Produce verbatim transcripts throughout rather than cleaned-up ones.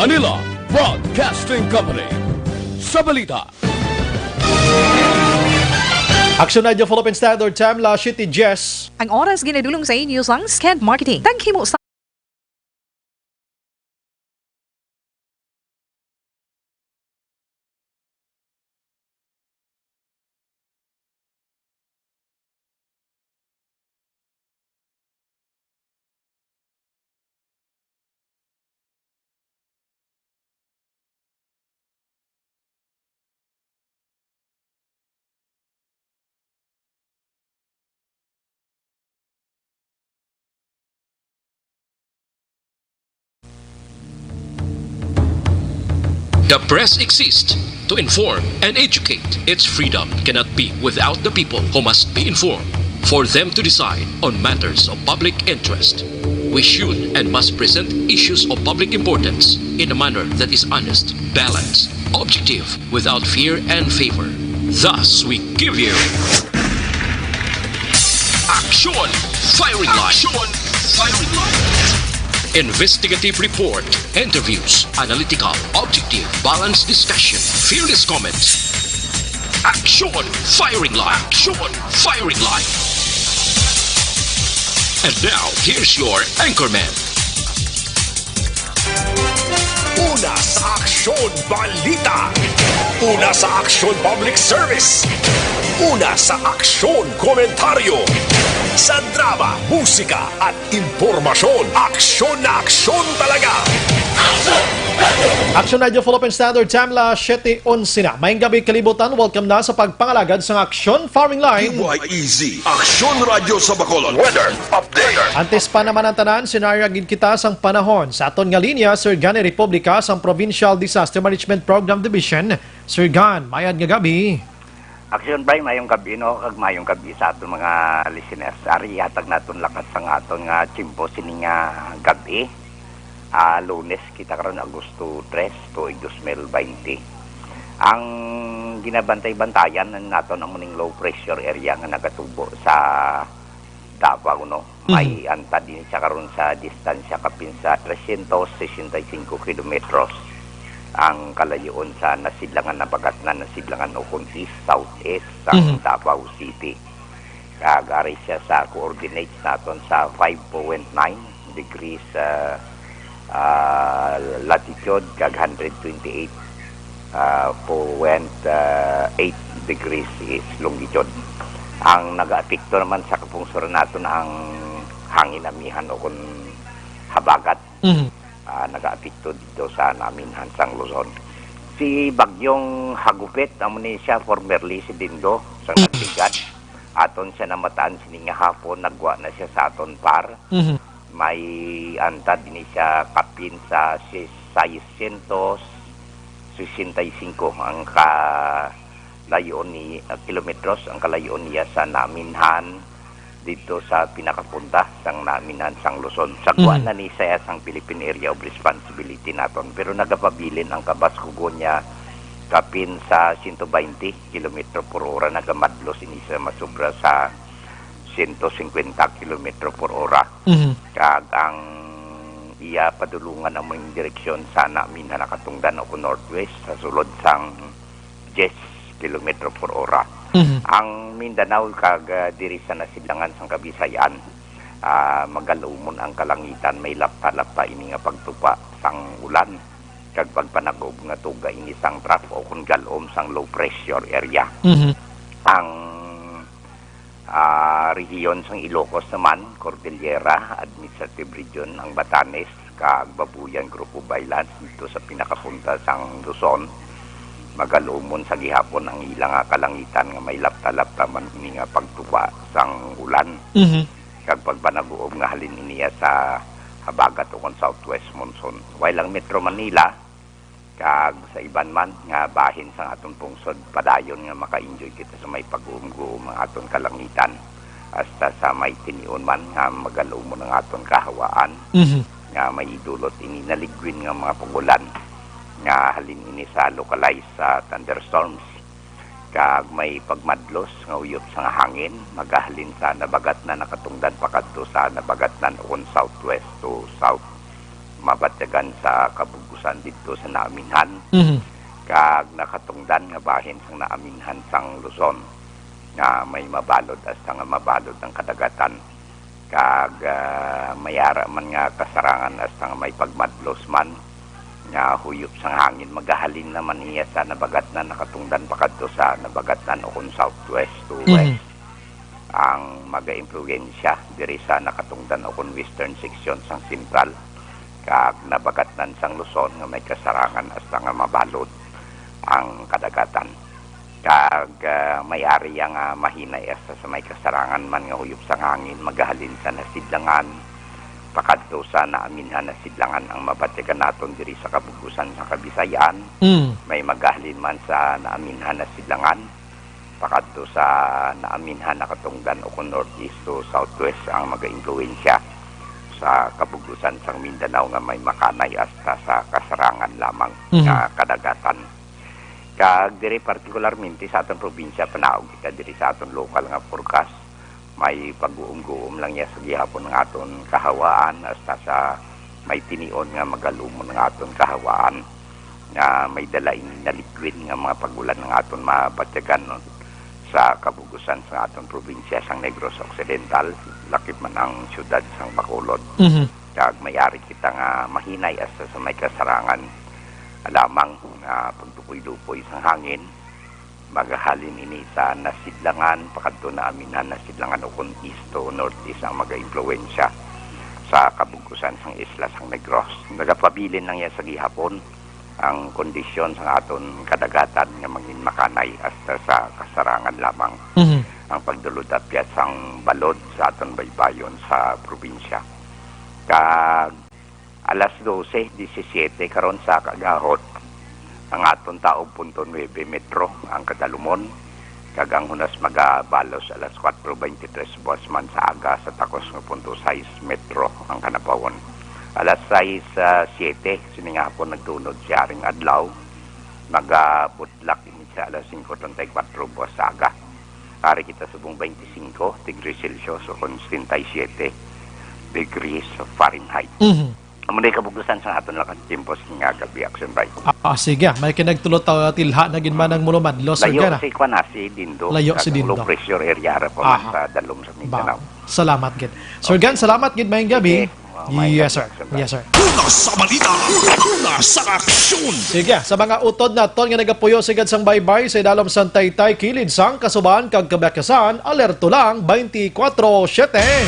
Manila Broadcasting Company. Sa balita. Aksyon Radyo Philippine Standard Time, las siyete dies. Ang oras ginadulong sa inyo sang Sked Marketing. Taghimo sa The press exists to inform and educate. Its freedom cannot be without the people, who must be informed for them to decide on matters of public interest. We should and must present issues of public importance in a manner that is honest, balanced, objective, without fear and favor. Thus, we give you Action Firing Line. Action Firing Line. Investigative report, interviews, analytical, objective, balanced discussion, fearless comments. Action Firing Line. Action Firing Line. And now, here's your anchorman. Una sa aksyon, balita. Una sa aksyon, public service. Una sa aksyon, komentaryo. Sa drama, musika, at impormasyon, aksyon na aksyon talaga. Aksyon Radyo Philippine Standard Time, las siyete onse na. Maayong gabi, kalibutan. Welcome na sa pagpangalagad sang Aksyon Firing Line. D Y E Z, Aksyon Radyo sa Bacolod. Weather update. Antes pa naman ang tanan, sinarya gid kita sang panahon sa aton nga linya, Sir Gani Republica sang Provincial Disaster Management Program Division. Sir Gan, mayad nga gabi. Aksyon Bray, mayong gabi, no, kag mayong gabi sa aton mga listeners. Ari, ihatag naton lakas sang aton nga tiyempo sini nga gabi. Ah, Lunes kita karon, Agosto tres, tuig dos mil baynte. Ang ginabantay-bantayan naton amo ning low pressure area nga nagatubo sa Davao, no? May Mhm. antad din siya karon sa distansya kapin sa trescientos sesenta y cinco kilometros ang kalayoon sa nasidlangan, nabagatnan, nasidlangan ukon east-southeast sang Mhm. Davao City. Kag ari siya sa coordinates naton sa five point nine degrees, ah, ah, latitude kag hundred twenty-eight, ah, point, ah, eight degrees is longitude. Ang nagaapekto naman sa kapungsoran naton ang hangin amihan o kon habagat, Mhm. ah, nagaapekto dito sa naminhan sang Luzon. Si Bagyong Hagupit, amo ni siya formerly si Dindo sa Mhm. Nagligad. Aton siya namatan sini nga hapon, nagwa na siya sa aton par. Mhm. May antad ni siya kapin sa si-, seiscientos sesenta y cinco ang kalayo ni, ah, kilometros ang kalayo niya sa naminhan dito sa pinakapunta sang naminhan sang Luzon. Sagwa Mhm. na ni siya sang Philippine Area of Responsibility naton, pero nagapabilin ang kabaskugon niya kapin sa siyento baynte kilometro por ora, nagamadlos ini sa masobra sa siyento singkwenta kilometro por ora. Mhm. Kag ang iya padulungan amo ning direksyon sa namin nga nakatungdan o kon northwest sa sulod sang diyes kilometro por ora. Mhm. Ang Mindanao kag, ah, diri sa nasidlangan sang Kabisayan, ah, magalumon ang kalangitan, may lapta-lapta ini nga pagtupa sang ulan kag pagpanagob nga tuga ini sang trough o kon gal-om sang low pressure area. Mhm. Ang, ah, rehiyon sang Ilocos naman, Cordillera Administrative Region, ang Batanes kag Babuyan Group of Islands dito sa pinakapunta sang Luzon, magalumon sa gihapon ang ila nga kalangitan nga may lapta-lapta man ini nga pagtupa sang ulan Mhm. kag pagpanaguob nga halin iniya sa habagat ukon southwest monsoon. While ang Metro Manila kag sa iban man nga bahin sang aton pungsod, padayon nga maka-enjoy kita sa may pag-uumguom ang aton kalangitan, hasta sa may tinion man nga magalumon ang aton kahawaan Mhm. nga may idulot ini naligwin nga mga pag-ulan nga halin ini sa localized, ah, thunderstorms. Kag may pagmadlos nga uyop sang hangin, magahalin sa nabagatnan nakatungdan pakadto sa nabagatnan ukon southwest to south mabatyagan sa kabug-usan didto sa naaminhan, Mhm. kag nakatungdan nga bahin sang naaminhan sang Luzon nga may mabalod hasta nga mabalod ang kadagatan, kag, ah, may ara man nga kasarangan hasta nga may pagmadlos man nga huyop sang hangin. Magahalin naman iya sa nabagatnan, nakatungdan pakadto sa nabagatnan ukon southwest to Mhm. west ang magaimpluwensya diri sa nakatungdan ukon western section sang sentral, kag nabagatnan sang Luzon nga may kasarangan hasta nga mabalod ang kadagatan. Kag, ah, may area nga mahinay hasta sa may kasarangan man nga huyop sang hangin, magahalin sa nasidlangan pakadto sa naaminhan nasidlangan ang mabatyagan naton diri sa kabug-usan sa Kabisayan. Mm. May magahalin man sa naaminhan nasidlangan pakadto sa naaminhan nakatungdan ukon northeast to southwest ang magaimpluwensya sa kabug-usan sang Mindanao nga may makanay hasta sa kasarangan lamang Mhm. nga kadagatan. Kag diri partikularmente sa aton probinsya, panaog kita diri sa aton lokal nga forecast. May pag-uum-guom lang niya sa gihapon nga aton kahawaan hasta sa may tinion nga magalumon nga aton kahawaan nga may dala ini na liquid nga mga pag-ulan nga aton mabatyagan, no, sa kabug-usan sa aton probinsya sang Negros Occidental, lakip man ang siyudad sang Bacolod. Mhm. Kag may ari kita nga mahinay hasta sa may kasarangan lamang nga pagdupoy-dupoy sang hangin. Magahalin ini sa nasidlangan pakadto naaminhan nasidlangan ukon east to northeast ang magaimpluwensya sa kabug-usan sang isla sang Negros. Nagapabilin lang iya sa gihapon ang kondisyon sang aton kadagatan nga mangin makanay hasta sa kasarangan lamang Mhm. ang pagdulod-apyat sang balod sa aton baybayon sa probinsya. Kag alas dose disisiete karon sa kagahod, ang aton taob punto nuebe metro ang kadalumon, kag ang hunas magabalos alas kuwatro beintitres buas man sa aga sa takos nga punto sais metro ang kanapawon. Alas sais, ah, siete, sini nga hapon nagtunod si Haring Adlaw, magabudlak ini sa alas singko treinta y cuatro buas sa aga. Ari kita subong twenty-five degrees Celsius o kon setenta y siete degrees Fahrenheit. Mhm. Amo na kabug-usan sa aton lakat tiempos nga gabi, Action Bay. Ah, ah, sige. May kinagtulot ta tilha na gid man ang mulumadlo, Sir Layo Jan, ah. Si kwan, ah, si Dindo. Layo si Dindo. Low pressure area ra pa man Aha. Sa dalom sa Mindanao. Ba, salamat gid. Sir Okay. Jan, salamat gid. Mayong gabi. Sige. Oh, mayong gabi, Sir Jan. Yes, sir. Yes, sir. Una sa balita, una sa aksyon. Sige, sa mga utod naton nga nagapuyo sigad sang baybay sa idalom sang Taytay, kilid sang Kasuban kag Kabakhasan, alerto lang twenty-four seven.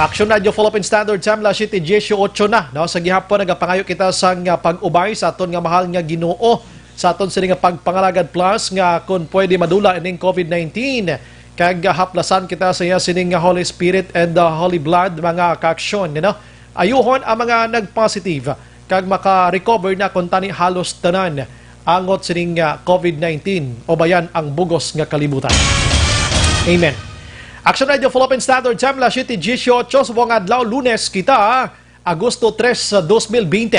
Action Radio Philippine Standard Time, alas siyete dieciocho na, no? Sa gihapon, nagapangayo kita sang, ah, pag-ubay sa aton nga mahal nga Ginoo, sa aton sini nga pagpangalagad plus nga kun pwede madula ining covid nineteen. Kag haplasan kita sa iya sining nga Holy Spirit and the Holy Blood, mga kaaksyon, no? Ayuhon ang mga nag-positive kag maka-recover na kuntani halos tanan angot sining, ah, covid nineteen, ubayan ang bugos nga kalibutan. Amen. Action Radio Philippine Standard Time, alas siyete dieciocho, subong adlaw, Lunes kita, Agosto tres, dos mil binte.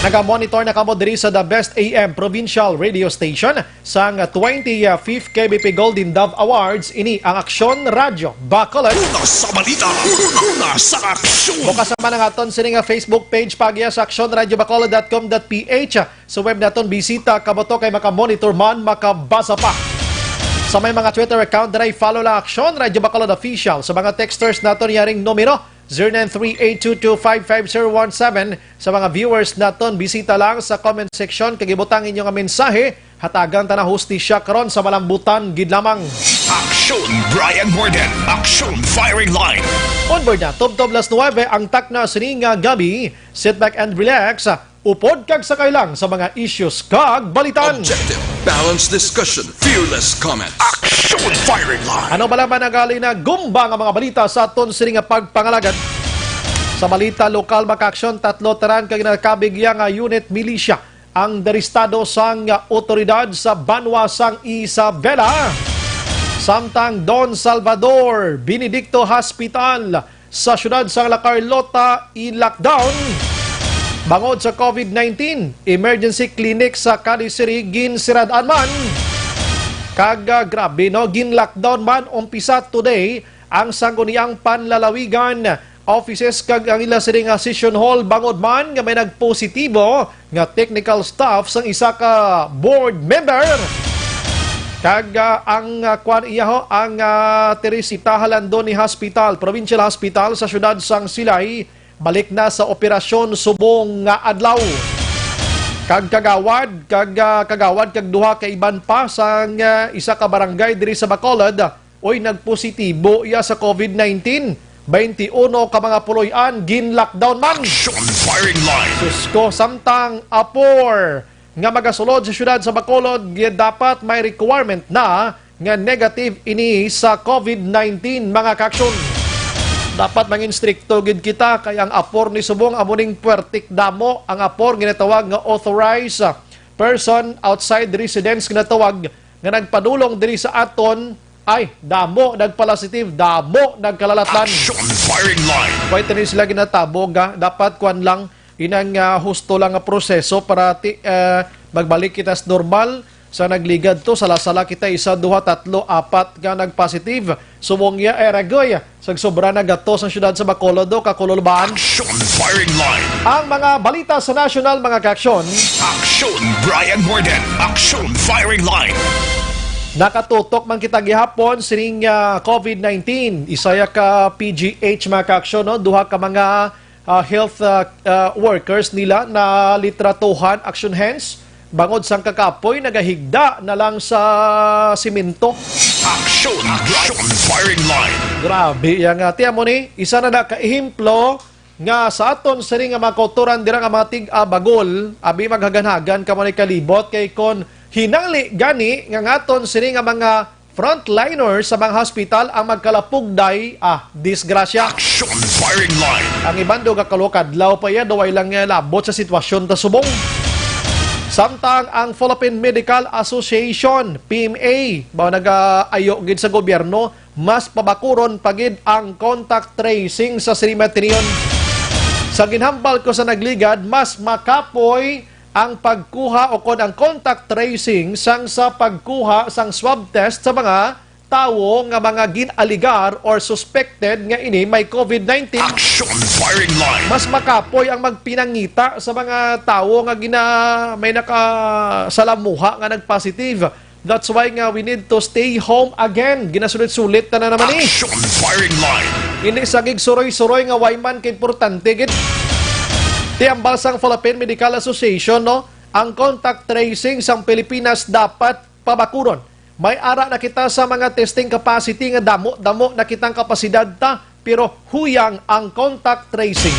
Naga-monitor na kamo diri sa The Best A M Provincial Radio Station sang twenty-fifth K B P Golden Dove Awards. Ini ang Aksyon Radyo Bacolod. Una sa balita, una sa aksyon. Bukas naman ang aton sini nga Facebook page, paagiya sa action radio bacolod dot com dot p h. Sa web naton, bisita kamo to kay maka-monitor man, makabasa pa. Sa may mga Twitter account, diri follow lang Aksyon Radyo Bacolod Official. Sa mga texters naton, yaring numero, zero nine three eight two two five five zero one seven. Sa mga viewers naton, bisita lang sa comment section kag ibutang inyo nga mensahe. Hatagan ta na hustisya karon sa malambutan gid lamang. Aksyon Brian Gordon, Aksyon Firing Line. Onward na, tubtob alas nuwebe ang takna sini nga gabi. Sit back and relax. Upod kag sakay lang sa mga issues kag balitan. Objective, balanced discussion, fearless comment. Action Firing Line. Ano bala man ang gali na gumba nga mga balita sa aton sini nga pagpangalagad? Sa balita lokal, mga kaaksyon, tatlo tanan ka ginakabig iya nga unit militia ang derestado sang otoridad sa banwa sang Isabela. Samtang Don Salvador Benedicto Hospital sa siyudad sang La Carlota i-lockdown. Bangod sa covid nineteen, emergency clinic sa Cadiz City ginsirad-an man. Kag, ah, grabe, no, gin-lockdown man umpisa today ang Sangguniang Panlalawigan offices kag ang ila sini nga session hall, bangod man nga may nagpositibo nga technical staff sang isa ka board member. Kag, ah, ang, ah, kwan iyaho, ang, ah, Teresita Jalandoni Hospital, Provincial Hospital sa siyudad sang Silay, balik na sa operasyon subong nga adlaw. Kag kagawad, kag, ah, kagawad, kag duha ka iban pa sang, ah, isa ka barangay diri sa Bacolod, oy, nagpositibo iya sa COVID nineteen. Twenty-uno ka mga puloy-an gin-lockdown man. Action Firing Line. Susko, samtang apor nga magasulod sa siyudad sa Bacolod, dapat may requirement na nga negative ini sa COVID nineteen, mga kaaksyon. Dapat mangin strikto gid kita, kay ang apor ni subong amo ning puwertik damo. Ang apor ginatawag nga authorized person outside residence ginatawag nga nagpadulong diri sa aton, ay, damo nagpalasitive, damo nagkalalatlan. Action Firing Line. Pwede ni sila ginatabog, ha? Dapat kwan lang, inang, ah, husto lang nga proseso para ti-, ah, magbalik kita sa normal. Sa nagligad to, sala-sala kita, isa, duha, tatlo, apat nga nagpositive. Subong iya, eh, ragoy, sa sobra na gatos ang siyudad sa Bacolod, do, kakululbaan. Action Firing Line. Ang mga balita sa national, mga kaaksyon. Action Brian Morden. Action Firing Line. Nakatutok man kita gihapon sining, ah, COVID nineteen. Isa ya ka P G H, mga kaaksyon, no? Duha ka mga, ah, health, ah, ah, workers nila na litratuhan, action hands, bangod sang kakapoy nagahigda na lang sa simento. Action, action, firing line. Grabe, yang, ah, tiyan mo ni, isa na na ka ehemplo nga sa aton sini nga mga kauturan dira nga mga tig-a bagol, abi maghaganhagan ka mo ni kalibot kay kon hinangli gani nga ngaton sini nga mga frontliners sa mga hospital ang magkalapugday, ah, disgrasya. Action firing line. Ang iban do nga kalokadlaw pa iya, do way lang, eh, labot sa sitwasyon ta subong. Samtang ang Philippine Medical Association, P M A, ba nagaayo gid sa gobyerno, mas pabakuron pa gid ang contact tracing sa sini matinion. Sa ginhambal ko sa nagligad, mas makapoy ang pagkuha o kon ang contact tracing sang sa pagkuha sang swab test sa mga tawo nga mga gin-aligar or suspected nga ini may COVID nineteen. Action firing line. Mas makapoy ang magpinangita sa mga tawo nga gina-, may nakasalamuha nga nag-positive. That's why nga we need to stay home again. Ginasulit-sulit ta na naman, eh. Action firing line. Hindi sa gig suroy-suroy nga way man ka importante gid. Ti hambal sang Philippine Medical Association, no, ang contact tracing sang Pilipinas dapat pabakuron. May ara na kita sa mga testing capacity nga damo-damo na kitang kapasidad ta, pero huyang ang contact tracing.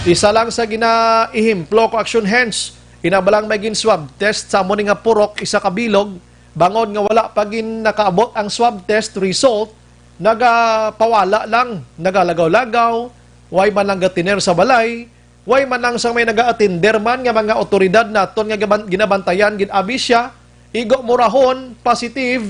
Isa lang sa ginaehemplo ko, action hands. Inabalang may gin swab test sa amo ni nga purok, isa ka bilog, bangod nga wala pa gin nakaabot ang swab test result, nagapawala lang, nagalagaw-lagaw, way man lang gatiner sa balay, way man lang sang may nagaatender man nga mga awtoridad naton nga gaban-, ginabantayan gid abi siya, igo murahon, positive.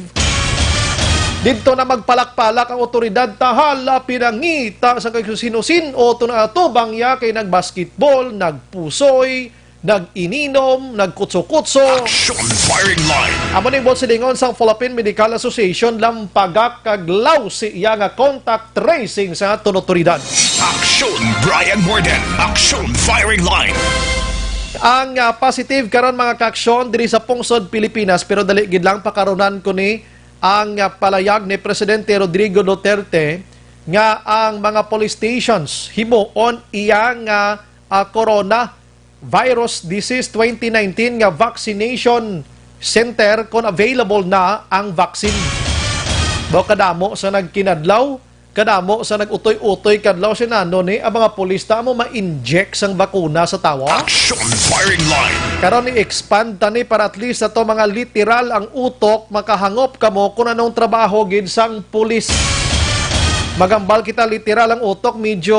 Didto na magpalak-palak ang awtoridad, ta hala, pinangita sa kay sino-sino to na atubang ya kay nagbasketball, nagpusoy, nag-ininom, nagkutso-kutso. Action firing line. Amo ning buot silingon sang Philippine Medical Association, lampagak kag lawsi iya nga contact tracing sa aton awtoridad. Action Brian Morden. Action firing line. Ang, ah, positive karon, mga kaaksyon, diri sa pungsod Pilipinas, pero dali gid lang pakarunan ko ni ang, ah, palayag ni Presidente Rodrigo Duterte nga ang mga police stations himuon iya nga, ah, corona virus disease twenty nineteen nga vaccination center kon available na ang vaccine. Daw kadamo sa nagkinadlaw, kadamo sa nag-utoy-utoy kadlaw, si nano ni ang mga pulis ta mo ma-inject sang bakuna sa tawo? Action firing line. Karon i-expand ta ni para at least sa to mga literal ang utok, makahangop kamo kung anong trabaho gid sang pulis. Magambal kita literal ang utok, medyo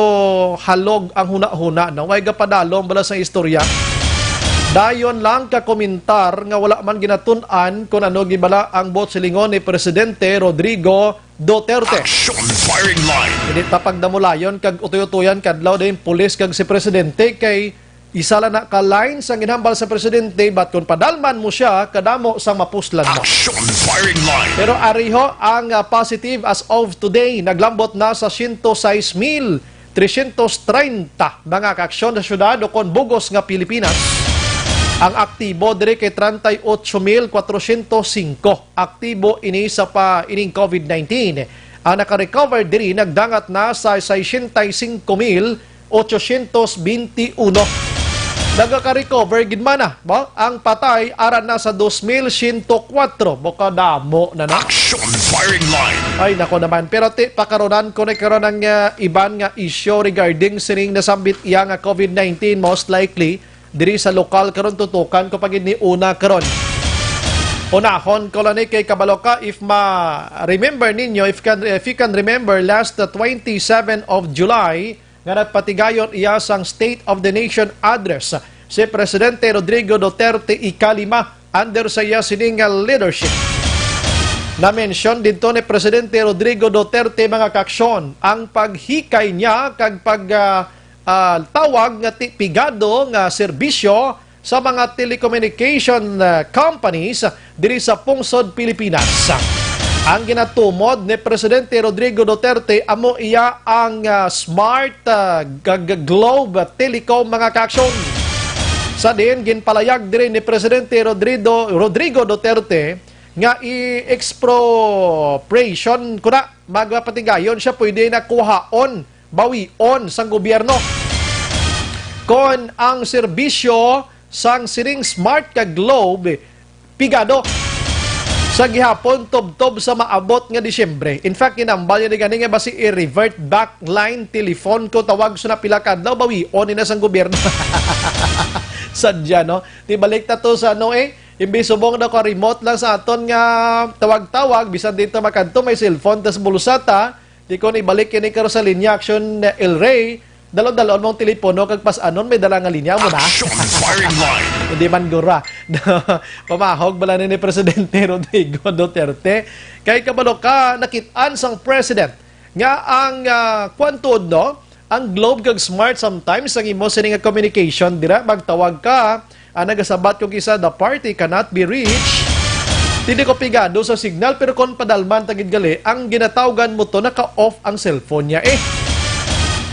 halog ang hunahuna, no? Way gapadalom bala sa istorya. Dayon lang ka komentar nga wala man ginatun-an kung ano gibala ang buot silingon ni Presidente Rodrigo Duterte. Action firing line. Hindi ta pagdamulayon kag utoy-utoyan kadlaw din pulis kag si Presidente kay isa lang na ka line sang ginhambal sa presidente, but kung padalman mo siya, kadamo sang mapuslan mo. Action firing line. Pero ariho ang, ah, positive as of today, naglambot na sa siyento sais mil tresyentos treinta mga kaaksyon sa syudad ukon bug-os nga Pilipinas. Ang aktibo diri kay treinta y ocho mil cuatrocientos cinco. Aktibo ini sa pa ining COVID nineteen. Ang naka-recover diri nagdangat na sa sesenta y cinco mil ochocientos benti uno. Nagaka-recover gid man na, ba? Ang patay ara na sa dos mil siyento kuwatro. Baka damo na na. Action firing line. Ay, nako naman. Pero ti, pakaronan ko na karon ang, ah, iban nga issue regarding sining nasambit iya nga COVID nineteen, most likely diri sa lokal karon. Tutukan ko pa gid ni una karon. Unahon ko lang ni kay kabalo ka, if ma-remember ninyo, if can, if you can remember, last, uh, twenty-seven of July, nga nagpatigayon iya sang State of the Nation Address si Presidente Rodrigo Duterte ikalima under sa iya sini nga leadership. Na-mention didto ni Presidente Rodrigo Duterte, mga kaaksyon, ang paghikay niya kag pag, ah, ah, tawag nga ti-, pigado nga serbisyo sa mga telecommunication, ah, companies diri sa pungsod Pilipinas. Ang ginatumod ni Presidente Rodrigo Duterte amo iya ang, ah, Smart, ah, G-, G-, Globe Telecom, mga kaaksyon. Sa diin ginpalayag diri ni Presidente Rodrigo, Rodrigo Duterte nga i-expropriation ko na, magpatigayon siya, pwede na kuhaon, bawion sang gobyerno kon ang serbisyo sang sining Smart kag Globe pigado sa gihapon tubtob sa maabot nga Disyembre. In fact, ginambal niya ni gani nga basi i-revert back line telephone ko, tawag sa na pila ka adlaw, bawion ni na sang gobyerno. Sadya, no? Di balik ta to sa ano eh, imbis subong daw ka remote lang sa aton nga tawag-tawag, bisan dito makadto may cellphone tas bulsa ta, di ko ni balik ini karo sa linya, Action El Rey. Dalon-dalon mong telepono kag pas-anon may dala nga linya mo na. Action firing line. Hindi man gura. Pamahog bala ni, ni Presidente Rodrigo Duterte. Kay kabalo ka, nakit-an sang President nga ang, ah, kwan tuod, no? Ang Globe kag Smart, sometimes ang imo sini nga communication dira, magtawag ka, ah, nagasabat kung isa, "The party cannot be reached." Hindi ko pigado sa signal, pero kung padalman ta gid gali, ang ginatawgan mo to, naka-off ang cellphone niya eh.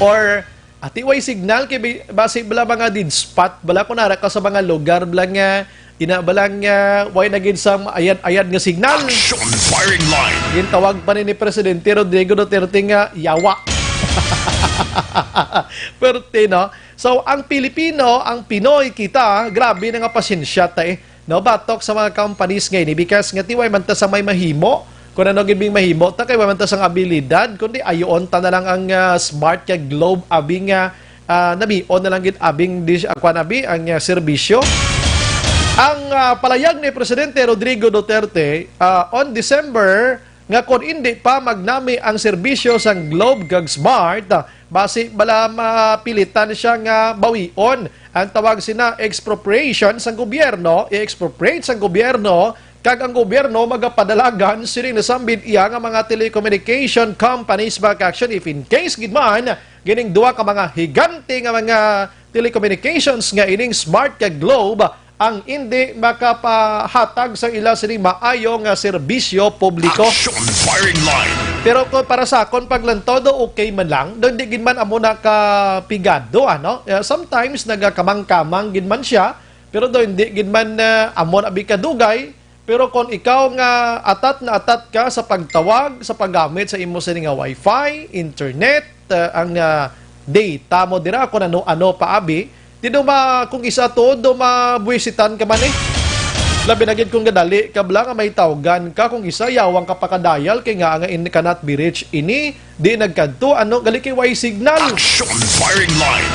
Or, ati, way signal, kay bi-, basi bala mga dead spot, bala kung nara ka sa mga lugar, bala nga, ina bala nga, way na gid sa ayad-ayad nga signal. Action firing line. Gintawag pa ni, ni Presidente Rodrigo Duterte nga, "Yawa." Perte, no? So, ang Pilipino, ang Pinoy, kita, grabe na nga pasensya ta eh. No, batok sa mga companies nga ini, because nga ti way man ta sa may mahimo, kung ano gid bing mahimo ta, kay way man ta sang abilidad, kundi ayoon ta na lang ang, ah, Smart kag Globe, abi nga, ah, namion na lang gid abing dis-, ah, kwan, abi, ang, ah, serbisyo. Ang, ah, palayag ni Presidente Rodrigo Duterte, ah, on December, nga kon indi pa magnami ang serbisyo sang Globe kag Smart, basi bala mapilitan siya nga bawion ang tawag sina expropriation sang gobyerno, i-expropriate sang gobyerno, kag ang gobyerno magapadalagan sining nasambit iya nga mga telecommunication companies back action if in case gid man gining duha ka mga higante nga mga telecommunications nga ining Smart kag Globe ang indi makapahatag sa ila sini maayo nga serbisyo publiko. Action firing line. Pero kung para sa akon, paglantaw daw okay man lang, daw hindi gid man amo na kapigado, ano? Eh, sometimes nagakamang-kamang gid man siya, pero daw hindi gid man, eh, amo na abi kadugay. Pero kung ikaw nga atat na atat ka sa pagtawag, sa paggamit sa imo sini nga wifi, internet, eh, ang, ah, data mo dira, kung ano-ano pa abi, Di daw ma-, kung isa to, daw mabuwisitan ka man eh. Labi na gid kung gadali ka bala nga may tawgan ka, kung isa yawang ka pakadayal kay nga nga in cannot be reached ini, di nagkadto, ano, gali kay way signal. Action firing line.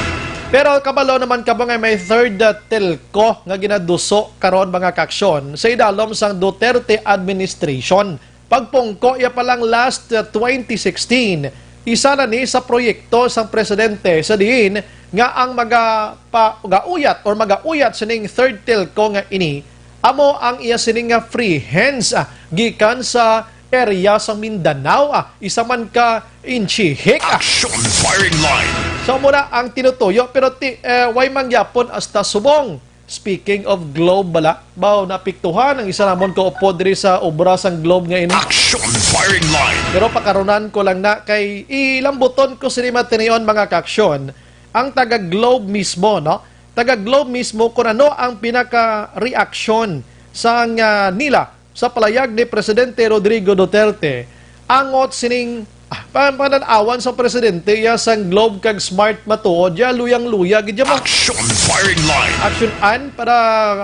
Pero kabalo naman ka ba nga may third, uh, telco nga ginaduso karon, mga kaaksyon, sa idalom sang Duterte administration? Pagpungko iya pa lang last, uh, twenty sixteen, isa na ni sa proyekto sang presidente sa diin nga ang magapa-, gauyat or magauyat sining third telco nga ini amo ang iya sining nga free hands, ah, gikan sa area sa Mindanao, ah, isa man ka inchihik, ah. Action firing line. So, muna ang tinutuyo, pero ti-, eh, way mangyapon hasta subong. Speaking of Globe bala, baw naapektuhan ang isa namon ka upod diri sa obra sang Globe nga ini. Action firing line. Pero pakarunan ko lang na kay ilambuton ko sini matinion, mga kaaksyon, ang taga Globe mismo, no? Taga Globe mismo kung ano ang pinaka-reaksyon sang, ah, nila sa palayag ni Presidente Rodrigo Duterte, angot sining, ah, pa-, panan-awan sa presidente iya sang Globe kag Smart matuod, ya luyang-luya gid ya mo. Action firing line. Action an para,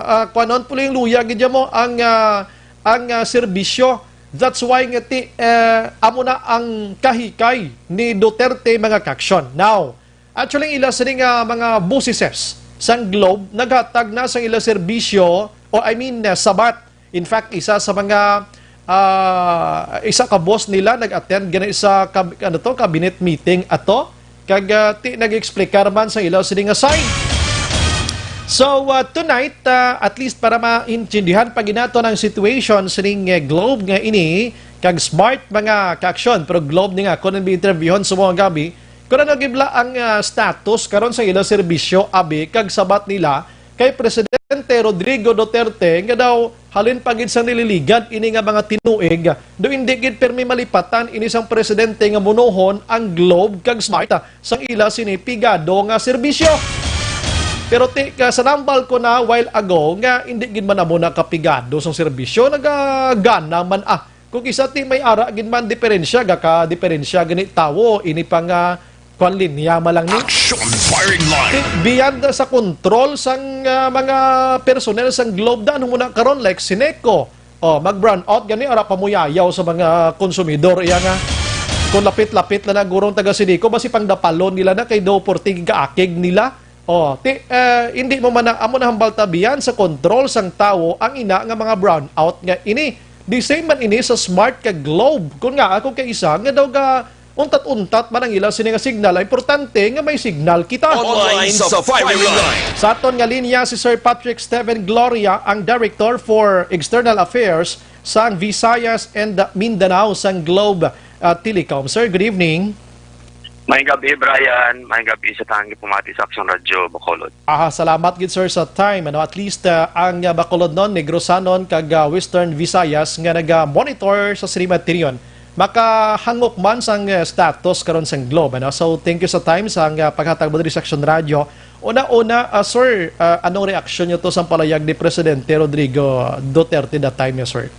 ah, kuanon, puluyang-luya gid ya mo ang, ah, ang, ah, serbisyo. That's why nga ti, eh, amo na ang kahikay ni Duterte, mga kaaksyon. Now, actually, ang ila sini nga mga busises sang Globe naghatag na sang ila serbisyo, o I mean, uh, sabat. In fact, isa sa mga, ah, isa ka boss nila nag-attend gani sa kab-, ano to, cabinet meeting ato, kag, ah, ti nag-explicar man sa ila sini nga side. So, uh, tonight, uh, at least para maintindihan pa gid naton ang situation sining, uh, Globe nga ini kag Smart, mga kaaksyon, pero Globe ni nga ako nang interviewon sa mga gabi, kung ano gid bala ang, ah, status karon sa ila serbisyo, abi, kag sabat nila kay Presidente Rodrigo Duterte nga daw halin pa gid sa nililigad ini nga mga tinuig, do hindi gid pirmi malipatan ini sang presidente nga munohon ang Globe kag Smart sang ila sini pigado nga serbisyo. Pero ti, ka, sa nambal ko na while ago nga hindi gid man amo na kapigado sang serbisyo, nagagana man, ah. Kung isa ti may ara gid man diferensya, ga ka diferensya gani tawo, ini pa nga kwan linya man lang ni. Action firing line. Ti, beyond sa control sang, ah, mga personnel sang Globe, daan mo na karon, like Sineco. Oh, mag-brown out gani, ara pamuyayaw sa mga konsumidor, iya nga. Kung lapit-lapit na na gurong taga Sineco, basi pangdapalon nila na kay do porti gaakig nila. Oh, ti, eh, hindi mo man na, amo na hambal ta beyond sa control sang tawo ang ina nga mga brown out nga ini. The same man ini sa Smart kag Globe. Kun nga ako kay isa nga daw ga untat-untat man ang ila sini nga signal, importante nga may signal kita. Online sa firing line. Sa aton nga linya si Sir Patrick Steven Gloria, ang Director for External Affairs sang Visayas and Mindanao sang Globe, uh, Telecom. Sir, good evening. Maayong gabi, Brian. Maayong gabi sa tanan nga pumati sa Aksyon Radyo Bacolod. Aha, salamat gid, sir, sa time. Ano, at least, uh, ang, uh, Bacolodnon, Negrosanon, kag, uh, Western Visayas nga naga-monitor sa Srimatirion makahangop man sang, uh, status karon sang Globe, ano? So, thank you sa time sa, uh, paghatag mo diri sa Aksyon Radyo. Una-una, uh, sir, uh, anong reaksyon niyo to sa palayag ni Presidente Rodrigo Duterte that time, yes, sir?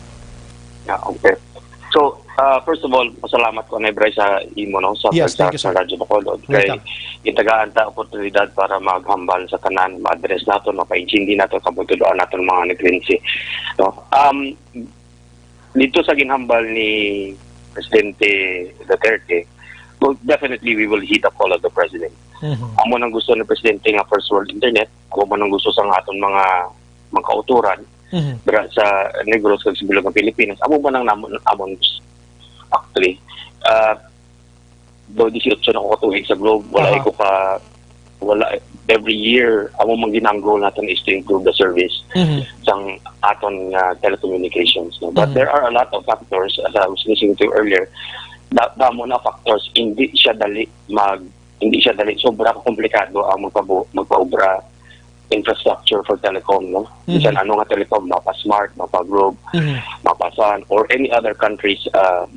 Ah, okay. So, uh, first of all, pasalamat ko, Anay Bray, sa imo, no, sa, yes, sa, thank you, sa sir. Radyo Bacolod. Welcome. Kay gitagaan ta oportunidad para maghambal sa tanan, ma-address naton, mapaintindi naton, kabutuluan naton mga nagrinsi. No? Um, dito sa ginhambal ni Presidente Duterte, well, definitely we will heed the call of the President. Mhm. Amo nang gusto ni Presidente nga first world internet, amo man ang gusto sa aton mga, mga kauturan, Mhm. dira sa Negros kag sa bilog nga Pilipinas, amo man ang namon, amon gusto. Actually, ah, do disiotso na ko ka tuig sa Globe, wala Aha. ko ka, wala, every year, amo man ginang goal naton is to improve the service Mhm. sang aton nga telecommunications, no? But Mhm. there are a lot of factors, as I was listening to earlier, da-, damo na factors, hindi siya dali mag, hindi siya dali, sobra ka komplikado ang magpabu-, magpaubra infrastructure for telecom, no? Mhm. Bisan ano nga telecom, mapa Smart, mapa Globe, Mhm. mapa Sun, or any other countries, uh,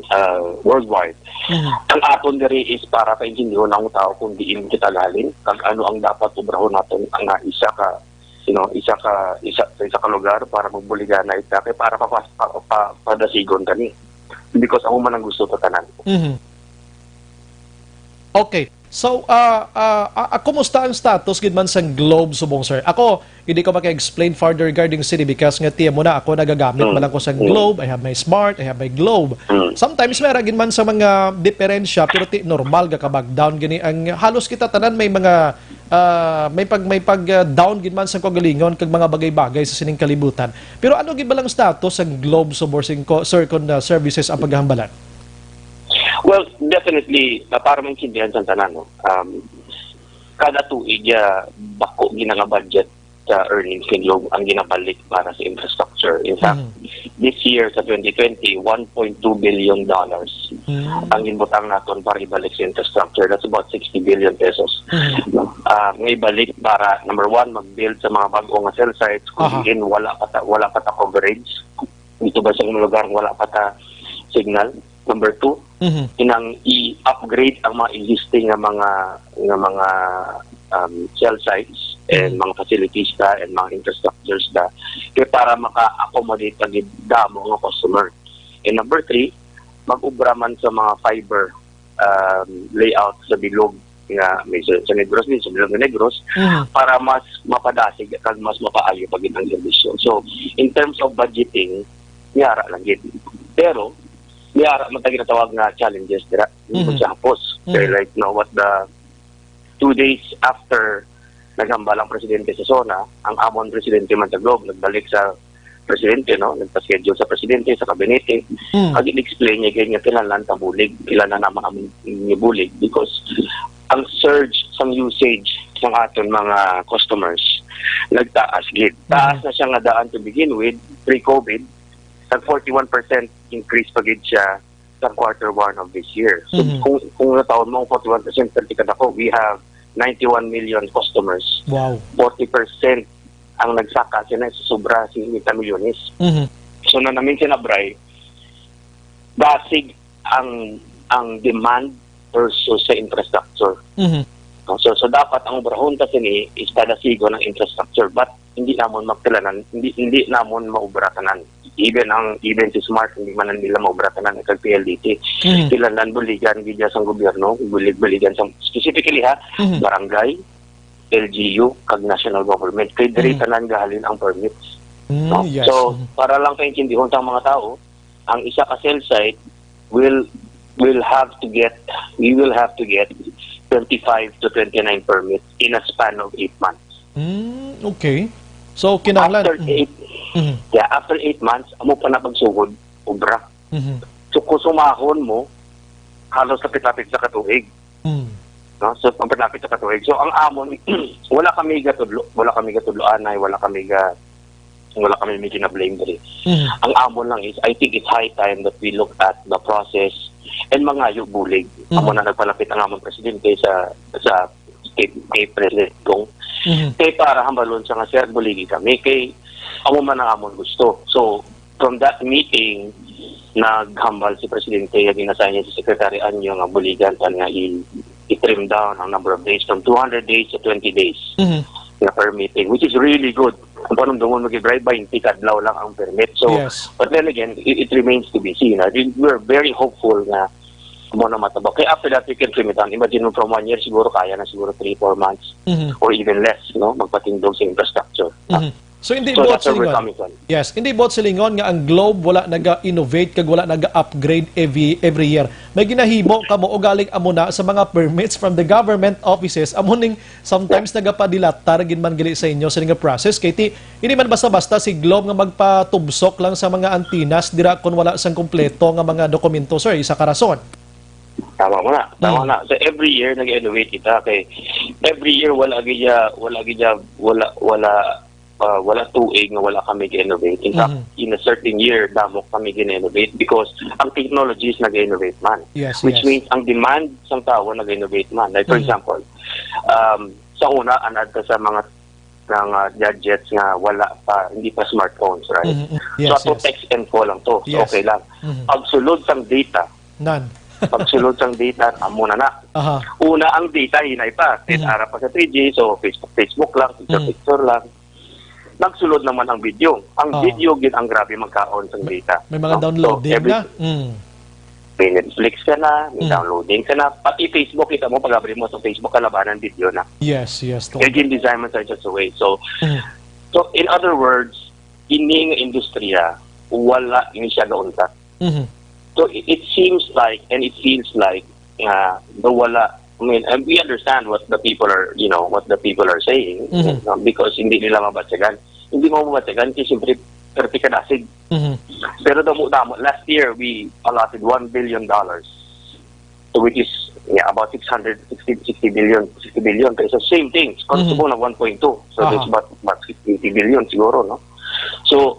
uh, worldwide. Mhm. Ang aton diri is para paintindihon ang tao kung diin kita galing, kag ano ang dapat obrahon naton nga isa ka, you know, isa ka, isa, sa isa ka lugar para magbuligana ita, kay para pa, pa, pa, padasigon kani. Because amo man ang gusto ta tanan. Mhm. Okay. So, ah, ah, ah, ah, kumusta ang status gid man sang Globe subong, sir? Ako, hindi ko maka-explain further regarding city because nga tiyan mo na ako nagagamit Mm. man lang ko sang Mm. Globe, I have my Smart, I have my Globe. Mm. Sometimes may ara gid man sa mga diferensya, pero ti normal ga ka mag-down gini ang halos kita tanan may mga, ah, may pag, may pag, ah, down gid man sa kaugalingon kag mga bagay-bagay sa sining kalibutan. Pero ano gid ba lang status sang Globe subong, sing ko, sir, kun, ah, services ang paghambalan? Well, definitely, na para maintindihan sa tanan, no? Um, kada tuig, ah, bako gid nga budget sa earnings ni Globe ang ginabalik para sa infrastructure. In fact, Mhm. this year sa twenty twenty, one point two billion dollars Mhm. ang ginbutang naton para ibalik sa infrastructure. That's about sixty billion pesos. Mhm. Ah, nga ibalik para, number one, mag-build sa mga bag-o nga cell sites kung Aha. diin wala pa ta, wala pa ta coverage. Dito ba sa mga lugar wala pa ta signal? Number two, Mhm. inang i-upgrade ang mga existing nga mga, nga mga, um, cell sites and Mhm. mga facilities ta and mga infrastructures ta, kay para maka-accommodate pa gid damo nga customer. And number three, mag-ubra man sa mga fiber, um, layout sa bilog nga may sa, sa Negros din, sa bilog nga Negros, Mhm. para mas mapadasig kag mas mapaayo pa gid ang serbisyo. So, in terms of budgeting, yara lang gid. Pero, may ara man ta ginatawag nga challenges dira. Hindi Mhm. siya hapos. Mhm. Kay, like, no, what the two days after naghambal ang presidente sa SONA, ang amon presidente man sa Globe, nagbalik sa presidente, no? Nagpa-schedule sa presidente, sa kabinete. Mhm. Ag in-explain niya gid nga kinahanglan ta bulig, kinahanglan naman ang bulig because ang surge sang usage sang aton mga customers nagtaas gid. Taas Mhm. na siya nga daan to begin with, pre-COVID, nag forty-one percent increase pa gid siya sa quarter one of this year. So, Mhm. kung, kung natawon mo ang forty-one percent, perti kadako, we have ninety-one million customers. Wow. Forty percent ang nagsaka sila sa sobra singkwenta milyones. Mhm. So, na namin sinabray, basig ang, ang demand versus sa infrastructure. Mhm. No? So, so dapat ang obrahon ta sini is padasigon ang infrastructure, but hindi namon magtilanan, hindi, hindi namon maubra tanan. Even ang, even si Smart, hindi man nila maubra tanan kag P L D T. Mhm. Tilanan buligan gid sang gobyerno, bulig-buligan sa, specifically ha, Mhm. barangay, L G U, kag national government. Kay diri Mhm. tanan gahalin ang permits. Mm, No? yes. So, Mhm. para lang kaintindihon sa mga tao, ang isa ka cell site will, will have to get, we will have to get twenty-five to twenty-nine permits in a span of eight months. Mm, okay. So, kinahanglan After Mm. eight, Mhm. yeah, after eight months, amo pa na pagsugod, obra. Mhm. So, kung sumahon mo, halos lapit-lapit sa katuig. Mm. No? So, lapit-lapit sa katuig. So, ang amon, wala kami gatudlo, wala kami gatudloanay, wala kami ga, wala kami may gina-blame diri. Mhm. Ang amon lang is, I think it's high time that we look at the process and mangayo bulig. Mhm. Amo na nagpalapit ang amon presidente sa, sa kay, kay President Gong. Mhm. Kay para hambalon sa nga, "Sir, buligi kami." Kay amo man ang amon gusto. So, from that meeting, naghambal si Presidente, ag in-assign niya si Secretary Anyo nga buligan pa nga i, i-trim down ang number of days from two hundred days to twenty days Mhm. na permitting, which is really good. Ang panumdumon mo, gid, right, twenty ka adlaw lang ang permit. So, Yes. but then again, it, it remains to be seen. I think we're very hopeful nga mo na matabok. Kay after that, we can trim it down. Imagine mo, from one year, siguro kaya na siguro three, four months Mhm. or even less, no? Magpatindog sa infrastructure. Mhm. So, hindi So, buot that's where we're silingon. coming from. Yes, hindi buot silingon nga ang Globe wala naga-innovate kag wala naga-upgrade every, every year. May ginahimo kamo ugaling amo na sa mga permits from the government offices. Amo ning sometimes nagapadilatar gid man gali sa inyo sa nga process. Kay ti, hindi man basta-basta si Globe nga magpatubsok lang sa mga antennas dira kon wala sang kompleto nga mga dokumento, sir. Isa ka rason. Tama mo na. Tama Mm. na. So, every year nag-innovate kita kay every year wala gid ya, wala gid ya, wala, wala, ah, wala tuig nga wala kami ga-innovate. In fact, Mhm. in a certain year, damo kami gin-innovate because ang technologies nag-innovate man. Yes, Which yes. means ang demand sang tawo nag-innovate man. Like, for Mhm. example, um, sa una, anad ta sa mga, mga gadgets nga wala pa, hindi pa smartphones, right? Mhm, mhm. So, Yes, ato yes. text and call lang to. So, Yes. okay lang. Mhm. Pagsulod sang data, Nan. pagsulod sang data, amo na na. Aha. Una, ang data, hinay pa. Mhm. Ara pa sa three G, so Facebook, Facebook lang, picture, Mhm. picture lang. Nagsulod naman ang video. Ang Oo. video gid ang grabe magkaon sang May, data. may mga No? So, downloading every na. Mm. May Netflix ka na, may Mm. downloading ka na. Pati Facebook, kita mo, pag-abri mo sa Facebook, kalabanan video na. Yes, yes, Kaya totoo. gin-design man sa such a way. So, Mm. so, in other words, ini nga industriya, wala ni siya gauntat. Mhm. So, it, it seems like, and it feels like, nga, no, wala, I mean, and we understand what the people are, you know, what the people are saying, Mhm. uh, because hindi nila mabatyagan. Hindi mo mabatyagan kasi siyempre, perti ka dasig. Mhm. Pero damo-damo, last year, we allotted one billion dollars, so which is Yeah, about six hundred, sixty, sixty billion, sixty billion pesos. Same thing. Kung Mhm. subong na one point two. So, there's Aha. about, about fifty billion siguro, no? So,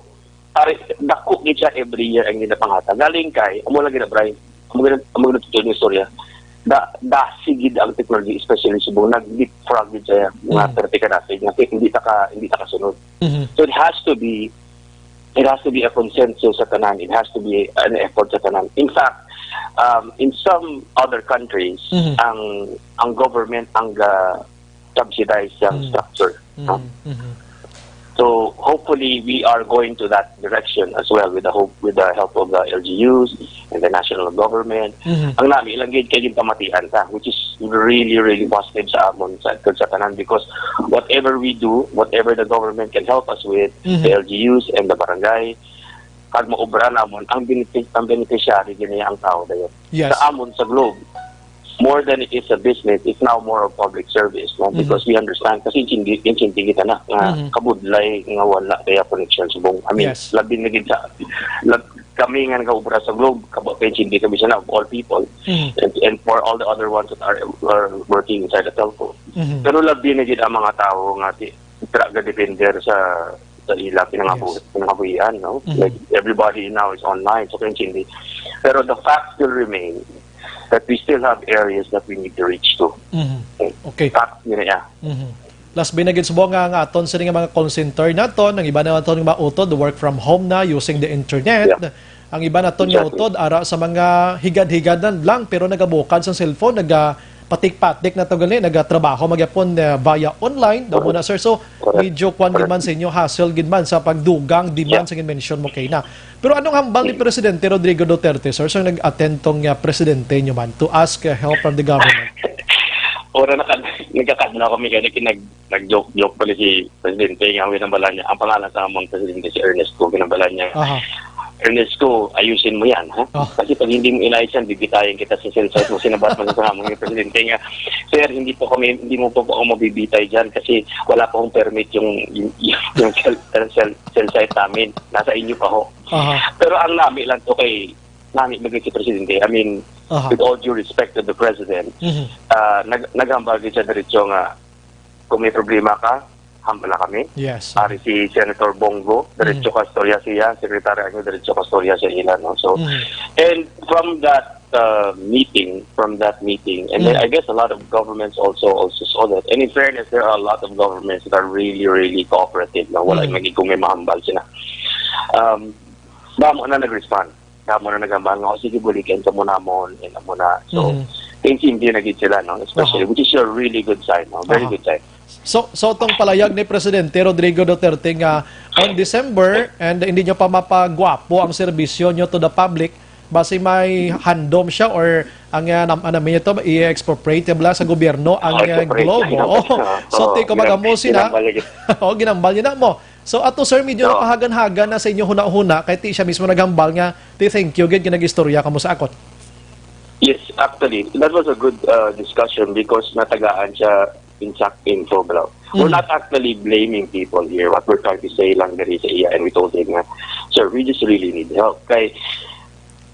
pare, dako gid siya every year ang ginapangatag. Galing kay, amo lang gina, Bri. Amo gina, amo gina tutuloy yung istorya. Da, dasi gid ang technology, especially subong nag-leapfrog gid siya nga Mhm. thirty ka dati, nga hindi ta ka, hindi ta kasunod. Mhm. So, it has to be, it has to be a consensus sa tanan. It has to be an effort sa tanan. In fact, um, in some other countries, Mhm. ang, ang government ang ga-subsidize sa Mm. structure, no? Mhm. Mhm. So, hopefully, we are going to that direction as well with the hope, with the help of the L G Us and the national government. Mhm. Ang nami lang gid kay ginpamatian ta, which is really, really positive sa amon, sa, sa tanan, because whatever we do, whatever the government can help us with, Mhm. the L G Us and the barangay, kag maobra namon, ang benefi-, ang beneficiary gid niya ang tao dayon. Yes. Sa amon, sa Globe, more than it is a business, it's now more of public service, no? Mhm. Because we understand, kasi intindi, intindi kita na, nga Mhm. kabudlay nga wala kaya connection subong. I mean, Yes. labi na gid sa, lab-, kami nga nagaobra sa Globe, kabo, intindi kami sana of all people, Mhm. and, and for all the other ones that are, are working inside the telco. Mhm. Pero labi na gid ang mga tao nga ti-, tra-, ga-depender sa, sa ila pinangabu-, Yes. pinangabuhian, no? Mhm. Like, everybody now is online, so intindi. Pero the fact still remain that we still have areas that we need to reach to. Mhm. Okay. Fact, yun na. Mhm. Last, binagid subong nga, nga aton sini nga mga call center naton, ang iba naton nga mautod, work from home na, using the internet. Yeah. Ang iba naton nga Exactly. utod, ara sa mga higad-higadan lang, pero nagabukad sa cellphone, nagapatik-patik na to gali, nagatrabaho magyapon, eh, via online. Daw mo na, sir. So, Correct. Medyo kwan gid Correct. man sa inyo, hassle gid man sa pagdugang demand Yeah. sa mention mo kay na. Pero anong hambal ni Mm. Presidente Rodrigo Duterte, sir, sa nag-attend tong, ah, presidente nyo man to ask, ah, help from the government? Ora na kad-, nagkakadlaw kami kaya nag-, nag-joke-joke pala si presidente nga ang ginambala niya. Ang pangalan sa among presidente si Ernesto, ginambala niya. Aha. "Ernesto, ayusin mo yan, ha? Oh. Kasi pag hindi mo inayos yan, bibitayin kita sa cell site mo." Sinabat mo sa among presidente nga, "Sir, hindi po kami, hindi mo po, po ako mabibitay dyan kasi wala pa akong permit yung, yung, yung cell, cell, cell site namin. Nasa inyo pa ho." Aha. Pero ang nami lang to kay, nami maging si presidente. I mean, Aha. with all due respect to the president, Mhm. ah, nag-, naghambal din siya diretso nga, "Kung may problema ka, hambala kami." Yes. Ari si Senator Bong Go, diretso Mm. ka storya siya, Secretary Anyo, diretso ka storya sa ila, no? So, Mm. and from that, uh, meeting, from that meeting, and then Mm. I guess a lot of governments also, also saw that. And in fairness, there are a lot of governments that are really, really cooperative, no? Wala Mm. man gid kung may mahambal sila. Um, damo na nag-respond. Damo na naghambal nga, "O, sige, bulikin ka muna mo, ina mo na." So, Mhm. intindi na gid sila, no? Especially, Aha. which is a really good sign, no? Very Aha. good sign. So, so tong palayag ni Presidente Rodrigo Duterte nga on December and hindi nyo pa mapagwapo ang serbisyo nyo to the public, basi may handom siya or ang, ah, nam-, ano, may ito, i-expropriate bala sa gobyerno ang, Oh, ah, expropriate Globe. siya. Oo. So, Oo, ti, kumbaga, ginam-, mo sila. ginambal lagi. Oo, ginambal niya na mo. So, ato, sir, medyo Oo. napahagan-hagan na sa inyo huna-huna, kay ti siya mismo naghambal nga, ti, thank you, gid, nga nag-istorya kamo sa akon. Yes, actually, that was a good, uh, discussion because natagaan siya in fact info, bro. We're Mm. not actually blaming people here. What we're trying to say lang diri sa iya, and we told him nga, "Sir, we just really need help." Kay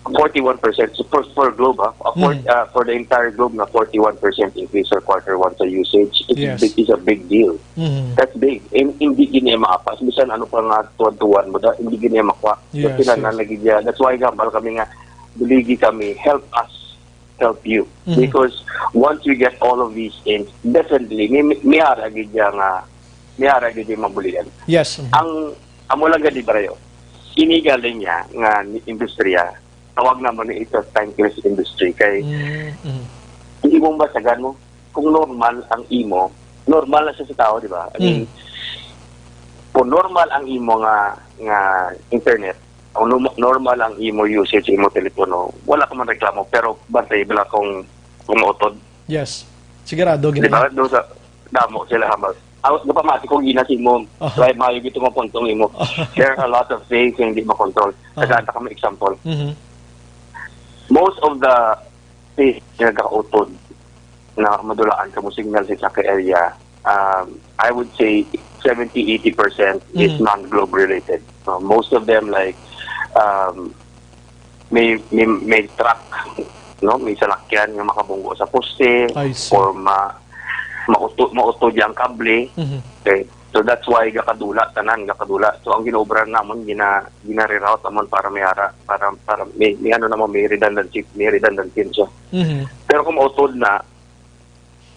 forty-one percent, so for, for Globe, ha? Uh, for, Mm. uh, for the entire Globe na forty-one percent increase sa quarter one sa usage, it's Yes. big, is a big deal. Mm. That's big. And hindi gid niya maapas. Bisan ano pa nga tuwan-tuwan mo, da, hindi gid niya makuha. Yes, Kasi na, yes. na, nagigya-, that's why gambal kami nga, buligi kami, help us help you. Mhm. Because once we get all of these things, definitely, may, may, may ara gid niya nga, may ara gid niya mabulian. Yes. Mhm. Ang, amo lang gani, Barayo, ini galing niya nga ni-, industriya, tawag naman ni ito thankless industry. Kay, Mm, mm. hindi mo masagan mo, kung normal ang imo, normal na siya sa tao, di ba? I mean, Mm. kung normal ang imo nga, nga internet, kung norm-, normal ang imo usage, imo telepono, wala ka man reklamo, pero bantay bala kung, kung mautod. Yes. Sigurado, Di ba? ginawa. Doon sa, damo sila hambal. Aw, napamati ko gina si mo. Aha. Kaya maayo gito mapuntong imo. Aha. There are a lot of things nga hindi makontrol. Aha. Tagaan ta kami example. Mhm. Most of the things nga nagautod na madulaan ka mo signal sa isa ka area, um, I would say seventy, eighty percent is Mhm. non-Globe related. Uh, most of them, like, um, may, may, may truck no, may salakyan nga makabunggo sa poste, I see. Or ma-, mauto-, mautod ang kable. Mhm. Okay? So that's why gakadula tanan, gakadula. So ang ginaobra namon, gina-, gina-reroute namon para may ara, para, para may, may ano namon, may redundancy, may redundancy siya. Mhm. Pero kung mautod na,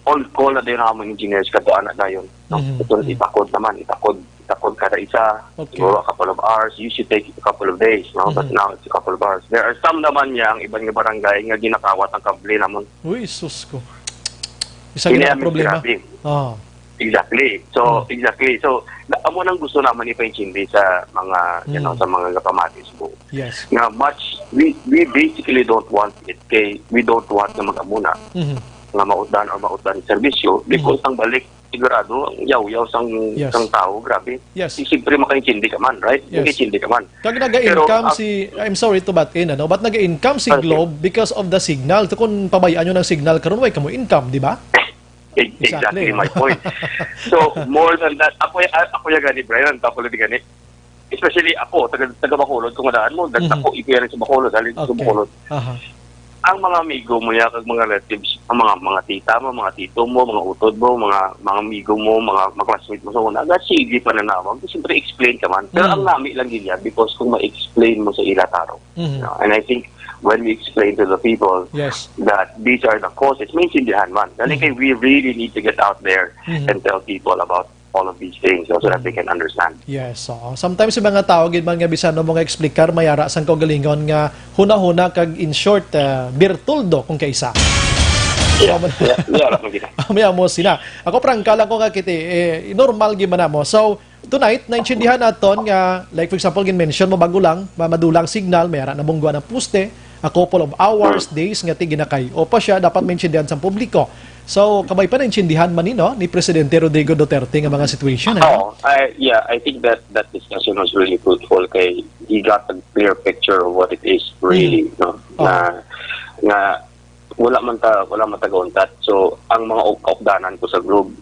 on call na din ang among engineers kadto ana dayon, no? Mhm. Ito, mhm, itakod naman, itakod, itakod kada isa, okay, siguro a couple of hours. Used to take a couple of days, no? But, mhm, now it's a couple of hours. There are some naman yang iban nga barangay nga ginakawat ang kable namon. Uy, sus ko. Isa gid ang problema. Grabe. Ah. Exactly. So, hmm, exactly. So, na, amo nang gusto naman ipaintindi sa mga, you know, hmm, sa mga kapamati sa buo. Yes. Nga much, we, we basically don't want it kay we don't want na mag-amo na, mhm, nga mautdan or mautdan ang serbisyo, mhm, because ang balik, sigurado, ang yaw-yaw sang, yes, sang tao, grabe. Yes. Di, siyempre, makaintindi ka man, right? Yes. Makaintindi ka man. Kag naga-income, pero, ah, si, I'm sorry to butt in, ano, but naga-income si, okay, Globe because of the signal. So, kung pabayaan nyo ng signal karon, way kamo income, di ba? Exactly. Exactly my point. So, more than that, ako, ako ya gani, Brian, ang tapo lang gani. Especially ako, taga, taga Bacolod, kung madaan mo, nagtako, mhm, ipiyarin sa Bacolod, halin sa, okay, Bacolod. Aha. Ang mga amigo mo ya, kag mga relatives, ang mga, mga tita mo, mga tito mo, mga utod mo, mga, mga amigo mo, mga, mga classmate mo sa una, nagsige pa na naman. Siyempre, explain ka man. Pero, mm, ang nami lang gid yan, because kung ma-explain mo sa ila, taro. Mhm. You know, and I think when we explain to the people, yes, that these are the causes, maintindihan man. Dali, mhm, kay we really need to get out there, mhm, and tell people about all of these things so, so that they, mhm, can understand. Yes, oo. Sometimes yung mga tao gid man nga bisan mo nga explicar, may ara sang kaugalingon nga hunahuna kag, in short, ah, birtuldo kung kaisa. Yeah, yeah, yeah, lang gid. May amo sila. Ako, prangka lang ko nga kiti, eh, normal gid man namo. So, tonight, naintindihan naton nga, like, for example, gin-mention mo, bago lang, ma-, madulang signal, may ara nabungguan ang poste, a couple of hours, mm, days, nga ti ginakay-o pa siya, dapat maintindihan sa publiko. So, kabay pa naintindihan man ni, no, ni Presidente Rodrigo Duterte nga mga situation, ano? Oo, I, yeah, I think that that discussion was really fruitful kay he got a clear picture of what it is really, mm, no? Oh. Na, nga wala man ta, wala man ta gauntat. So, ang mga op-, kaupdanan ko sa Globe,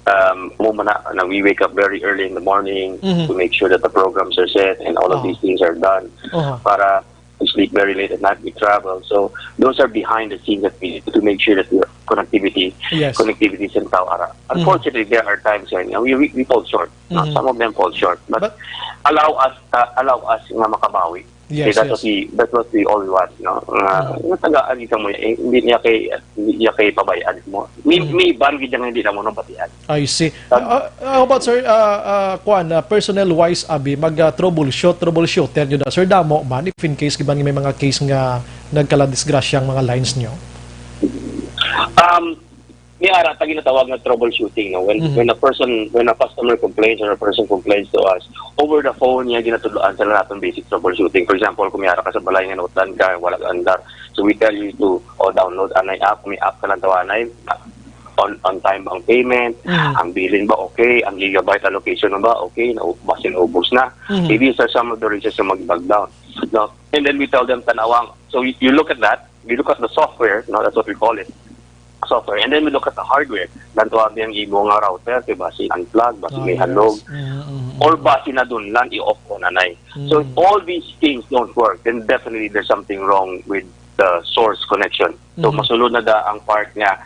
um, mo man na, na we wake up very early in the morning, mhm, to make sure that the programs are set and all of, oh, these things are done. Uh-huh. Para we sleep very late at night, we travel. So, those are behind the scenes that we do to make sure that we are connectivity, yes, connectivity sa tao ara. Mhm. Unfortunately, there are times when, you know, we, we, we fall short. No? Mhm. Some of them fall short. But, but allow us, uh, allow us nga makabawi. Yes, yes. That's what we, that's what we all want, no? Nga, mm, nga tagaan kita mo, eh, hindi niya kay, hindi niya kay pabayaan mo. May, mm, may iban gid nga hindi na mo nabatian. I see. Tag- Uh, uh, how about, sir, uh, uh, kuan, uh, personnel wise, abi, mag, uh, troubleshoot, troubleshooter yun na, sir, damo man, if in case, giban nga may mga case nga nagkala disgrasya ang mga lines nyo? Um, may ara ta ginatawag nga troubleshooting, no? When, mhm, when a person, when a customer complains or a person complains to us, over the phone niya ginatudloan sa naton basic troubleshooting. For example, kung may ara ka sa balay nga nautdan ka, wala ka andar. So we tell you to, oh, download anay app, may app ka lang tawanay, on, on time ang payment, mhm, ang billing ba okay, ang gigabyte allocation na ba okay, na, basin ubos na. Mhm. So these are some of the reasons na mag-bog down. No? And then we tell them, tanawang, so you, you look at that, we look at the software, no, that's what we call it, software, and then we look at the hardware. Tanawang ang imo nga router, kay basi unplug, basi may halog, yes. Mm, mm, mm. Or basi nadunlan, i-off ko na, nay. So, if, mm, all these things don't work, then definitely there's something wrong with the source connection. So, mm-hmm, masulod na da ang part nga,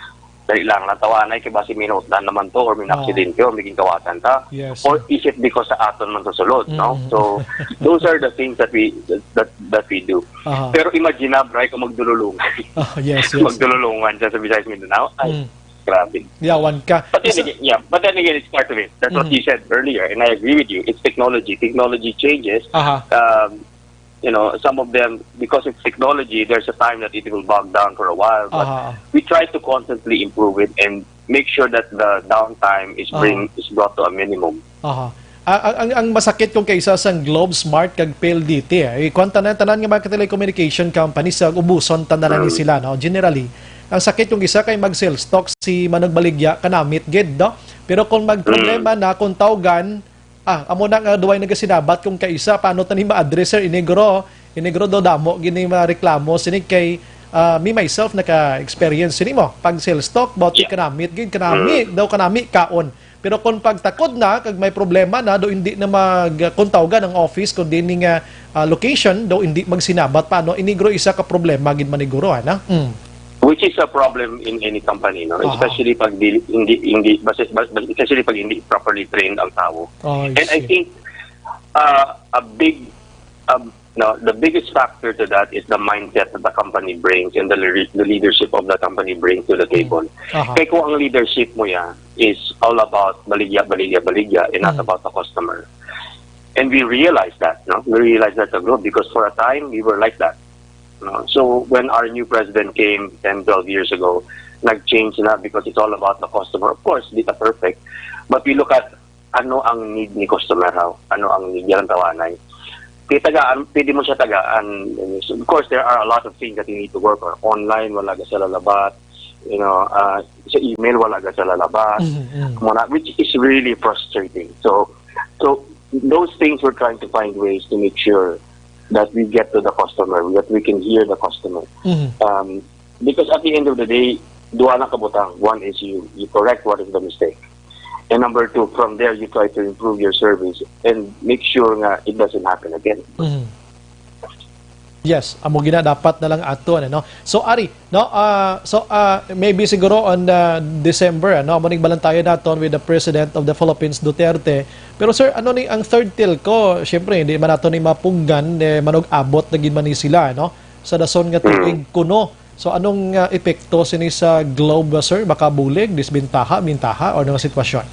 dali lang, lang tawanay, kay basi may nautdan naman to, or may, ah, naaksidente, or may ginkawatan ta. Yes. Or is it because sa aton man sa sulod, no? Mm. So, those are the things that we, that, that we do. Aha. Pero imagine na, Bri, kung magdululungan. Oh, yes, yes. Magdululungan siya sa Visayas Mindanao. Ay, mm, grabe. Yawan ka. But then, isa, again, yeah, but then again, it's part of it. That's what, mm-hmm, you said earlier, and I agree with you. It's technology. Technology changes. Aha. Um, you know, some of them, because it's technology, there's a time that it will bog down for a while. But, aha, we try to constantly improve it and make sure that the downtime is, aha, bring, is brought to a minimum. Aha. A-, ang, ang, ang masakit kung kaisa sang Globe, Smart, kag P L D T, eh. Kuwan, tanan, tanan nga mga telecommunication companies, sa ubuson, tanan ni, mm, sila, no? Generally, ang sakit kung isa kay mag-sales talk si Manong Baligya, kanamit gid, no? Pero kung magproblema, mm, na, kung tawgan, ah, amo na nga duway nagasinabat kung kaisa, paano ta ni ma-address, sir? Iniguro, iniguro daw damo gini mga reklamo sini kay, ah, me myself naka-experience sini mo. Pag sales talk, about, yeah, kanami gid, kanami, mm, daw kanami kaon. Pero kung pagtakod na, kag may problema na, do hindi na mag, kung tawgan ang office, kung di ni nga, ah, location, do hindi magsinabat pa, no? Ini guro isa ka problema gid maniguro, ana? Mm. Which is a problem in any company, no? Aha. Especially pag di, hindi, hindi, bas-, bas-, especially pag hindi properly trained ang tao. Oh, I And I see. think uh, a big, uh, no, the biggest factor to that is the mindset that the company brings and the, le- the leadership of the company brings to the table. Aha. Kaya kung ang leadership mo yan is all about baligya, baligya, baligya, and not Mm. about the customer. And we realize that, no? We realize that the group because for a time we were like that. No? So when our new president came ten, twelve years ago, nag-change na because it's all about the customer. Of course, di ta perfect. But we look at ano ang need ni customer, how? Ano ang need niya ng tawanay? Kaya tagaan, pwede mo siya tagaan. Of course, there are a lot of things that you need to work on. Online, wala ka sa lalabas. You know, uh, sa email, wala ka sa lalabas. Mm, mm. Muna, which is really frustrating. So, so those things we're trying to find ways to make sure that we get to the customer, that we can hear the customer. Mhm. Um, because at the end of the day, duha na kabutang. One is you, you correct what is the mistake. And number two, from there, you try to improve your service and make sure nga it doesn't happen again. Mhm. Yes, amo gina dapat na lang ato, ano. So ari, no, ah, so ah, maybe siguro on the December, ano, amo ning balantayon naton with the President of the Philippines, Duterte. Pero sir, ano ni ang third telco? Siyempre, hindi man nato ni mapunggan, eh, manug-abot na gid man ni sila, no, sa dason nga tuig kuno. So anong ah, epekto sini sa Globe, sir? Makabulig, disbentaha, bintaha, o anong sitwasyon?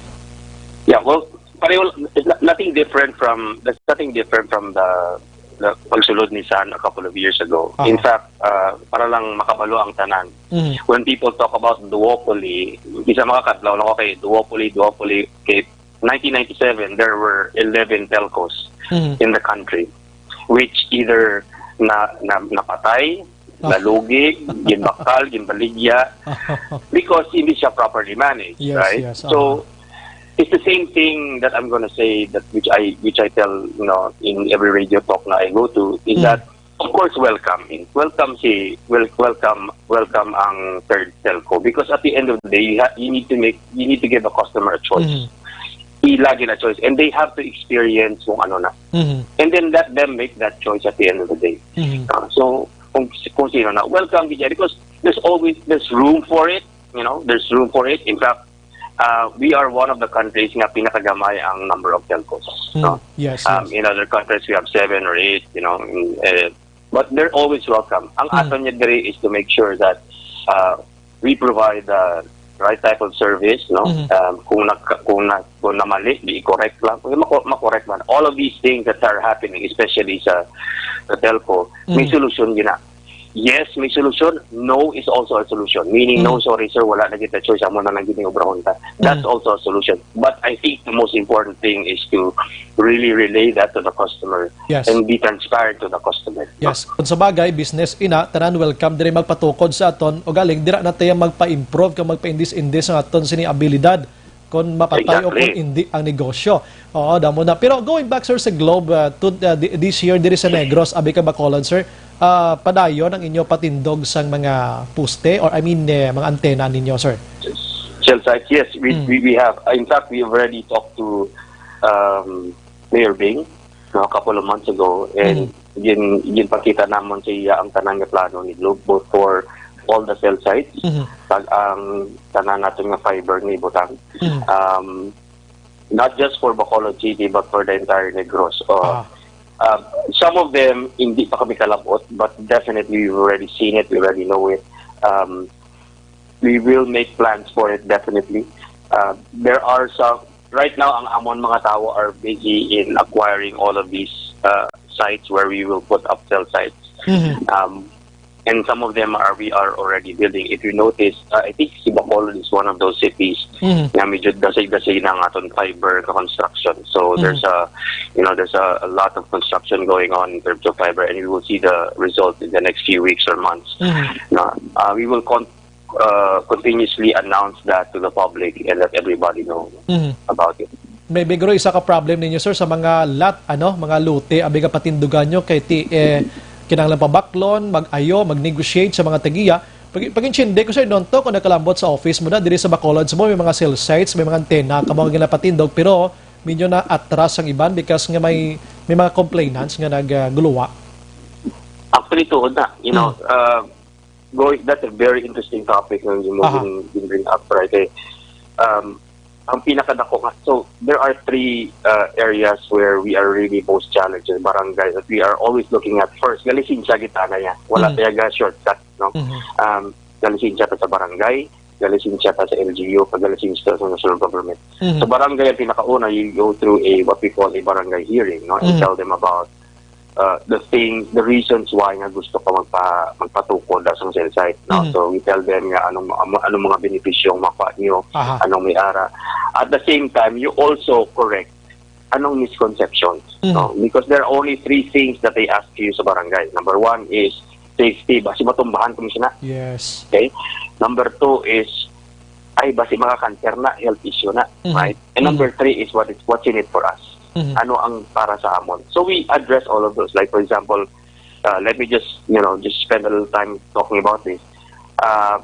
Yeah, well, pareho, it's not- nothing different from, there's nothing different from the, the pagsulod ni San a couple of years ago. Aha. In fact, uh, para lang makabalo ang tanan, Mhm. when people talk about duopoly, isa mga kadlaw lang, okay, duopoly, duopoly, okay, nineteen ninety-seven, there were eleven telcos Mhm. in the country, which either na, na napatay, Ah. nalugi, ginbakal, ginbaligya, because hindi siya properly managed, Yes, right? Yes, So, it's the same thing that I'm gonna say that which I which I tell, you know, in every radio talk na I go to is Mm. that of course welcome, eh. Welcome si wel- welcome welcome ang third telco because at the end of the day you, ha- you need to make you need to give a customer a choice. Mhm. Ila gid na choice and they have to experience kung ano na. Mhm. And then let them make that choice at the end of the day. Mhm. Uh, so kung kung sino na welcome gid siya because there's always there's room for it, you know, there's room for it. In fact, uh, we are one of the countries nga pinakagamay ang number of telcos. Mm. No? Yes, Um, yes. In other countries, we have seven or eight, you know. In, uh, but they're always welcome. Ang Mm. aton niya diri is to make sure that uh, we provide the right type of service, no? Mhm. Um, kung nag kung na kung namali, di i-correct lang. Kung mako makorek man. All of these things that are happening, especially sa sa telco, may Mhm. solusyon gina. Yes, may solusyon. No is also a solution. Meaning, no, Mhm. sorry sir, wala na kita choice. Amo na lang gid ning obrahon ta. That's Mhm. also a solution. But I think the most important thing is to really relay that to the customer Yes. and be transparent to the customer. Yes. Kung sa bagay, business ina, tanan welcome diri magpatukod sa aton. O galing, dira na tayo magpa-improve kag magpaindis-indis ang aton sini abilidad. Kung mapatay o Exactly. kung hindi ang negosyo. Oo, damo na. Pero going back, sir, sa Globe, uh, to, uh, di- this year, diri sa Negros, abi ka Bacolod, sir, uh, padayon ang inyo patindog sang mga poste or, I mean, eh, mga antena ninyo, sir? Cell sites, yes, we, Mm. we, we have. In fact, we already talked to um, Mayor Bing, no, a couple of months ago, and gin, ginpakita namon sa iya ang tanan nga plano ni Globe, both for all the cell sites, Mhm. kag ang tanan naton nga fiber nga ibutang. Mhm. Um, not just for Bacolod City, but for the entire Negros. Uh, Ah. uh, some of them, hindi pa kami kalabot, but definitely we've already seen it, we already know it. Um, we will make plans for it, definitely. Uh, there are some, right now, ang amon mga tao are busy in acquiring all of these uh, sites where we will put up cell sites. Mhm. Um, and some of them are we are already building. If you notice, uh, I think si Bacolod is one of those cities Mhm. na medyo dasig-dasig na ang aton fiber construction. So Mhm. there's a, you know, there's a, a lot of construction going on in terms of fiber, and we will see the result in the next few weeks or months. Mhm. Na, uh, we will con- uh, continuously announce that to the public and let everybody know Mhm. about it. Maybe guro isa ka problem ninyo, sir, sa mga lot, ano, mga lote, abi nga patindugan nyo kay ti eh, kinahanglan pabaklon, mag-ayo, mag-negotiate sa mga tagiya. Pag, pag-intindi ko, Sir Donto, kung nakalambot sa office mo na, diri sa Bacolod, sa mo, may mga cell sites, may mga antena, kamo nga ginapatindog, pero medyo na atras ang iban because nga may, may mga complainants nga nagaguluwa. Actually, tuod na. You know, uh, going, that's a very interesting topic nga mo Aha. gin, gin bring up, right? Eh, um, ang pinakadako nga, so there are three uh, areas where we are really most challenged as barangay that we are always looking at first. Galisensya kita na yan. Wala Mm. tayo ga shortcut, no? Mhm. Um, galisensya ta sa barangay, galisensya ta sa L G U, pag galisensya ta sa national government. Mhm. Sa barangay ang pinakauna, you go through a what we call a barangay hearing, no? And Mhm. tell them about uh, the thing, the reasons why nga gusto ka magpa, magpatukod sa cell site, no? Mhm. So we tell them nga anong anong mga benepisyo ang makuha nyo, Aha. anong may ara. At the same time, you also correct anong misconceptions, Mhm. no? Because there are only three things that they ask you sa barangay. Number one is safety, basi matumbahan ko siya na. Yes. Okay? Number two is, ay, basi maka-cancer na, health issue na, Mhm. right? And number Mhm. three is what is what's in it for us. Mhm. Ano ang para sa amon. So we address all of those. Like for example, uh, let me just, you know, just spend a little time talking about this. Uh,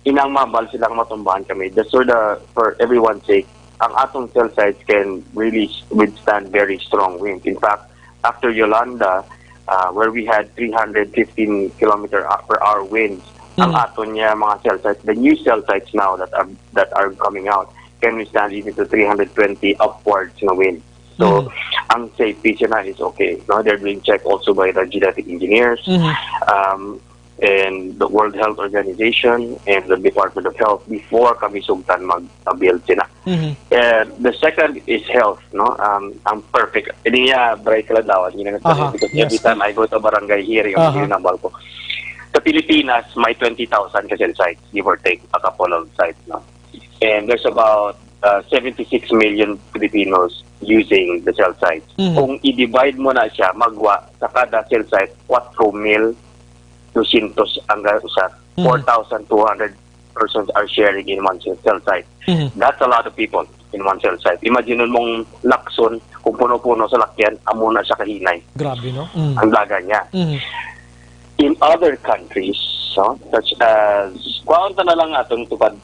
inang mabal silang matumbahan kami. Just for the, for everyone's sake, ang atong cell sites can really withstand very strong winds. In fact, after Yolanda, uh, where we had three hundred fifteen kilometer per hour winds, ang Mhm. aton niya mga cell sites, the new cell sites now that are that are coming out can withstand even to three hundred twenty upwards na wind. So, Mhm. ang safety siya na is okay. No, they're being checked also by the genetic engineers, Mhm. um, and the World Health Organization and the Department of Health before kami sugtan mag-build sina. Mhm. And the second is health, no? Um, ang perfect. Ini niya, Bray Kalandawan, yun ang Aha, because every yes. time I go to barangay hearing, Aha. ang ginambal ko. Sa Pilipinas, may twenty thousand ka cell sites, give or take, a couple of sites, no? And there's about uh, seventy-six million Filipinos using the cell sites. Mhm. Kung i-divide mo na siya, magwa sa kada cell site, four mil dosyentos ang ga-, usa. Mhm. Four thousand two hundred persons are sharing in one cell, cell site. Mhm. That's a lot of people in one cell site. Imagine mong Lacson, kung puno-puno sa lakyan, amo na siya kahinay. Grabe, no? Mm. Ang dagan niya. Mhm. In other countries, no, such as, kuhaon ta na lang atong tupad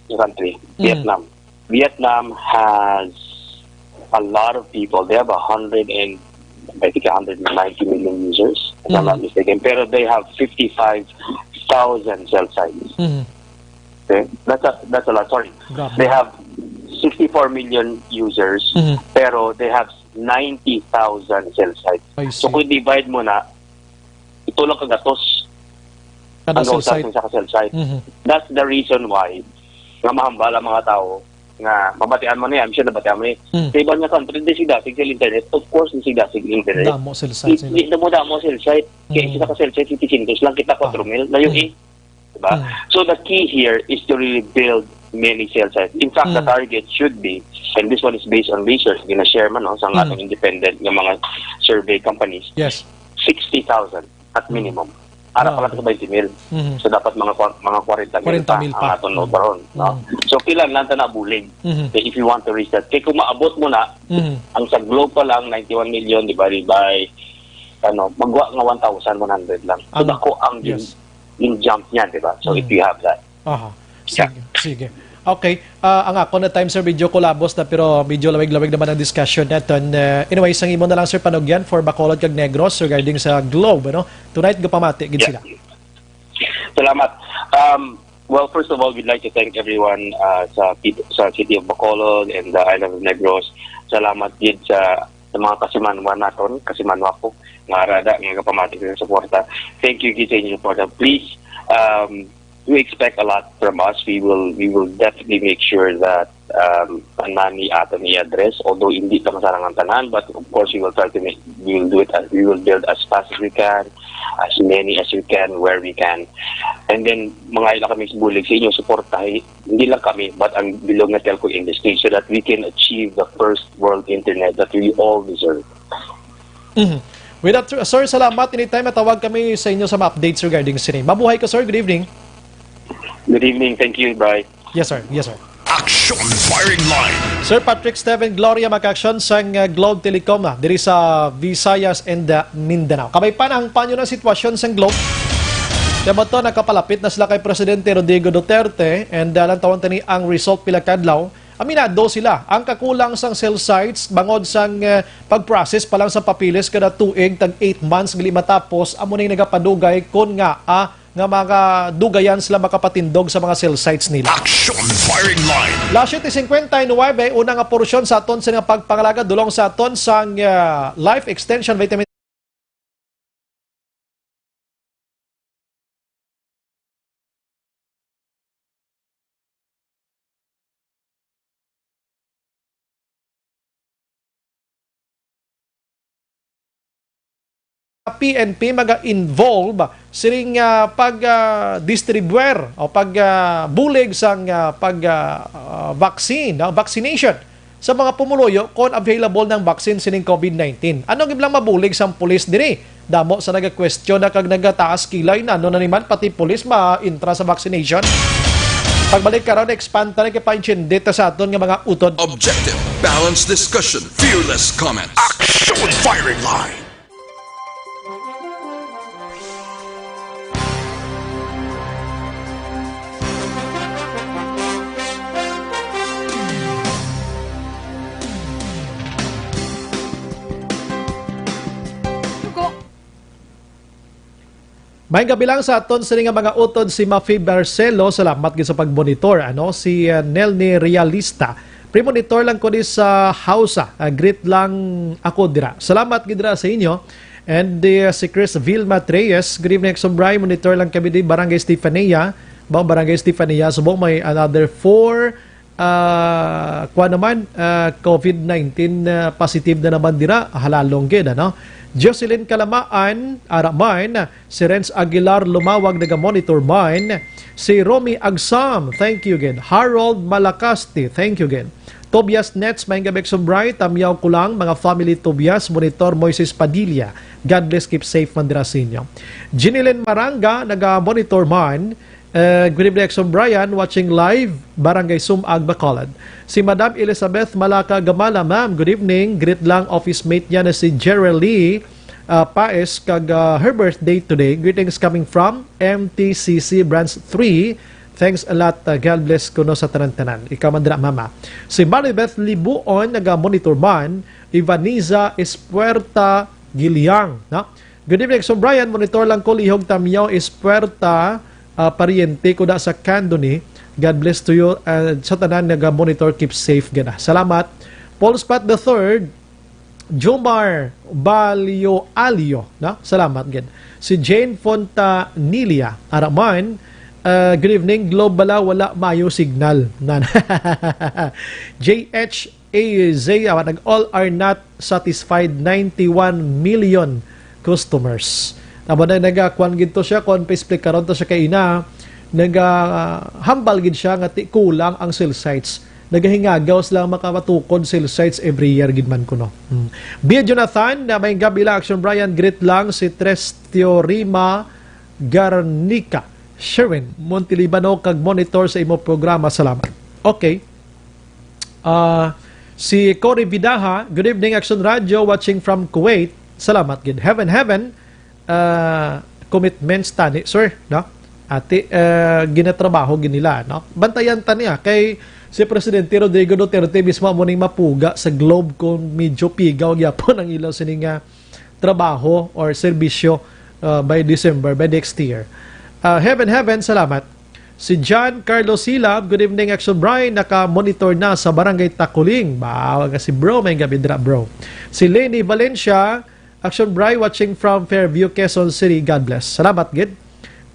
nga country, Mm. Vietnam. Vietnam has a lot of people. They have a hundred and, I think, a hundred and ninety million users, if I'm not Mm. mistaken. Pero they have fifty-five thousand cell sites. Mm. Okay? That's a, that's a lot. Sorry. Grabe. They have sixty-four million users, Mm. pero they have ninety thousand cell sites. I So, see. kung divide mo na, ito lang kagatos Kada ang cell gawas site. Sa cell site. Mhm. That's the reason why nga mahambal ang mga tao nga mabatian mo niya, I'm sure nabatian mo niya. Mm. Sa iban nga country, di sila sig internet. Of course, di sila sig internet. Damo cell site Di, sila. di, damo-damo cell site. Kaya Mm. isa ka cell site, fifty centos lang, kita Ah. four mil. Layo Mm. eh. Diba? Mm. So the key here is to really build many cell sites. In fact, the Mm. target should be, and this one is based on research, gina-share man, no, sa Mm. atong independent nga mga survey companies, Yes. sixty thousand at Mm. minimum. Ara pa Grabe. lang sa twenty mil. Mhm. So, dapat mga kwa-, mga forty mil pa Forty mil ang pa. aton Mm. overall, no? Mm. So, kailangan lang ta na bulig. Mhm. Okay, if you want to reach that. Kaya kung maabot mo na, Mhm. ang sa globe pa lang, ninety-one million divided by, ano, magwa nga one thousand one hundred lang. So, Ang, dako ang gin-, yes. gin-jump niya, di ba? So, if Mm. you have that. Aha. Yeah. Sige, sige. Okay. Ah, ang ako na time, sir, video ko labos na, pero medyo lawig-lawig naman ang discussion naton. Uh, anyways, ang imo na lang, sir, panugyan for Bacolod kag Negros regarding sa Globe, ano? Tonight, gapamati gid Yeah. sila. Salamat. Um, well, first of all, we'd like to thank everyone uh, sa, peop- sa City of Bacolod and the Island of Negros. Salamat gid sa, sa mga kasimanwa naton, kasimanwa ko, nga arada nga gapamati sa suporta. Thank you gid sa inyong suporta. Please, um, do expect a lot from us. We will we will definitely make sure that um, tanan ni aton i-address. Although hindi ta masarang ang tanan, but of course we will try to make, we will do it as, we will build as fast as we can, as many as we can, where we can. And then, mga ila kami sa bulig sa inyo, suportahi, hindi lang kami, but ang bilog nga telco industry so that we can achieve the first world internet that we all deserve. Mhm. With that, sir, sir, salamat. Anytime, matawag kami sa inyo sa mga updates regarding sini. Mabuhay ka, sir. Good evening. Good evening. Thank you. Bye. Yes, sir. Yes, sir. Action Firing Line. Sir Patrick Steven Gloria, mag-action sang, uh, Globe Telecom, ah, diri sa Visayas and, uh, Mindanao. Kabay pa ang panyo ng sitwasyon sang Globe. Kaya mo to, nakapalapit na sila kay Presidente Rodrigo Duterte, and, uh, lantawon tani ang result pila kadlaw. Aminado sila ang kakulang sang cell sites bangod sang, uh, pag-process pa lang sa papeles kada tuig, tag eight months gali matapos, amo ning nagapadugay kon nga, ah, nga mga dugayan sila makapatindog sa mga cell sites nila. Action Firing Line. Las siete cincuenta y nueve, una nga porsyon sa aton sa nga pagpangalaga, dulong sa aton sang, uh, Life Extension Vitamin P N P maga-involve sining, ah, pag, ah, distribuer o pag, ah, bulig sang, ah, pag, ah, ah, vaccine, ah, vaccination sa mga pumuluyo kon available ng vaccine sining COVID nineteen. Ano gid lang mabulig sang pulis diri? Damo sa naga-question na kag nagataas kilay na ano na naman pati pulis ma-intra sa vaccination. Pagbalik karon, expand ta na kay pa-intindi ta sa aton nga mga utod. Objective, balanced discussion, fearless comments. Action Firing Line. May gabi lang sa aton sini nga mga utod si Mafi Barcelo. Salamat gid sa pagmonitor. Ano, si, uh, Nelny Realista. Pre-monitor lang ko di sa Hausa. Uh, greet lang ako dira. Salamat gid dira sa inyo. And, uh, si Chris Vilma Treyes, "Good evening, Exo Bri. Monitor lang kami di Barangay Stefania." Ba, Barangay Stefania, subong may another four, ah, kuwan naman, ah, COVID nineteen, ah, positive na naman dira. Halalong gid, ano? Jocelyn Kalamaan, ara man, si Renz Aguilar Lumawag, naga-monitor man. Si Romy Agsam, thank you gid. Harold Malacaste, thank you gid. Tobias Nets, maayong gabi, Exo Bri. Tamyaw ko lang, mga family Tobias, monitor Moises Padilla. God bless, keep safe man dira sa inyo. Jeanilyn Maranga, naga-monitor man. Uh, good evening, Exo Brian, watching live, Barangay Sumag, Bacolod. Si Madam Elizabeth Malaka Gamala, ma'am, good evening. Greet lang office mate niya na si Jerry Lee, uh, Paes, kag, uh, her birthday today. Greetings coming from M T C C Branch three. Thanks a lot. Uh, God bless kuno sa tanan-tanan. Ikaw man dira, mama. Si Maribeth Libuon, naga-monitor man. Ivaniza Espuerta Giliang, no? Good evening, Exo Brian. Monitor lang ko, Lihog Tamyaw Espuerta, ah, pariente ko da sa Candoni. God bless to you, ah, sa tanan naga-monitor, keep safe gid, ah. Salamat. Paul Spot the third, Jomar Balio Alio, no? Salamat gid. Si Jane Fontanilia, ara man, ah, good evening, Globe bala, wala maayo signal. Nan. J H A Z, awa, nag all are not satisfied, ninety-one million customers. Amo na, nagakuan gid to siya, kung pa-explicaron to siya kay ina, nagahambal gid siya nga ti kulang ang cell sites. Nagahingagaw sila makapatukod cell sites every year gid man kuno. Hmm. Bia Jonathan, na may gabi lang, Action Brian, greet lang si Tres Teorema Garnica. Sherwin Montelibano, kag monitor sa imo programa. Salamat. Okay. Ah, si Cory Vidaha, "Good evening, Action Radio, watching from Kuwait." Salamat gid. Heaven, heaven, ah, commitments tani, sir, no? Ati, ah, ginatrabaho gid nila, no? Bantayan ta niya kay si Presidente Rodrigo Duterte mismo amo ning mapuga sa Globe kung medyo pigaw gyapon ang ilaw sini nga trabaho or serbisyo, uh, by December, by next year. Uh, heaven, heaven, salamat. Si John Carlos Hilab, "Good evening, Action Brian. Naka-monitor na sa Barangay Takuling." Ba, nga si bro, may gabi dira, bro. Si Lenny Valencia, "Action Brian, watching from Fairview, Quezon City. God bless." Salamat gid.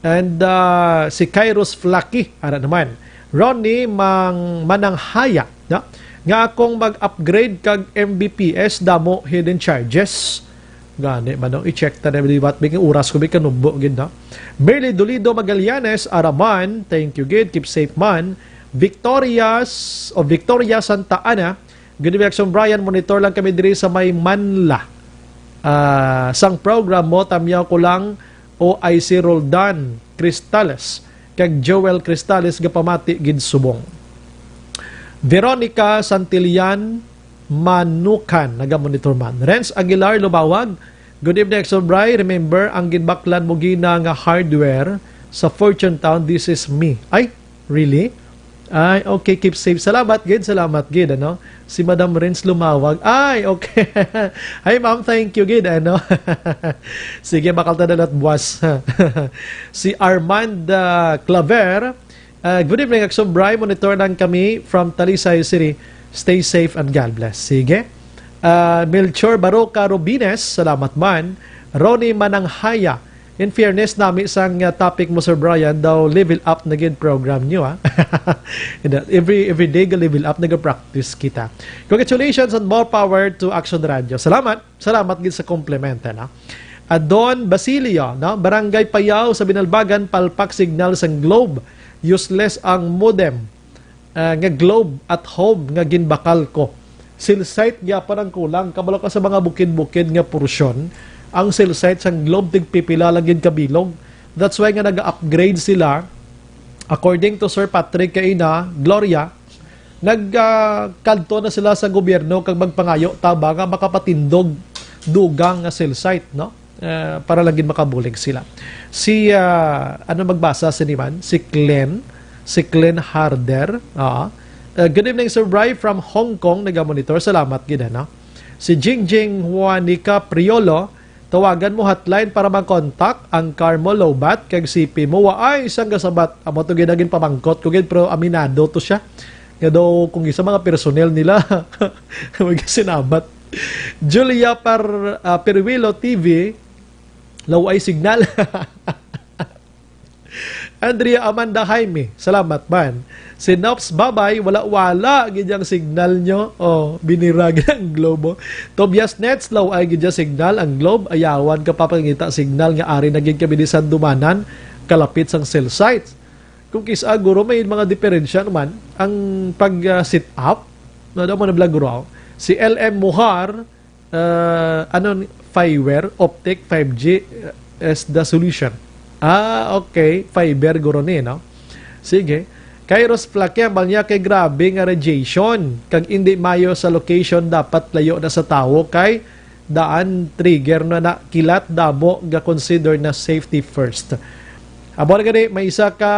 And, uh, si Kairos Flaky, ara naman. Ronnie Mang-, Mananghaya, no? Nga akong mag-upgrade kag M B P S, damo hidden charges. Gani man, no? I-check ta na liwat, biging oras ko, bi kanubo gid, no? Merly Dolido Magallanes, ara man, thank you gid, keep safe man. Victorias, o Victoria Santa Ana, "Good evening, Action Brian, monitor lang kami diri sa may Manla. Ah, sang program mo, tamyaw ko lang, O I C Roldan Cristales, kag Joel Cristales, gapamati gid subong." Veronica Santillan, Manukan, nagamonitor man. Renz Aguilar Lumawag, "Good evening, Exo Bri. Remember ang ginbaklan mo gina nga hardware sa Fortune Town, this is me. Ay, really? Ay, okay, keep safe. Salamat gid, salamat gid, ano? Si Madam Renz Lumawag. Ay, okay. Hi, ma'am, thank you gid, ano? Sige, bakal ta dalat buwas. Si Armand ah, Claver, ah, "Good evening, Action Bry. Monitor lang kami from Talisay City. Stay safe and God bless." Sige. Ah, Melchor Baroca Robines, salamat man. Ronnie Mananghaya, "In fairness, nami sang ah, topic mo, Sir Brian, daw level up na gid program niyo, ah." Every, every day ga level up, nag-practice kita. Congratulations and more power to Action Radio. Salamat. Salamat gid sa compliment, ano? Adon Basilio, no? "Barangay Payaw sa Binalbagan, palpak signal sang Globe. Useless ang modem, ah, nga Globe at home nga ginbakal ko. Cell site gyapon ang kulang. Kabalo ka sa mga bukid-bukid nga porsyon, ang cell site sang Globe tigpipila lang gid ka bilog. That's why nga naga-upgrade sila." According to Sir Patrick kaina, Gloria, nag ah, kadto na sila sa gobyerno kag magpangayo ta ba nga makapatindog dugang nga cell site, no? Ah, para lang gid makabulig sila. Si ah, ano magbasa sini man? Si Glenn, si Glenn Harder. Ah. Ah, "Good evening, Sir Bry, from Hong Kong, nagamonitor." Salamat gid, ano? Si Jingjing Juanica Priolo, "Tawagan mo hotline para mag-contact ang Carmo Lobat kag C P mo." Wa ay isang gasabat. Amo to gid ang ginpamangkot ko gid, pero aminado to siya nga daw kung isa mga personnel nila, may sinabat. Julia Par-, ah, Peruilo T V, "Law ay signal." Andrea Amanda Jaime, salamat man. Si Nops Babay, "Wala-wala gid ang signal nyo." Oh, binira gid ang Globe. Tobias Nets, "Law ay gid ang signal ang Globe. Ayawan ka papangita signal nga ari na gid kami di Sandumanan, kalapit sang cell sites." Kung kis-a, guro, may mga diferensya naman ang pag ah, set up. No, daw mo na vlog, guro, ako. Si L M Muhar, ah, ano ni, fiber optic five G is the solution. Ah, okay. Fiber guro ni, no? Sige. Kairos Flaquem, ang niya kay grabe nga radiation. Kag indi mayo sa location, dapat layo na sa tawo kay daan trigger na na kilat, damo ga consider na safety first. Amo na gani, may isa ka,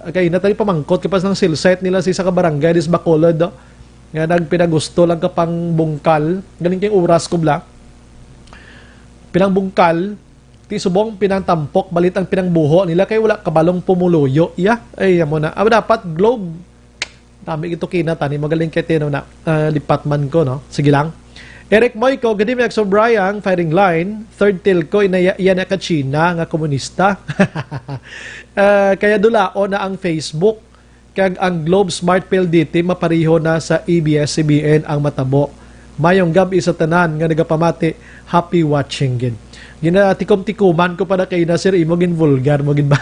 kay natay pamangkot ka pa sang cell site nila sa isa ka barangay, dis Bacolod, no? Nga nagpinagusto lang ka pang bungkal. Galing kay oras ko bla. Pinang bungkal, ti subong pinang tampok, balit ang pinang buho nila kay wala kabalong pumuluyo. Iya, ay, amo na. Ah, dapat Globe. Dami ito kinatani. Magaling kay Tino na. Ah, lipat man ko, no? Sige lang. Eric Moico, "Good evening, Exo Brian, firing line. Third telco, inaya, iya na ka China nga komunista." Ah, kaya dulaon na ang Facebook. Kag ang Globe Smart P L D T mapareho na sa A B S C B N ang matabo. Mayong gab-i sa tanan nga nagapamati. Happy watching gid. Ginatikom-tikuman ko pa na kay na, sir, imo gin vulgar mo gid ba?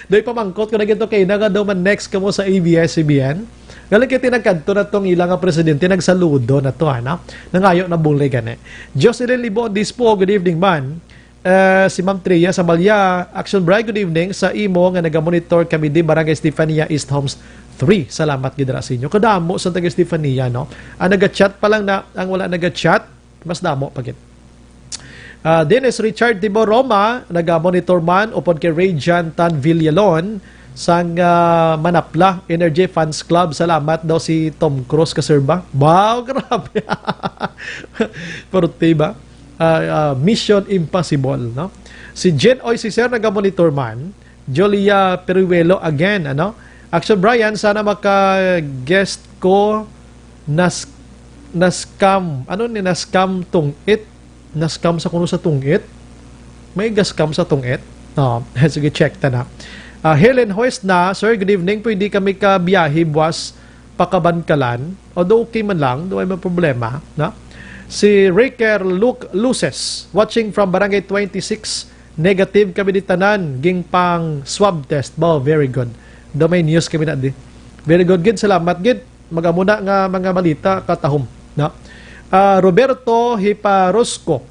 Doy pamangkot ko na gid to kay na nga daw man next kamo sa A B S C B N. Galing kay tinagkadto na tong ila nga presidente, nagsaludo na to, ana. Nangayo na bulig, gani. Jocelyn Libo Dispo, good evening man. Eh, si Ma'am Tria Sabalya, "Action Bright, good evening sa imo nga nagamonitor kami di Barangay Estefania, East Homes three." Salamat gid ra sa inyo. Kadamo sa taga Estefania, no? Ang naga-chat pa lang na, ang wala naga-chat, mas damo pa gid. Ah, Dennis Richard Tibo Roma, nagamonitor man, upod kay Ray Jan Tan Villalon, sang ah, Manapla Energy Fans Club. Salamat daw si Tom Cruise ka, sir, ba? Wow, grabe. Purti ba? Ah, ah, Mission Impossible, no? Si Jen Oy, si Sir, nagamonitor man. Julia Peruelo again, ano? "Action Brian, sana maka-guest ko nas-, na-scam." Ano ni na-scam tong it? Na-scam sa kuno sa tungit? May ga-scam sa tungit? Oh, sige, check ta na. Ah, Helen Hoyes na, "Sir, good evening. Pwede kami ka biyahe buwas pakabankalan?" Although okay man lang, do may problema, na? Si Ricker Luke Luces, watching from Barangay twenty-six, negative kami di tanan, ging pang swab test. Ba, very good. Do may news kami na di. Very good, gid. Salamat, gid. Magamuna nga mga balita, katahom, na? Ah, Roberto Hiparosco.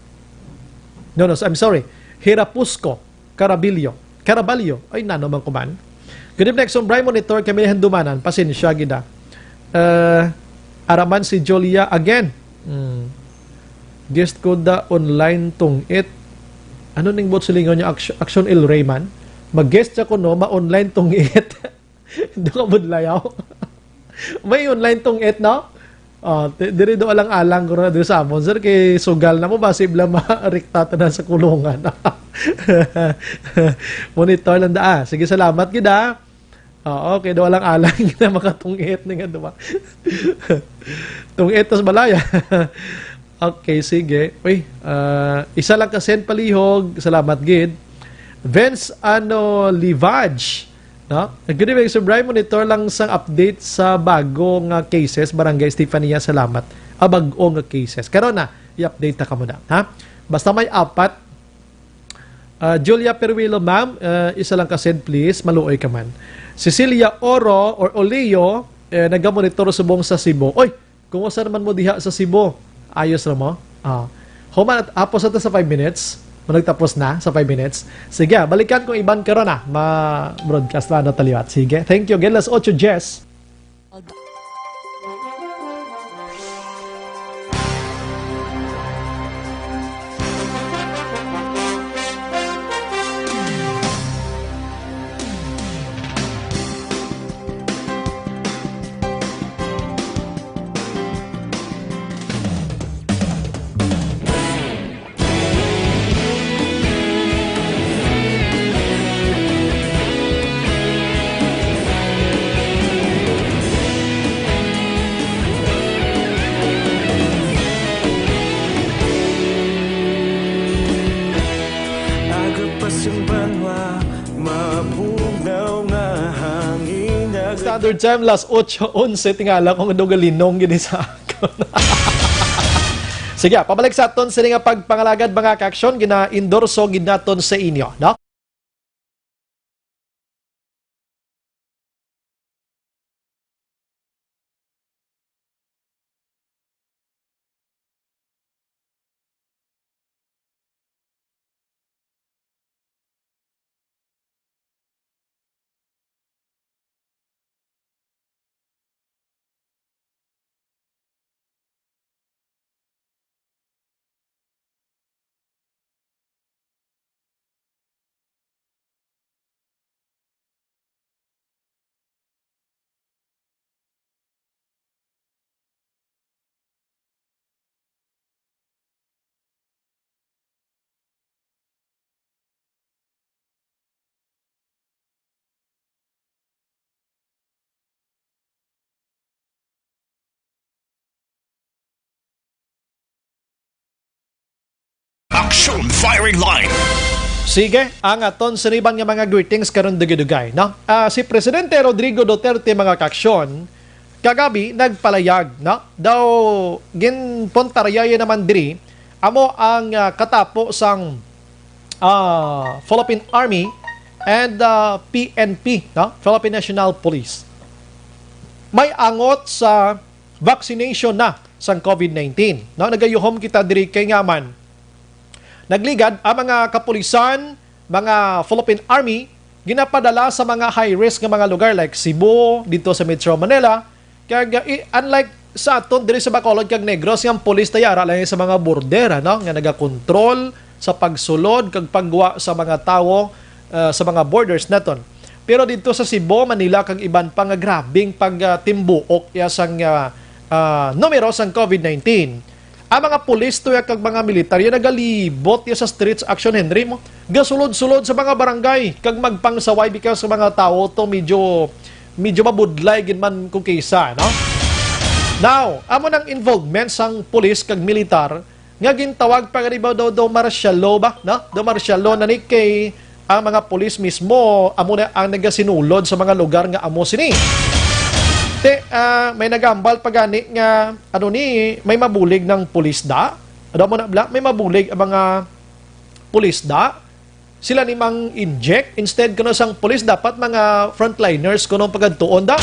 No, no, I'm sorry. Hirapusco. Carabillo. Caraballo. Ay, nano man kuman. Good evening, Exo Bry. Monitor kami handumanan. Pasensya gid, ah. Eh, araman si Julia again. Hmm. Guest ko da online tong it. Ano ning buot silingon niya, Action, Action El Rey man? Mag-guest siya kuno, ma-online tong it. Hindi ka budlayaw. May online tong it, no? Ah, di-, diri do alang-alang ko na diri sa amon, sir, kay sugal na mo, basi bala marikta ta na sa kulungan. Monitor lang da. Ah, sige, salamat gid, ah. Oo, kay daw lang alang na makatungit ni nga duwa. Tungit tas balaya. Okay, sige. Uy, ah, isa lang ka send palihog. Salamat gid. Vince Ano Livage, no? Good evening, Sir Brian. Monitor lang sang update sa bago nga cases, Barangay Estefania. Salamat. Ah, bago nga cases. Karon na, i-update ta ka muna, ha? Basta may apat, Ah, Julia Peruilo, ma'am, ah, isa lang ka send, please. Maluoy ka man. Cecilia Oro or Oleo, eh, nagamonitor subong sa Cebu. Oy, kumusta naman mo diha sa Cebu? Ayos ra mo? Ah. Human at apos ata sa five minutes. Managtapos na sa five minutes. Sige, ah, balikan kong iban karon, ah. Ma-broadcast na, ano, taliwat. Sige, thank you. Again, las ocho diez. Agapas ang banwa, mabugnaw nga hangin, aga- Standard Time, las ocho onse, tingala kung ano galinong gini sa akon. Sige, pabalik sa aton sini nga pagpangalagad, mga ka-aksyon, gina-endorso gid naton sa inyo, no? Action Firing Line. Sige, ang aton siniban nga mga greetings karon dugay-dugay, no? Ah, si Presidente Rodrigo Duterte, mga ka-aksyon, kagabi nagpalayag, no? Daw ginpuntaryaya naman diri amo ang, ah, katapo sang, ah, Philippine Army and, ah, P N P, no? Philippine National Police. May angot sa vaccination na sang COVID nineteen, no? Nagayuhom kita diri kay nga man nagligad ang mga kapulisan, mga Philippine Army, ginapadala sa mga high risk nga mga lugar like Cebu, dito sa Metro Manila. Kag, uh, i-, unlike sa aton diri sa Bacolod kag Negros, nga ang pulis ta yara lang sa mga border, ano, nga nagakontrol sa pagsulod kag pagwa sa mga tawo, uh, sa mga borders naton. Pero dito sa Cebu, Manila kag iban pa nga grabing pag, uh, timbuok ya sang, uh, uh, numero sang COVID nineteen. Ang mga pulis tuya kag mga militar ya nagalibot ya sa streets, Action Henry, mo gasulod-sulod sa mga barangay kag magpangsaway because sa mga tawo to medyo, medyo mabudlay gid man kung kisa, no? Now, amo nang involvement sang pulis kag militar nga gintawag pa gani ba daw, daw martial law ba, no? Daw martial law na ni kay ang mga pulis mismo amo na ang nagasinulod sa mga lugar nga amo sini. Te, ah, may nagambal pa gani nga, ano ni, may mabulig ng pulis da? Ano mo na, bla? May mabulig ang mga pulis da? Sila ni mang inject? Instead kuno sang pulis, dapat mga frontliners kuno pagadtuon da?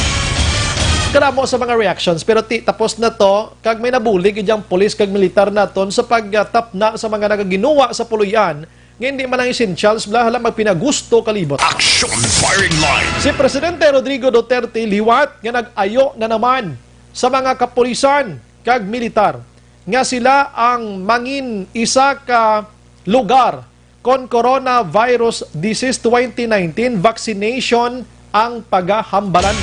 Karamo sa mga reactions, pero ti, tapos na to, kag may nabulig idyang pulis kag militar naton sa pagtapna sa mga nagaginuwa sa puloy-an nga hindi man lang essentials, bla, hala, magpinagusto kalibot. Action Firing Line. Si Presidente Rodrigo Duterte liwat nga nag-ayo na naman sa mga kapulisan kag militar nga sila ang mangin isa ka lugar kon coronavirus disease twenty nineteen vaccination ang pagahambalan.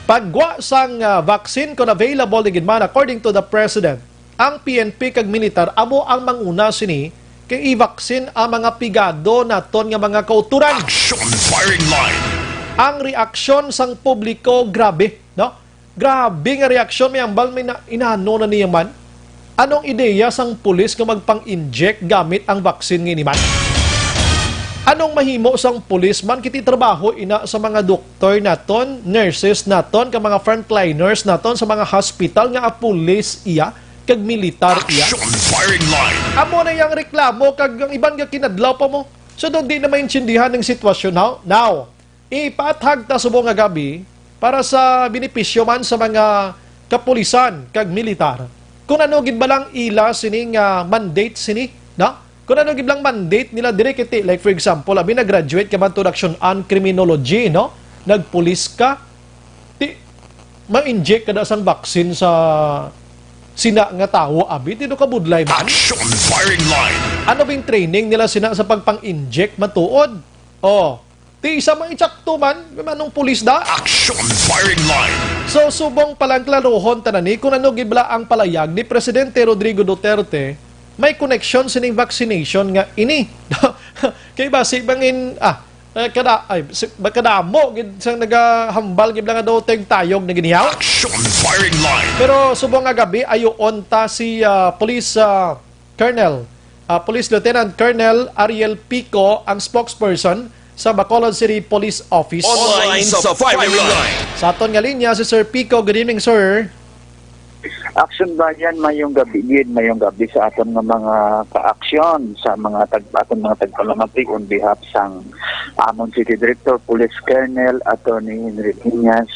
Paggwa sang, ah, vaccine kon available na gid man, according to the president, ang P N P kag militar amo ang manguna sini kay i-vaccine ang mga pigado naton nga mga kauturan. Action firing line. Ang reaksyon sang publiko grabe, no? Grabe nga reaksyon, may ambal, may na, inano na niya man. Anong ideya sang pulis nga magpang-inject gamit ang vaccine nga ini man? Anong mahimo sang pulis man? Kiti trabaho ina sa mga doktor naton, nurses naton, ka mga frontliners naton sa mga hospital nga pulis iya kag militar iya. Action firing line. Amo na yang reklamo kag ang iban nga kinadlaw pa mo. So, doon di na maintindihan ang sitwasyon now. Now, ipaathag ta subong nga gabi para sa benepisyo man sa mga kapulisan kag militar. Kung ano gid ba lang ila sini nga mandate sini, no? Kung ano gid lang mandate nila diri kiti, like for example, abi nag-graduate ka man to action on criminology, no? Nagpulis ka, ti ma-inject ka na sang vaccine sa sina nga tawo, abi, ti do ka budlay man. Action firing line. Ano bing training nila sina sa pagpang-inject matuod? Oh, ti isa man, insakto man, may manong pulis da. Action firing line. So, subong pa lang klarohon tanan ni kung ano gid bala ang palayag ni Presidente Rodrigo Duterte, may koneksyon sining vaccination nga ini. Kay basi bangin, ah, eh, kada, ay, si, ba, kadamo gid sang nagahambal gid lang nga daw tayog na ginihaw. Action firing line. Pero subong nga gabi, ayuon ta si, ah, Police, ah, Colonel, ah, Police Lieutenant Colonel Ariel Pico, ang spokesperson sa Bacolod City Police Office. Online sa firing line. Sa aton nga linya si Sir Pico. Good evening, sir. Action Brian, mayong gabi gid, mayong gabi sa aton nga mga ka-aksyon, sa mga tag aton mga tagpalamati on behalf sang amon City Director Police Colonel Attorney Henry Piñas.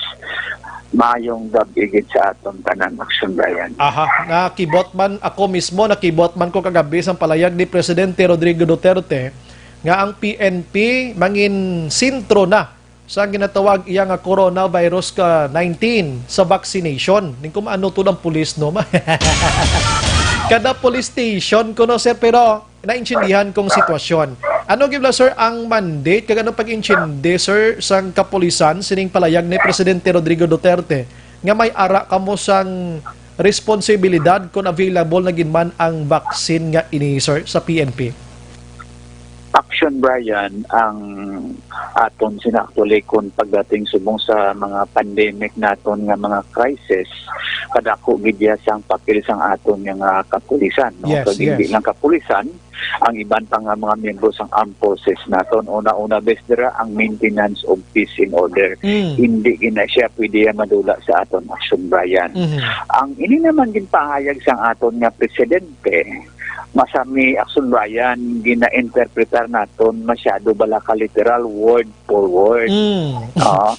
Mayong gabi gid sa aton tanan, Action Brian. Aha, nakibot man ako mismo, nakibot man ko kagabi sang palayag ni Presidente Rodrigo Duterte nga ang P N P mangin sentro na sa ginatawag iya nga coronavirus ka nineteen sa vaccination. Ning kung ano to ng pulis, no? Kada police station, kuno, sir, pero naintindihan kong sitwasyon. Ano gid bala, sir, ang mandate kag ano pag-intindi, sir, sang kapulisan sining palayag ni Presidente Rodrigo Duterte nga may ara kamo sang responsibilidad kung available na gid man ang vaccine nga ini, sir, sa P N P? Action, Brian, ang aton sina actually kung pagdating subong sa mga pandemic naton nga mga crisis, kadako gid iya sang papel sang aton nga, nga kapulisan, no? Yes, kag hindi yes. lang kapulisan, ang iban pa nga mga miyembro sang armed forces naton. Una-una, bes, dira ang maintenance of peace and order. Mm. Hindi gina siya pwede madula sa aton, Action Brian. Mhm. Ang ini naman ginpahayag sang aton nga presidente, masami, Action Brian, gina-interpretar naton masyado bala ka literal, word for word. Mm. Oo.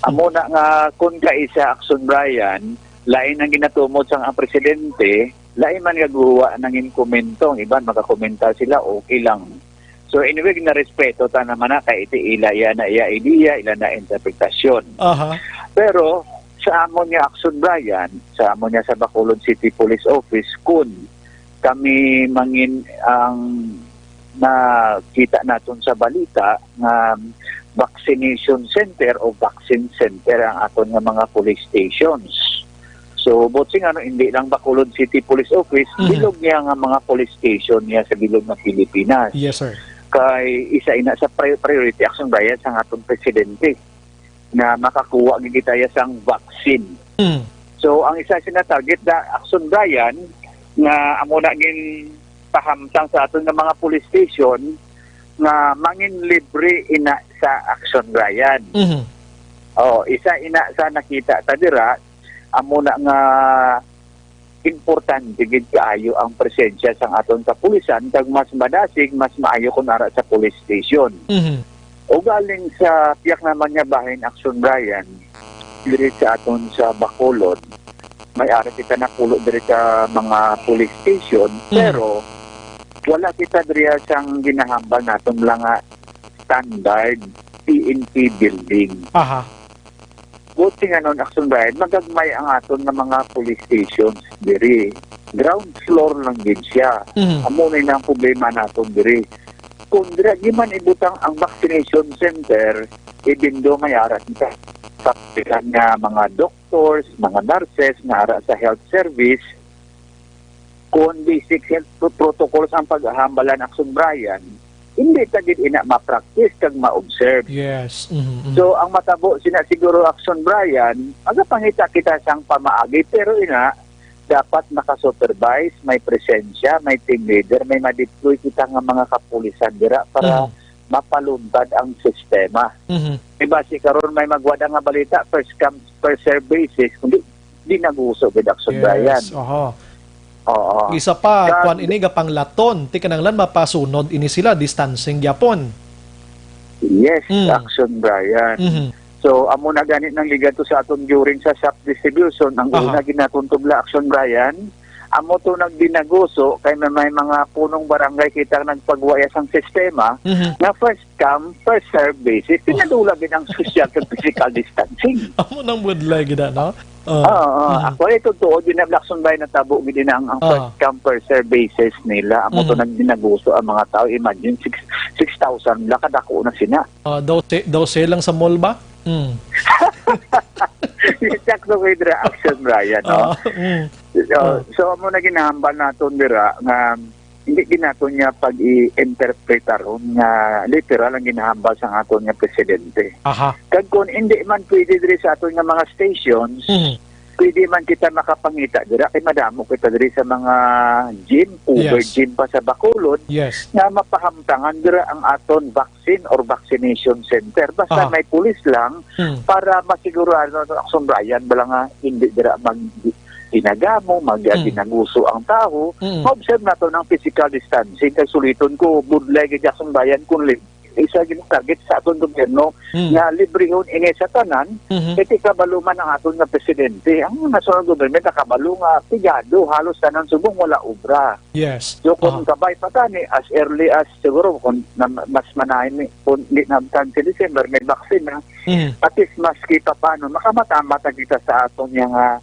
Amo na nga, kung kaisa, Action Brian, lain ang ginatumod sang ang presidente, lain man nga guwa nangin komento, ang iban makakomenta sila, okay lang. So anyway, narespeto ta naman na kay iti ila iya na iya idea, ila na interpretasyon. Aha. Pero sa amon nga Action Brian, sa amon nga sa Bacolod City Police Office, kun kami mangin ang nakita naton sa balita nga vaccination center o vaccine center ang aton nga mga police stations. So, buot sing ano, hindi lang Bacolod City Police Office, Mhm. bilog niya nga mga police station niya sa bilog ng Pilipinas. Yes, sir. Kay isa ina sa pri-, priority action ba yan sa atong presidente na makakuha gid kita ya sang vaccine. Mm. So, ang isa sina target na action, Brian, nga amo na gin pahamtang sa aton nga mga police station nga mangin libre ina sa action, Brian. Mhm. Oh, isa ina sa nakita ta dira, amo na nga importante gid kaayo ang presensya sang aton kapulisan, kag mas madasig, mas maayo kun ara sa police station. Mhm. Ugaling sa piyak naman nga bahin action, Brian, diri sa aton sa Bacolod, may ara kita napulo diri sa mga police station, Mhm. pero wala kita diri sang ginahambal naton lang nga standard P N P building. Aha. Buti nga nun, Action Brian, magagmay ang aton nga mga police stations diri. Ground floor lang gid siya. Mhm. Amo na ang problema naton diri. Kung dira di man ibutang ang vaccination center, even though may ara kita sa nga mga doctors, mga nurses nga ara sa health service, kung basic health pro- protocols ang paghambalan, Action Brian, hindi ta gid ina ma-practice kag ma-observe. Yes. Mhm, mhm. So, ang matabo sina siguro, Action Brian, magapangita kita sang pamaagi, pero ina, dapat maka-supervise, may presensya, may team leader, may ma-deploy kita nga mga kapulisan dira para Mhm. mapaluntad ang sistema. Mhm. Di ba, si karon may magwada nga balita, first come, first serve basis, kundi di naguso gid, Action Brian. Yes, oho. Oo. Isa pa, Kag- kuwan ini, gapanglaton, ti kinahanglan mapasunod ini sila, distancing gyapon. Yes, Mm. Action Brian. Mhm. So, amo na gani nang ligadto sa aton during sa shop distribution, ang Aha. una gid naton tubla, Action Brian, amo to nagdinaguso kay may, may mga punong barangay kita nagpagwaya sang sistema Mhm. nga first come, first serve basis. Oh. Pinadula gid ang social and physical distancing. Amo nang budlay gid, no? Oh. Oo, oo. Mhm. Ako, ito tuod, yun ang Lacson Bay natabo gid na ang, ang first Ah. come, first serve basis nila. Amo to Mhm. nagdinaguso ang mga tao. Imagine, six, six thousand lang, kadako na sina. Ah, dose, dose lang sa mall ba? Mm. Sakto kay dira, Action Brian, no? Ah, mm. So, Ah. so, amo na ginahambal naton dira nga hindi gid naton niya pag-i-interpretaron nga literal ang ginahambal sa aton nga presidente. Aha. Kag kung hindi man pwede diri sa aton nga mga stations, Mhm. pwede man kita makapangita dira kay madamo kita diri sa mga gym, covered Yes. gym pa sa Bacolod, Yes. nga mapahamtangan dira ang aton vaccine or vaccination center. Basta Aha. may pulis lang Hmm. para masigurado naton, Action Brian, bala nga hindi dira mag ginagamo, mag Hmm. ginaguso ang tawo. Hmm. Ma-observe naton ang physical distancing. Kay suliton ko, budlay gid, Action Brian, kung li-, isa gid target sa aton gobyerno Hmm. nga librehon ini sa tanan. Mhm. Kay ti kabalo man ang aton nga presidente. Ang national government nakabalo nga pigado halos tanan subong wala obra. Yes. So, kung Aha. kabay pa tani, as early as siguro kung na, mas manahin ni, kung di na tag si December, may vaccine na, Mhm. at least maski pa paano, makamatamat na kita sa aton nga, ah,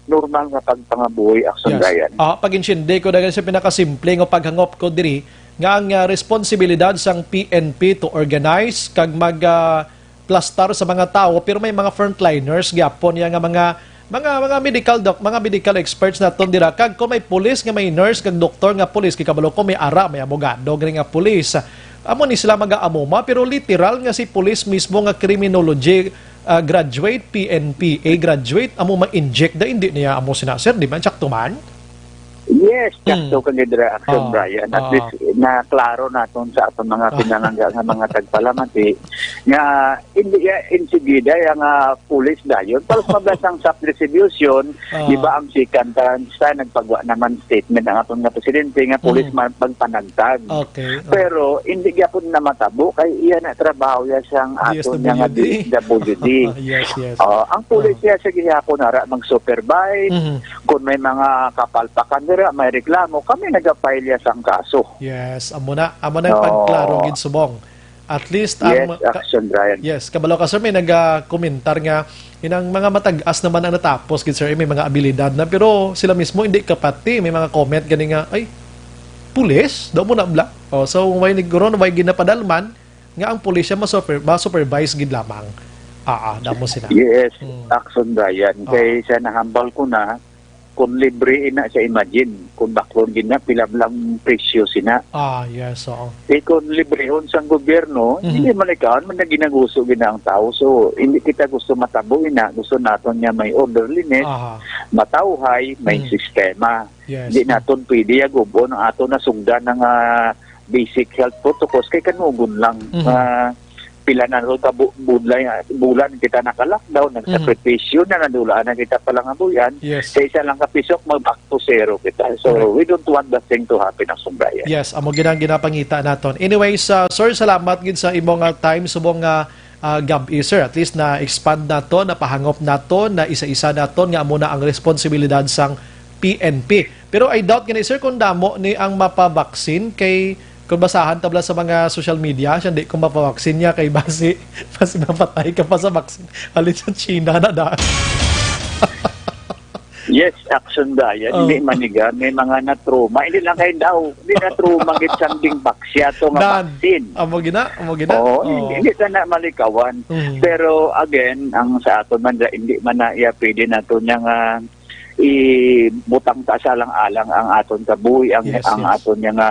normal nga pagpangabuhi, Action Yes. Brian. Ah, pag-intindi ko, dagan sa pinakasimple nga paghangop ko diri, nga ang, ah, responsibilidad sang P N P to organize kag mag, ah, plastar sa mga tawo, pero may mga frontliners gyapon ya nga mga, mga, mga medical doc, mga medical experts naton dira. Kag kung may pulis nga may nurse kag doktor nga pulis, kay kabalo ko may ara, may abogado gani nga pulis. Amo ni sila mag-aamuma, pero literal nga si pulis mismo nga criminology, ah, graduate, P N P A graduate, amo ma-inject da, hindi niya amo sina, sir, di man, sakto man? Yes, Mm. sakto ka gid ra, Action Ah, Brian. At ah. least, na klaro naton sa aton mga Ah. pinalangga nga mga tagpalamati nga hindi ya insigida yang, ah, pulis dayon. Para sa mabasang shop distribution, Ah. di ba ang second time sa nagpagwa naman statement ang aton nga presidente nga pulis Mm. man magpanagtag. Okay, oh. Pero hindi gyapon na matabo kay iya na trabaho ya sang aton nga D S W D. D S W D. Yes, yes. Oh, ang pulis Oh. ya sa gihapon ara mag-supervise. Mhm. Kung may mga kapalpakan dira, may reklamo, kami nagapile ya sang kaso. Yes, amo na, amo na ang Oo. pagklaro gid subong. At least ang Yes, ma-, ka-, Action Brian. yes, kabalo ka, sir, may nagakomentar nga inang mga matag-as naman ang natapos gid, sir, eh, may mga abilidad na, pero sila mismo hindi kapati, may mga comment gani nga, "Ay, pulis? Daw mo na bla?" Oh, so, why ni Guron, why ginapadalman nga ang pulis siya ma-super-, ma-supervise gid lamang? Ah, ah, damo sila. Yes, Mm. Action Brian. Ah. Kay siya nahambal ko na, kung libre ina siya, imagine, kung baklon gid na, pila lang presyo sina. Ah, yes, oo. Eh, kung librehon sang gobyerno, Mhm. hindi man ikaw, man na ginaguso gid na ang tao. So, hindi kita gusto matabo ina. Gusto naton nga may orderliness, Aha. matawhay, may Mm. sistema. Yes, Hindi oo. naton pwede agubon ang aton nasugdan nga basic health protocols kay kanugon lang. Mhm. Ah, pila na ron ka bu-, budlay, ah, bulan kita naka-lockdown, Mhm. nagsakripisyo na, nadulaan na kita palangabuyan. Yes. Sa isa lang ka pisok, mag-back to zero kita. So, Correct. we don't want that thing to happen, Action Brian. Yes, amo gid ang ginapangita naton. Anyways, ah, sir, salamat gid sa imong, ah, time subong nga, ah, gab-i, sir. At least na-expand nato, napahangop nato, na isa-isa naton nga amo na ang responsibilidad sang P N P. Pero I doubt gani, sir, kung damo ni ang mapabaksin kay Kung basahan ta bala sa mga social media, siya di ko mapawaksin niya kay basi, basi mapatay ka pa sa vaccine. Halin sa China na daan. Yes, Action Dayan, Oh. Hindi maniga, may mga na-trauma. Hindi lang kayo daw, hindi na-trauma gid sang ding baksya to nga Nan. Vaccine. Amo gina, amo gina. Oo, Oh. hindi, hindi ka na malikawan. Mm. Pero again, ang sa aton man, hindi man na iya pwede nato niya nga ibutang ta sa alang-alang ang aton kabuhi, ang, Yes, ang yes. aton niya nga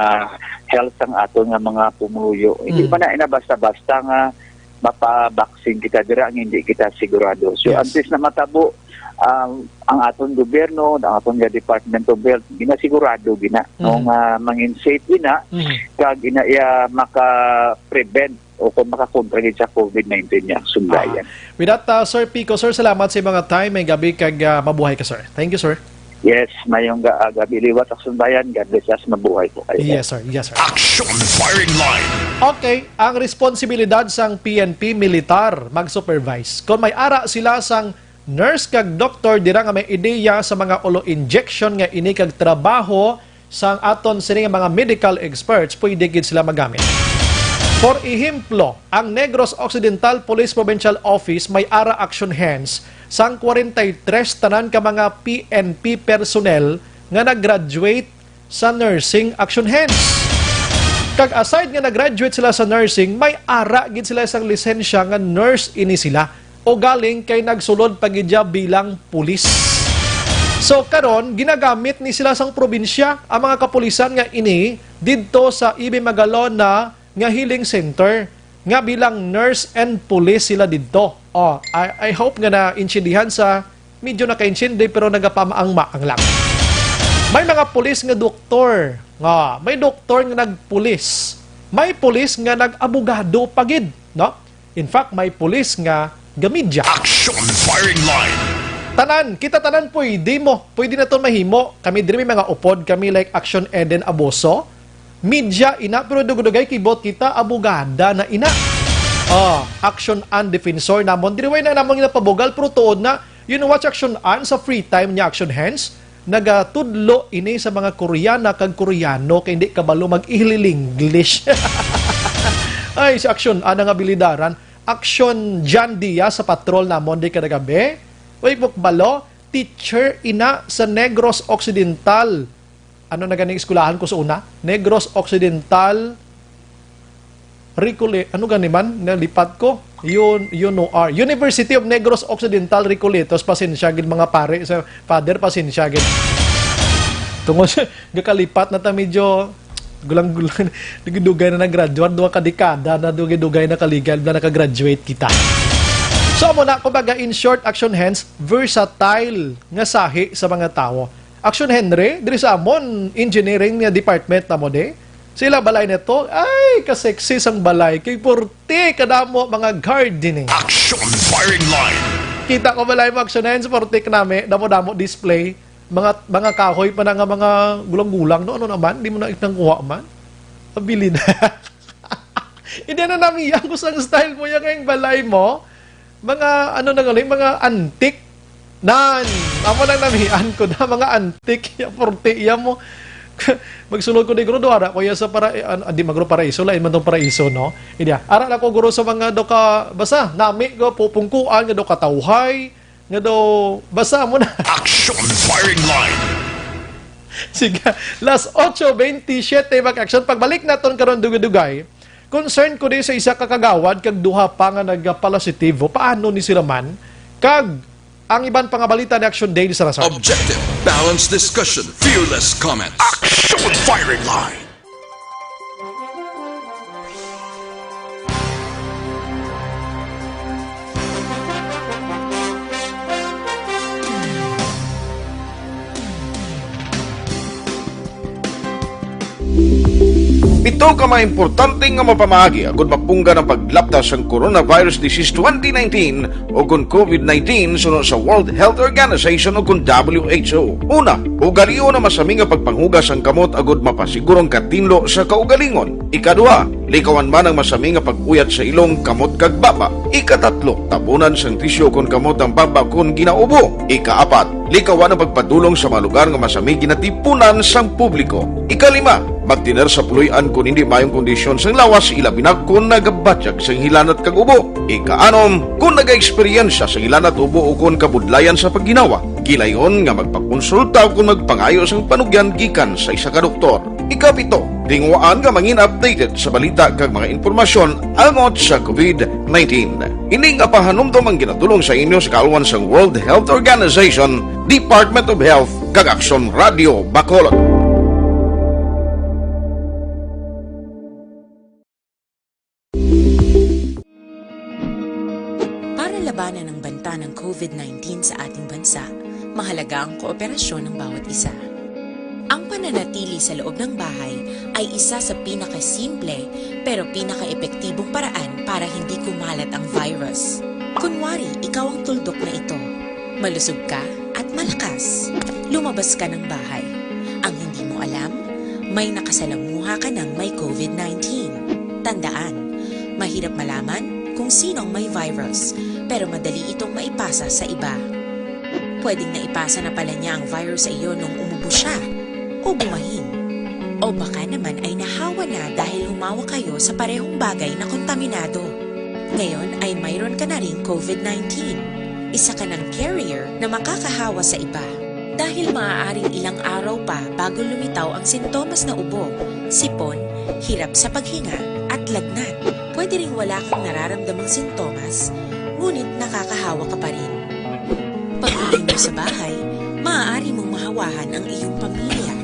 health, ang aton nga mga pumuluyo. Hindi Mm. man na ina basta-basta nga mapa-vaccine kita dira ang hindi kita sigurado. So, Yes. until na matabo, um, ang aton gobyerno, ang aton nga Department of Health, ginasigurado gina, no, Mm. nga mangin safe gina, Mm. kag ina iya maka-prevent o kung makakontra gid sa covid nineteen niya, sumbayan. Ah, with that, uh, Sir Pico, sir, salamat sa mga time. May gabi kag, uh, mabuhay ka, sir. Thank you, sir. Yes, mayong ga-, uh, gabi liwat, Action Bayan. God bless us. Mabuhay po kayo. Yes, sir. Yes, sir. Action Firing Line. Okay, ang responsibilidad sang P N P militar mag-supervise. Kung may ara sila sang nurse kag doktor dira nga may ideya sa mga ulo injection nga ini kag trabaho sang aton sini nga mga medical experts, pwede gid sila magamit. For ehemplo, ang Negros Occidental Police Provincial Office may ara action hands sang forty-three tanan ka mga P N P personnel nga nag-graduate sa nursing action hands. Kag aside nga nag-graduate sila sa nursing, may ara gid sila sang lisensya nga nurse ini sila. O galing kay nagsulod pa gid siya bilang pulis. So, karon, ginagamit ni sila sang probinsya ang mga kapulisan nga ini didto sa Ibe Magalona nga healing center nga bilang nurse and police sila didto. Oh, I, I hope nga naintindihan sa medyo nakaintindi pero nagapamaang-maang lang. May mga pulis nga doktor, nga may doktor nga nagpulis, may pulis nga nag-abogado pa gid, no? In fact, may pulis nga gamidya. Action Firing Line. Tanan, kita tanan pwede mo. Pwede na to mahimo. Kami diri may mga upod kami like Action Eden Aboso. Media ina, pero dugdugay kibot kita, abogada na ina. Ah, action and defensor namon. Diri way na namon ginapabugal, pero tuod na, you know what, Action Ann, sa free time niya, Action Hands, nagatudlo ini sa mga Koreana kag Koreano kay hindi kabalo mag-English. Ay, si Action Ann nga bilidaran. Action John Diaz sa patrol namon di kada gabi. Uy, bukbalo, teacher ina sa Negros Occidental. Ano na ganing eskwelahan ko sa una? Negros Occidental, Recole-, ano gani man? Nalipat ko. Yun, yun, no, R. University of Negros Occidental, Recoletos. Pasensya gid, mga pare, sa father, pasensya gid. Tungod sa, gakalipat na ta, medyo gulang-gulang. Dugay-dugay na nag-graduate, duha ka dekada na dugay-dugay na kaligad na nakagraduate kita. So, amo na, kumbaga, in short, Action Hands, versatile nga sahi sa mga tawo. Action Henry, diri sa amon engineering nga department na mo di. Sila balay nito, ay, ka-sexy sang balay. Kay purti kadamo mga gardening. Action Firing Line. Kita ko balay mo, Action Hands, purti kanami, damo-damo display. Mga, mga kahoy pa na nga mga gulang-gulang, no? Ano naman? Di mo na itanguha man. Abilin. Hindi na namiyan ko sang style mo, yung kayong balay mo. Mga, ano na gali, mga antique. Nan, amo nang namian ko na, mga antique. Ya, porte, iya mo. Magsulod ko di guro, do, ara ko ya sa para, eh, an-, di magro paraiso, lain man tong paraiso, no? Iya, ara na ko guro sa mga do ka, basta, nami ko, pupungkuan nga do ka tawhay, nga do, basta mo na. Action Firing Line. Sige, las ocho veintisiete, mag-action. Pagbalik naton karon, dugay-dugay, concern ko di sa isa ka kagawad kag duha pa nga nagpapositibo. Paano ni sila man? Kag ang iban pa nga balita ni Action Daily Salazar. Objective, balanced discussion, fearless comments. Action Firing Line. Pito ka mga importante nga mapamaagi agud mapunggan ang paglapta sang coronavirus disease twenty nineteen o kon covid nineteen suno sa World Health Organization o kon W H O. Una, ugalion ang masami nga pagpanghugas sang kamot agud mapasiguro ang katinlo sa kaugalingon. Ikaduha, likawan man ang masami nga pag-uyat sa ilong, kamot kag baba. Ikatatlo, tabunan sang tisyu kon kamot ang baba kon ginaubo. Ikaapat, likawan ang pagpadulong sa mga lugar nga masami ginatipunan sang publiko. Ikalima, Pagtener sa puloy-an kon hindi maayong kondisyon sang lawas, ilabi na kon nagabatyag sang hilanat kag ubo. Ikaanom, kon nagaeksperyensya sang hilanat, ubo, o kon kabudlayan sa pagginawa, gilayon nga magpakonsulta o kon magpangayo sang panugyan gikan sa isa ka doktor. Ikapito, tinguhaan nga mangin updated sa balita kag mga impormasyon angot sa COVID nineteen. Ini nga pahanumdom ang ginadul-ong sa inyo sa kaalwan sang World Health Organization, Department of Health, kag Aksyon Radio Bacolod. Para labanan ang banta ng COVID nineteen sa ating bansa, mahalaga ang kooperasyon ng bawat isa. Ang pananatili sa loob ng bahay ay isa sa pinakasimple pero pinakaepektibong paraan para hindi kumalat ang virus. Kunwari, ikaw ang tuldok na ito. Malusog ka at malakas. Lumabas ka ng bahay. Ang hindi mo alam, may nakasalamuha ka ng may COVID nineteen. Tandaan, mahirap malaman kung sino ang may virus, pero madali itong maipasa sa iba. Pwedeng naipasa na pala niya ang virus sa iyo nung umubo siya o bumahin. O baka naman ay nahawa na dahil humawa kayo sa parehong bagay na kontaminado. Ngayon ay mayroon ka na ring COVID nineteen. Isa ka ng carrier na makakahawa sa iba. Dahil maaaring ilang araw pa bago lumitaw ang sintomas na ubo, sipon, hirap sa paghinga, at lagnat. Pwede ring wala kang nararamdamang sintomas, ngunit nakakahawa ka pa rin. Pag-uwi mo sa bahay, maaari mong mahawahan ang iyong pamilya.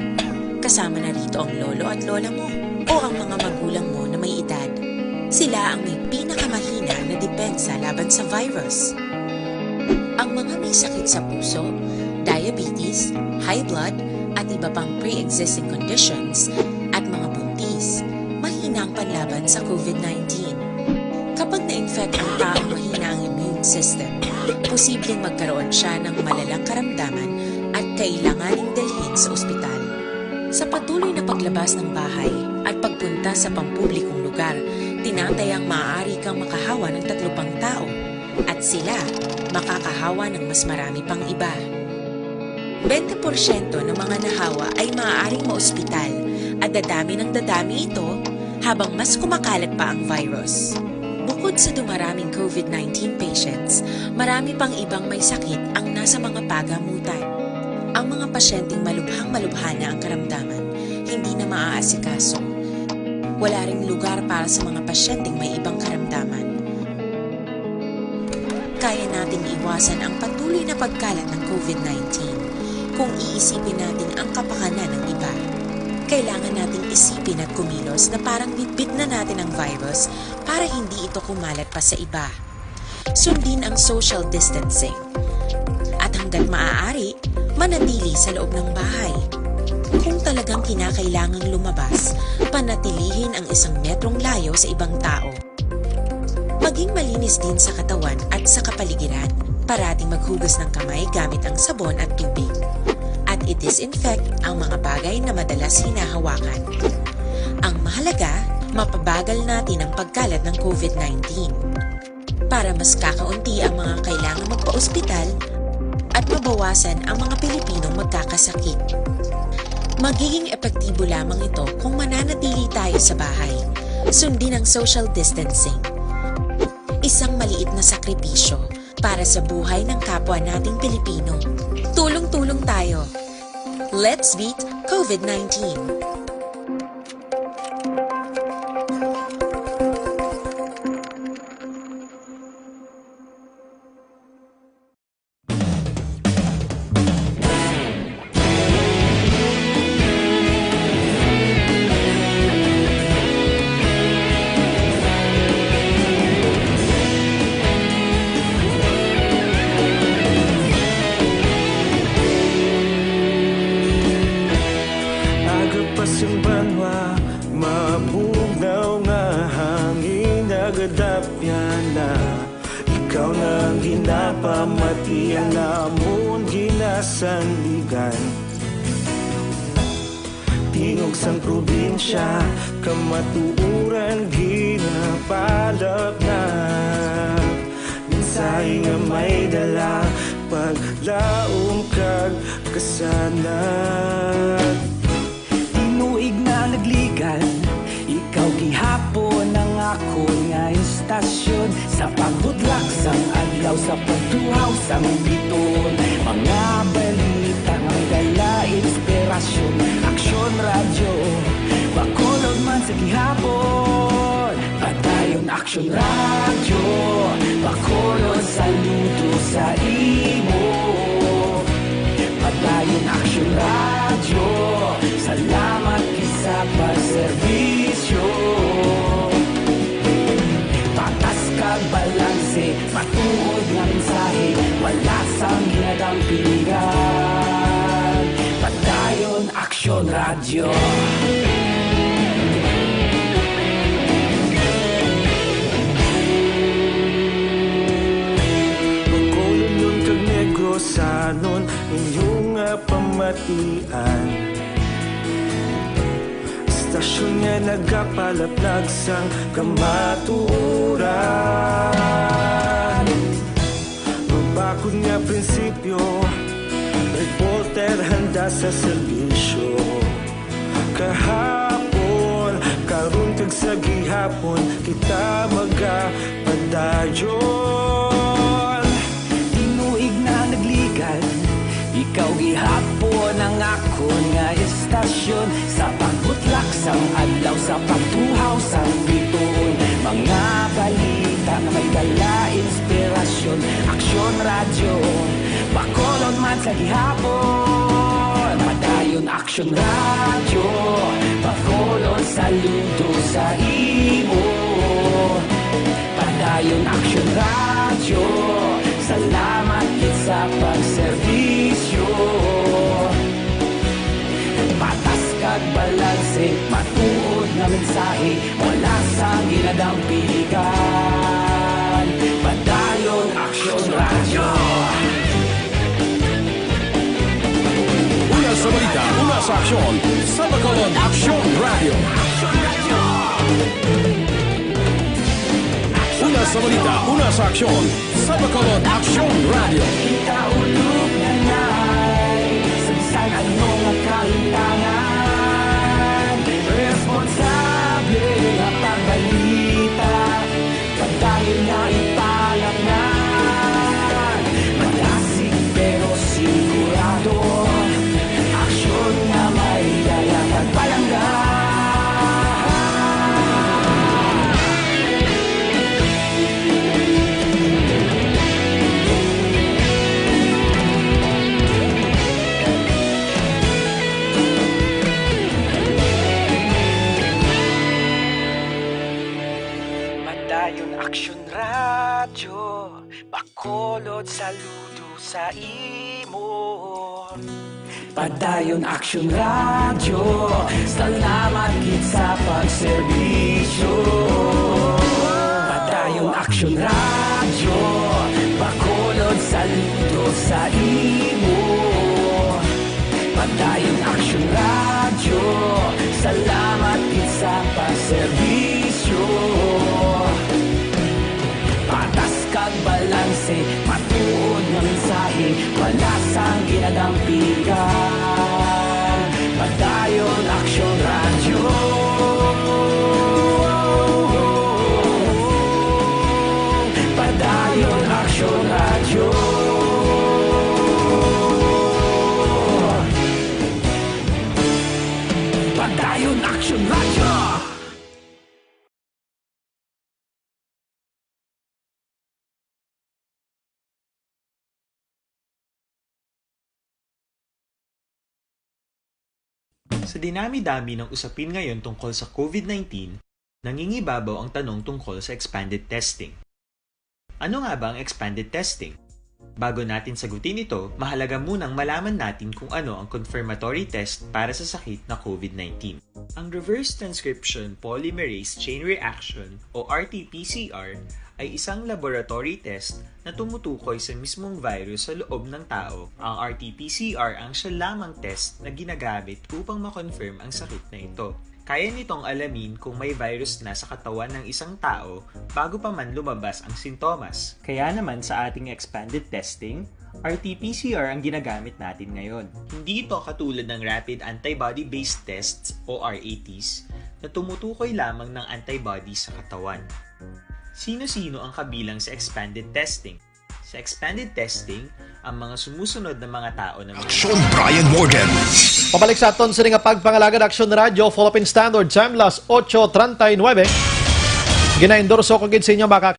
Kasama na rito ang lolo at lola mo o ang mga magulang mo na may edad. Sila ang may pinakamahina na depensa laban sa virus. Ang mga may sakit sa puso, diabetes, high blood, at iba pang pre-existing conditions, at mga buntis, mahina ang panlaban sa COVID nineteen. Kapag na-infect ang taong mahina ang immune system, posibleng magkaroon siya ng malalang karamdaman at kailanganing dalhin sa ospital. Sa patuloy na paglabas ng bahay at pagpunta sa pampublikong lugar, tinatayang maaari kang makahawa ng tatlo pang tao, at sila makakahawa ng mas marami pang iba. Bente porsyento ng mga nahawa ay maaaring maospital at dadami ng dadami ito habang mas kumakalat pa ang virus. Bukod sa dumaraming COVID nineteen patients, marami pang ibang may sakit ang nasa mga pagamutan. Ang mga pasyenteng malubhang-malubha na ang karamdaman, hindi na maaasikaso. Wala ring lugar para sa mga pasyenteng may ibang karamdaman. Kaya nating iwasan ang patuloy na pagkalat ng COVID nineteen kung iisipin natin ang kapakanan ng iba. Kailangan nating isipin at kumilos na parang bitbit na natin ang virus para hindi ito kumalat pa sa iba. Sundin ang social distancing. At hanggat maaari, manatili sa loob ng bahay. Kung talagang kinakailangang lumabas, panatilihin ang isang metrong layo sa ibang tao. Maging malinis din sa katawan at sa kapaligiran. Parating maghugas ng kamay gamit ang sabon at tubig. At i-disinfect ang mga bagay na madalas hinahawakan. Ang mahalaga, mapabagal natin ang pagkalat ng COVID nineteen. Para mas kakaunti ang mga kailangang magpa-ospital at mabawasan ang mga Pilipinong magkakasakit. Magiging epektibo lamang ito kung mananatili tayo sa bahay. Sundin ang social distancing. Isang maliit na sakripisyo para sa buhay ng kapwa nating Pilipino. Tulong-tulong tayo. Let's beat COVID nineteen. Aga pa sing banwa, mabugnaw nga hangin nagadapyan na. Ikaw na ang ginapamati, ang amon ginasandigan. Tingog sang probinsya, kamatuoran ginapalapnap. Mensahe nga may dala, paglaom kag kasanag. Tinuig na nagli- Nga istasyon sa pagbudlak sang adlaw, sa pagtuhaw sang biton, mga balita nga may dala inspirasyon. Aksyon Radyo, Bacolod man sa gihapon. Padayon Aksyon Radyo, Bacolod saludo sa imo. Padayon Aksyon Radyo, salamat gid sa pagserbisyo. Patas kag balanse, matuod nga mensahe, wala sang ginadampigan. Padayon Aksyon Radyo. Bacolod kag Negrosanon, inyo nga pamatian. Istasyon nga nagapalaplag sang kamatuoran. Mabakod nga prinsipyo, reporter handa sa serbisyo. Kahapon, karon kag sa gihapon, kita magapadayon. Tinuig na nagligad, ikaw gihapon ang akon nga istasyon. Sa pagbutlak sang adlaw, sa pagtuhaw sang bituon, mga balita nga may dala inspirasyon. Aksyon Radyo, Bacolod man sa gihapon. Padayon Aksyon Radyo, Bacolod saludo sa imo. Padayon Aksyon Radyo, salamat gid sa pagserbisyo. Patas kag balanse, matuod nga mensahe, wala sang ginadampigan. Padayon Aksyon Radyo. Una sa balita, una sa aksyon, sa Bacolod Aksyon Radyo. Una sa balita, una sa aksyon, sa Bacolod Aksyon Radyo. Kita ulog na nay, sa bisan ano nga kahintangan, responsable nga pagbalita, padayon nga ipalatnan. Madasig pero sigurado, aksyon nga may dala kag palangga. Padayon Aksyon Radyo, Bacolod saludo sa imo. Padayon Aksyon Radyo, salamat gid sa pagserbisyo. Padayon Aksyon Radyo, Bacolod saludo sa imo. Padayon Aksyon Radyo, salamat gid sa pagserbisyo. Patas kag balanse, matuod nga mensahe, wala sang ginadampigan. Padayon Aksyon Radyo. Padayon Aksyon Radyo. Padayon Aksyon Radyo. Sa dinami-dami ng usapin ngayon tungkol sa COVID nineteen, nangingibabaw ang tanong tungkol sa expanded testing. Ano nga ba ang expanded testing? Bago natin sagutin ito, mahalaga munang malaman natin kung ano ang confirmatory test para sa sakit na COVID nineteen. Ang reverse transcription polymerase chain reaction o R T P C R ay isang laboratory test na tumutukoy sa mismong virus sa loob ng tao. Ang R T P C R ang siya lamang test na ginagamit upang ma-confirm ang sakit na ito. Kaya nitong alamin kung may virus na sa katawan ng isang tao bago pa man lumabas ang sintomas. Kaya naman sa ating expanded testing, R T P C R ang ginagamit natin ngayon. Hindi ito katulad ng rapid antibody-based tests o R A Ts na na tumutukoy lamang ng antibodies sa katawan. Sino-sino ang kabilang sa expanded testing? Sa expanded testing, ang mga sumusunod na mga tao na may Aksyon, Brian Morgan. Pabalik sa aton sini nga pagpangalagad, Aksyon Radio, Philippine Standard Time, las ocho treinta y nueve. Ginaendorso ko gid sa inyo, mga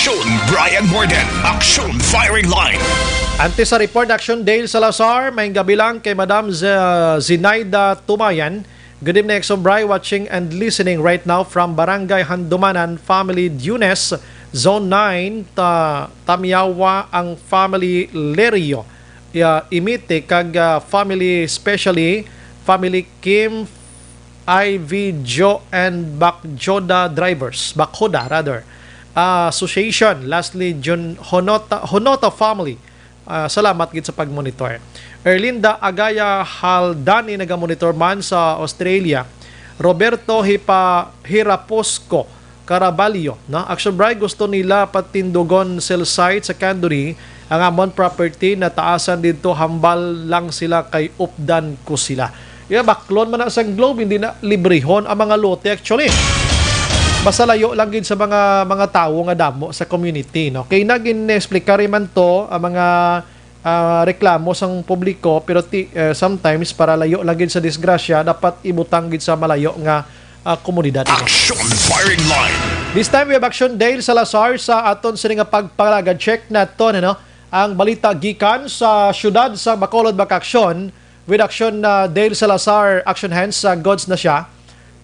Aksyon, Brian Morgan. Aksyon, Firing Line. Antes sa report, Aksyon Dale Salazar, may gabi lang kay Madam Z-, Zinaida Tumayan. Good evening, Aksyon Bri, watching and listening right now from Barangay Handumanan, Family Dunes, Zone nine, Ta-, Tamiawa, ang Family Lerio, uh, Imite, kag, uh, family, especially Family Kim, I V, Joe, and Bakjoda Drivers, Bakhoda, rather, uh, Association. Lastly, Jun Honota, Honota family. Ah, salamat gid sa pag-monitor. Erlinda Agaya Haldani nagamonitor man sa Australia. Roberto Hipa-, Hiraposco Caraballo, no? Action Bri, gusto nila patindugon cell site sa Candoni. Ang amon property nataasan didto, hambal lang sila kay updan ko sila. Yeah, baklon man na sang Globe, hindi na librehon ang mga lote actually. Basta layo lang gid sa mga, mga tawo nga damo sa community, no? Kay nagin-explicar man to ang mga, ah, reklamo sang publiko, pero ti-, eh, sometimes para layo lang gid sa disgrasya, dapat ibutang gid sa malayo nga, ah, komunidad, no? Action Firing Line. This time we have Action Dale Salazar sa aton sini nga pagpangalaga. Check naton, ano, ang balita gikan sa siyudad sa Bacolod, Bakaksyon. With Action, uh, Dale Salazar, Action Hands, uh, goods na siya.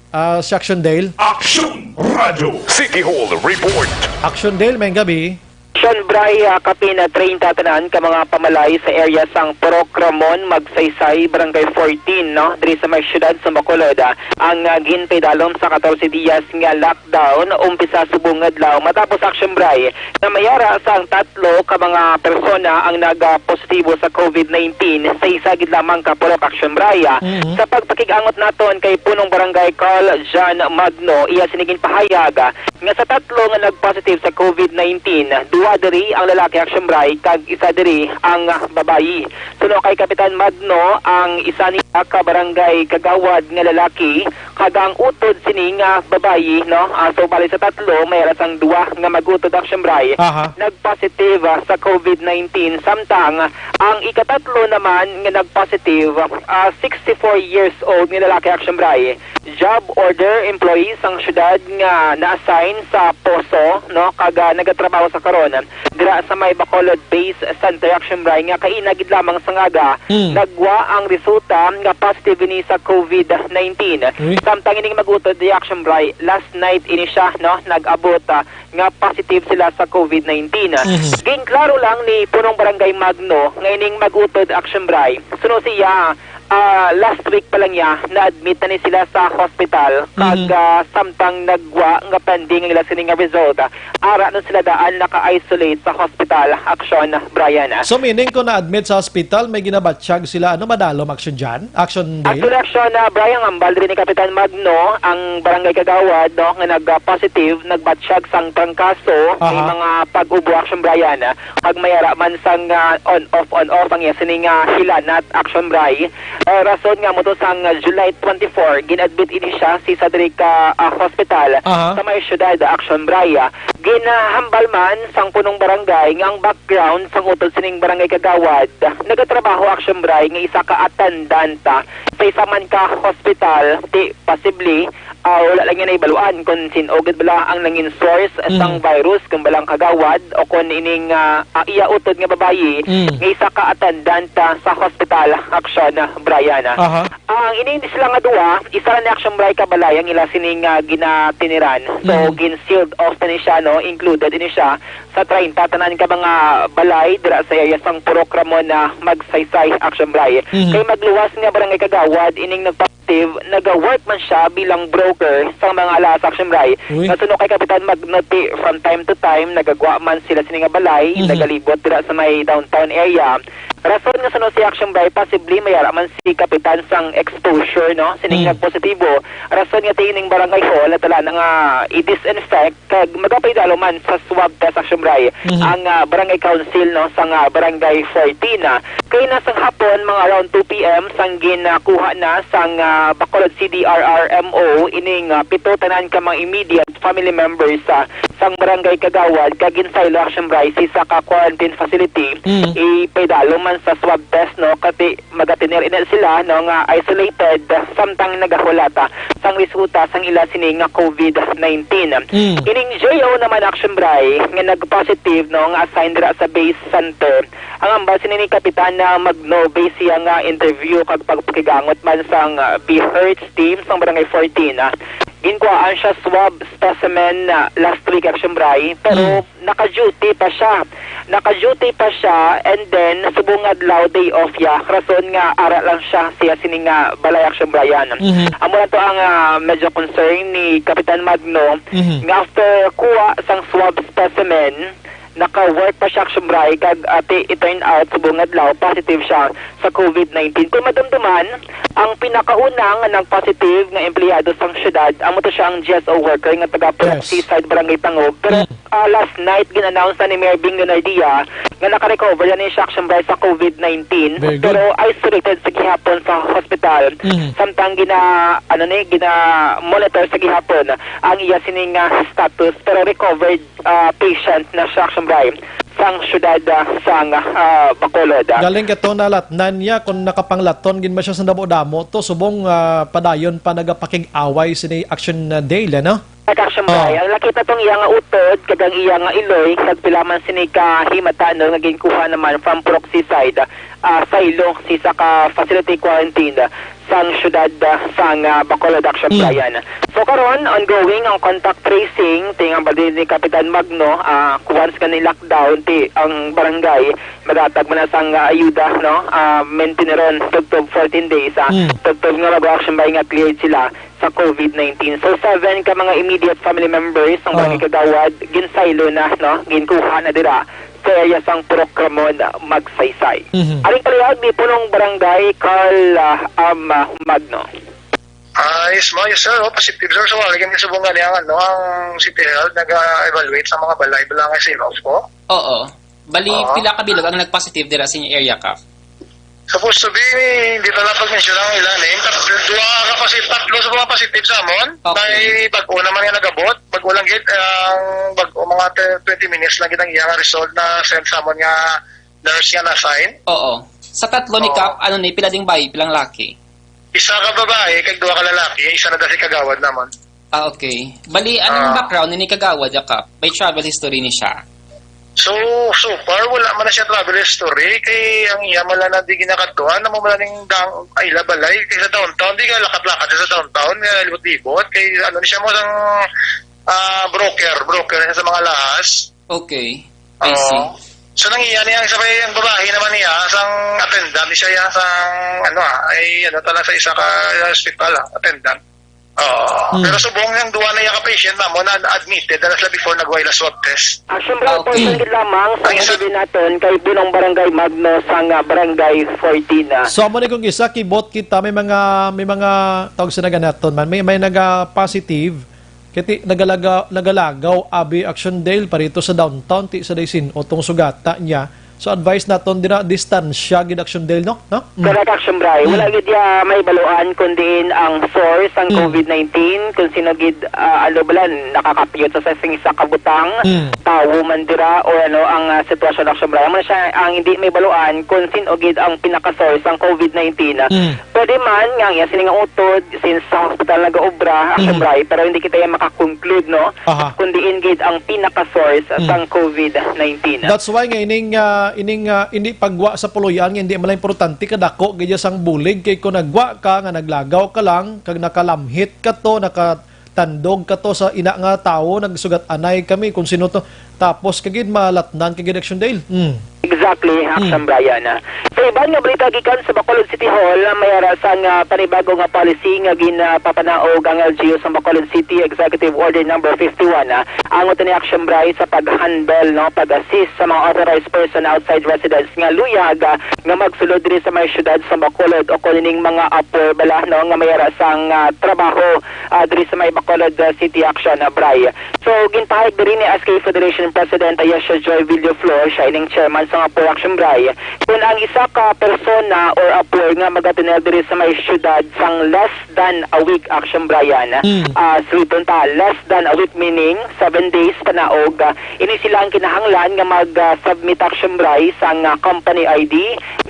Uh, si Action Dale. Action Radio City Hall Report. Action Dale, may gabi. Action Bri, uh, kapin na treinta tanan ka mga pamalay sa area sang Purok Ramon, Magsaysay, Barangay fourteen, no? Diri sa may siyudad sa Bacolod, uh, ang, uh, ginpaidalom sa katorse diyas nga lockdown, umpisa subong adlaw, matapos Action Bri, na mayara sa ang tatlo ka mga persona ang nag-positibo sa COVID nineteen sa isa gid lamang ka purok, Action Bri. Mhm. Sa pagpakig-angot naton kay Punong Barangay Carl John Magno, iya sini ginpahayag nga sa tatlo nga nag-positive sa COVID nineteen, duha diri ang lalaki, Action Bri, kag isa diri ang babayi. Suno kay Kapitan Magno, ang isa niya ka barangay kagawad nga lalaki kag ang utod sini nga babayi, no? Ah, so, bali sa tatlo, may alas ang duwa nga mag-utod, Action Bri, Aha. nag-positive, ah, sa COVID nineteen. Samtang ang ikatatlo naman nga nag-positive, ah, sixty-four years old nga lalaki, Action Bri. Job order employee sang syudad nga na-assign sa Poso, no? Kag, ah, nagatrabaho sa karon dira sa may Bacolod Base Center, Action Bri, nga kaina gid lamang sang aga, Hmm. nagwa ang resulta nga positive ini sa COVID nineteen. Uy. Samtang ining mag-utod, Action Bri, last night ini siya, no, nag-abot, ah, nga positive sila sa COVID nineteen. Mhm. Ginklaro lang ni Punong Barangay Magno nga ining mag-utod, Action Bri, suno siya, Ah, last week pa lang niya, na-admit na ni sila sa hospital, kag, Mhm. ah, samtang nagwa nga pending ang ila sini nga result, ah, ara nun sila daan naka-isolate sa hospital, Action Brian. So, meaning kung na-admit sa hospital, may ginabatsyag sila, ano, madalom, Action Jan? Action Dale? Actually, Action, ah, Brian, ang hambal diri ni Kapitan Magno, ang barangay kagawad, no, nga nag-positive, nagbatsyag sang trangkaso, may Aha. mga pag-ubo, Action Brian, ah, pag may ara man sang, ah, on-off, on-off ang iya sini nga hilanat, Action Bray. Ah, rason nga mo to sang, ah, July twenty-four, gin-admit ini siya si sa diri ka, ah, hospital Aha. sa may syudad, Action Bray. Ginahambal man sang punong barangay nga ang background sang utod sining barangay kagawad nagatrabaho, Action Bray, nga isa ka attendant, ah, sa isa man ka hospital, ti possibly, ah, wala lang niya nahibaluan kung sin-o gid bala ang nangin source sang Mm. virus, kung bala ang kagawad o kung ining, ah, ah, iya utod nga babayi Mm. nga isa ka attendant, ah, sa hospital, Action, ah, Brian. Aha. Ang ining di sila nga duwa, isa ra ni Action Bray ka balay ang ila sining, ah, ginatiniran. So, Mm. gin-sealed off na ni siya, no? Included ini siya sa treinta tanan ka mga balay dira sa area sang Purok Ramon na Magsaysay, Action Bray. Mhm. Kay magluwas nga barangay kagawad ining nagpa-positive, naga-work man siya bilang broker sa mga alahas, Action Bray. Uy. Nga suno kay Kapitan Magno, ti, from time to time, nagagwa man sila sini nga balay, Mhm. nagalibot dira sa may downtown area. Rason nga suno si Action Bray, possibly may ara man si Kapitan sang exposure, no? Sining Mm. nagpositibo. Rason nga ti ining barangay hall, natala na nga i-disinfect kag magapaidalo man sa swab test, Action Bray, Mhm. ang, ah, barangay council, no, sang, ah, barangay fourteen, ah. Kay na sang hapon, mga around two P M, sang ginakuha na sang, ah, Bacolod C D R R M O ining, ah, pito tanan ka mga immediate family members, ah, sang barangay kagawad, kag ginsaylo, Action Bray, sa isa ka quarantine facility. Mm. Ipaidalo man sa swab test, no, kati magatener ina sila, no, nga isolated, samtang nagahulata sang resulta sang ila sini nga covid nineteen. Mm. Ining J O naman, Action Bray, nga nag-positive, no, nga assign dira sa base center. Ang hambal sini ni Kapitan, ah, Magno, base siya nga interview kag pagpakigangot man sang, ah, BHERTs team sang Barangay fourteen, ah, ginkuhaan siya swab specimen, ah, last week, Action Bray, pero Mm. naka-duty pa siya. Naka-duty pa siya, and then subong nga adlaw day off ya. Rason nga ara lang siya siya sini nga balay, Action Brian. Mhm. Amo lang to ang, ah, medyo concern ni Kapitan Magno, Mhm. nga after kuha sang swab specimen, naka-work pa siya, Action Bray, kag ati, it turn out, subong adlaw, positive siya sa covid nineteen. Kung madumduman, ang pinakauna nga nag-positive nga empleyado sang syudad, amo to siya ang G S O worker nga taga Purok Yes. Seaside, Barangay Tangub. Pero, Mm. ah, last night, gin-announce na ni Mayor Bing Leonardia nga naka-recover na ni siya, Action Bray, sa covid nineteen. Very good. Pero isolated sa gihapon sa hospital. Mm. Samtang gina-, ano ni, gina-monitor sa gihapon ang iya sining, ah, status. Pero recovered, ah, patient na siya, Action Bray, sang syudad, ah, sang, ah, Bacolod. Galing kato nalatnan niya kung nakapanglaton gid man siya sa damo-damo to, subong, ah, padayon pa nagapakig-away sini Action, ah, Dale, ano? Kag Action Oh. Bray, ang nakita tong iya nga utod, kag ang iya nga iloy, kag pila man sini ka himata, no, nga ginkuha naman from Purok Seaside, ah, saylo sa isa ka facility quarantine sang syudad, ah, sang, ah, Bacolod, Action Mm. Brian. So karon, ongoing ang contact tracing, ti ang baldi ni Kapitan Magno, ah, once nga ni-lockdown ti ang barangay, maghatag man na sang, ah, ayuda, no? Ah, maintineron tubtob fourteen days, ah, Mm. tubtob nga mag-action ba nga cleared sila sa covid nineteen. So seven ka mga immediate family members sang Ah. barangay kagawad, ginsaylo na, no? Ginkuha na dira sa area sang Purok Ramon, Magsaysay. Mhm. Aring palihog ni Punong Barangay Carl, ah, M. Magno. Ah, yes, mo, yes, sir. Oh, positive, sir. So, wala kami subong nga niya, ano, ang City Health nag-evaluate sa mga balay, balangay sa Ilocos po. Oo. Bali, Oo. pila ka bilog ang nag-positive dira sa inyong area, Kap? Supposed to be, hindi pa lang pag-mention ang ilan eh. Tatlo, duha ka posi-, tatlo sa mga positive sa amon. Okay. May bago naman nga nagabot. Bago lang gid, ang bago, mga te-, twenty minutes lang gid ang iyang result na send sa amon nga nurse nga na-assign. Oo. Sa tatlo ni Oo. Kap, ano ni, pila ding bayi, pilang laki? Isa ka babae, kag duha ka lalaki, isa na dati kagawad naman. Ah, okay. Bali, anong Ah. background ni kagawad ya, Kap? May travel history ni siya? So, so far, wala man na siya travel history. Kay ang iya man lang na di ginakadtuan, amo man lang ning dang-, ay, ila balay. Kay sa downtown, di ka lakat-lakat sa downtown, nga libot-libot. Kay ano ni siya mo, sang, ah, broker, broker siya sa mga lahas. Okay. I Oo. see. So, nang iya niya, sa may, ang babae naman niya, sang attendant, siya ya, sang, ano, ah, ay, ano, tala sa isa ka hospital, ah, attendant. Oo. Mm. Pero subong ang duwa na iya ka patient, ma'am, mo na admitted, na sila before nagwa ila swab test. Action Brian, okay. Portion gid lamang sa Ang isa- sabi naton kay Bunong Barangay Magno sang, ah, Barangay fourteen, ah. So, amo ni kung isa, kibot kita, may mga, may mga tawag sa naganaton man, may, may naga-positive, kaya ti, nagalaga-, nagalagaw, abi, Action Dale, parito sa downtown, ti sa Daisin, o tong sugata niya. So, advice naton dira, distansya gid, Action Dale, no? No? Mm. Correct, Action Brian. Mm. Wala gid ya may baluan kung diin ang source sang Mm. covid nineteen, kung sino gid, ah, ano bala, nakakapyot sa, sa isa ka butang, Mm. tawo man dira, o ano ang, ah, sitwasyon, Action Brian. Amo na siya ang hindi may baluan kung sino gid ang pinaka-source sang covid nineteen. Mm. Pwede man nga ang iya sini nga utod, since sa hospital nagaobra, Action Mm. Brian, pero hindi kita ya maka-conclude, no? Aha. Kung diin gid ang pinaka-source Mm. sang covid nineteen. That's why nga ining, ah, ining, ah, hindi pagwa sa puloy-an nga hindi man lang importante kadako gid sang bulig, kay kung nagwa ka nga naglagaw ka lang kag nakalamhit ka to, nakatandog ka to sa ina nga tawo, nagsugat anay kami kung sino to. Tapos kagid malatnan kagid, Action Dale. Mm. Exactly, Action Mm. Brian. Sa iban nga balita gikan sa Bacolod City Hall, may ara sang, ah, panibago nga policy nga ginapapanaog ang L G U sa Bacolod City, Executive Order Number fifty-one, ah, angot ni, Action Brian, sa pag-handle, no, pag-assist sa mga authorized person outside residence nga luyag, ah, nga magsulod diri sa may siyudad sa Bacolod o kung ining mga apor bala, no, nga may ara sang, ah, trabaho, ah, diri sa may Bacolod, ah, City, Action, ah, Brian. So, ginpahayag diri ni S K Federation President Ayesha Joy Villaflor, siya ining chairman sang apor, Action Brian, kung ang isa ka persona or apor nga magatuner diri sa may siyudad sang less than a week, Action Brian. Mm. Ah, suliton ta, less than a week, meaning seven days panaog, ah, ini sila ang kinahanglan nga mag, ah, submit, Action Brian, sang, ah, company I D.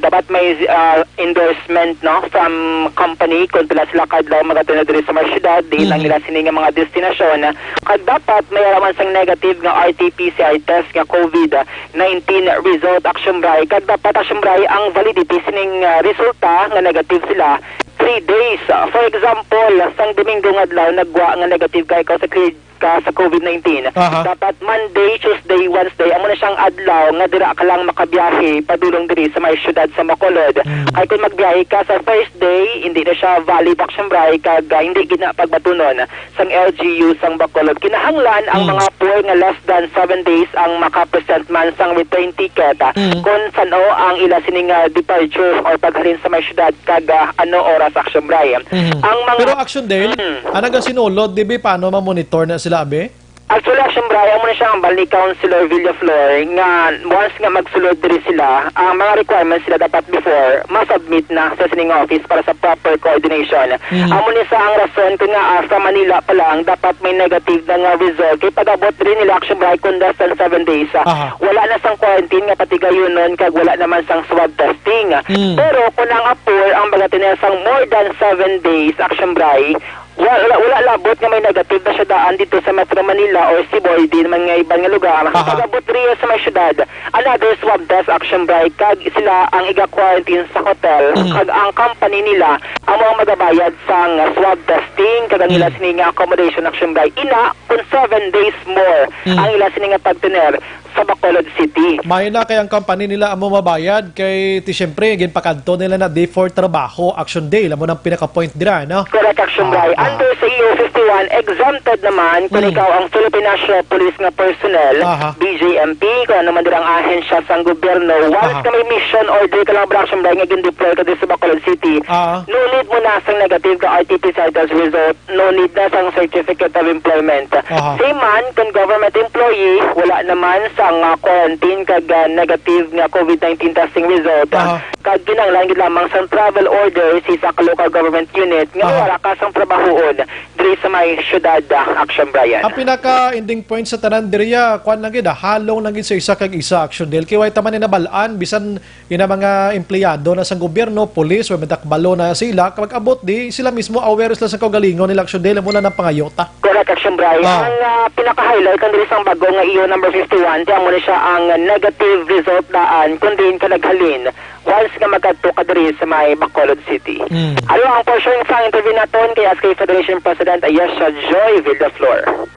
Dapat may, ah, endorsement, no, from company kung pila sila ka adlaw magatuner diri sa may siyudad, diin ang Mhm. ila sini nga mga destinasyon. Kag dapat may ara man sang negative nga R T P C R test nga covid nineteen result, Action Brian. Kag dapat, Action Brian, ang validity sining, ah, resulta nga negative sila three days. Ah, for example, sang Domingo nga adlaw nagwa nga negative ka ikaw sa cleared ka sa covid nineteen, Aha. dapat Monday, Tuesday, Wednesday, amo na siyang adlaw nga dira ka lang makabiyahe padulong diri sa may siyudad sa Bacolod. Mm. Kay kung magbiyahe ka sa Thursday, hindi na siya valid, Action Brian, kag, ah, hindi gid na pagbatunon sang L G U sang Bacolod. Kinahanglan ang Mm. mga apor nga less than seven days ang maka-present man sang return ticket, ah, Mm. kung san-o ang ila sining, ah, departure or paghalin sa may siyudad kag, ah, ano oras, Action Brian. Mhm. Ang mga Pero Action Dale, Mm. ang nagasinulod, di ba, paano ma-monitor na sila, abi? Actually, Action Brian, amo na siya ang bali Councilor Villaflor nga once nga magsulod diri sila, ang mga requirements sila dapat before, ma-submit na sa sining office para sa proper coordination. Mhm. Amo ni sa ang rason kung nga, ah, sa Manila pa lang, dapat may negative na nga result. Kay pag-abot diri nila, Action Brian, kung less than seven days, ah, Aha. wala na sang quarantine nga patigayunon kag wala naman sang swab testing. Mm. Pero kung ang apor ang magatuner sang more than seven days, Action Brian, wala, wala labot nga may negative na siya daan dito sa Metro Manila or Cebu or di naman nga iban nga lugar. Aha. Pag-abot diri sa may syudad, another swab test, Action Brian, kag sila ang iga-quarantine sa hotel, Mhm. kag ang company nila amo ang magabayad sang swab testing kag ang ila Mhm. sini nga accommodation, Action Brian. Ina, kung seven days more Mhm. ang ila sini nga pagtener sa Bacolod City. Maayo na kay ang company nila amo mabayad kay ti siyempre ginpakadto nila na di for trabaho, Action Dale, amo nang pinaka-point dira, no? Correct, Action Ah, Brian. ah. Under sa E O fifty-one, exempted naman kung Mm. ikaw ang Philippine National Police nga personnel, Aha. B J M P, kung ano man dira ang ahensya sang gobyerno. Once Aha. nga may mission order ka lang, Action Brian, nga gin-deploy ka diri sa Bacolod City, Ah. no need mo na sang negative ka R T P C R test result, no need na sang certificate of employment. Aha. Same man, kung government employee, wala naman sang, ah, quarantine kag, ah, negative nga covid nineteen testing result. Aha. Kag kinahanglan gid lamang sang travel order sa isa ka local government unit nga Aha. wala ka sang trabahoon diri sa may syudad, ah, Action Brian. Ang pinaka-ending point sa tanan diri, ah, kuwan lang gid, ah, halong lang gid sa isa kag isa, Action Dale. Kay way ta man ni nabal-an, bisan ina mga empleyado na sang gobyerno, pulis, or may dakbalo na sila, kapag abot di, sila mismo aware sila sa kaugalingon nila, Action Dale, muna ng pangayota. Correct, Action Brian. Ah. Ang, ah, pinaka-highlight ang diri sang bago nga E O number fifty-one, kaya mo na siya ang negative result daan, kung diin ka naghalin, once nga magkadto ka diri sa may Bacolod City. Mm. Ano ang portion sa interview naton kay S K Federation President Ayesha Joy Villaflor?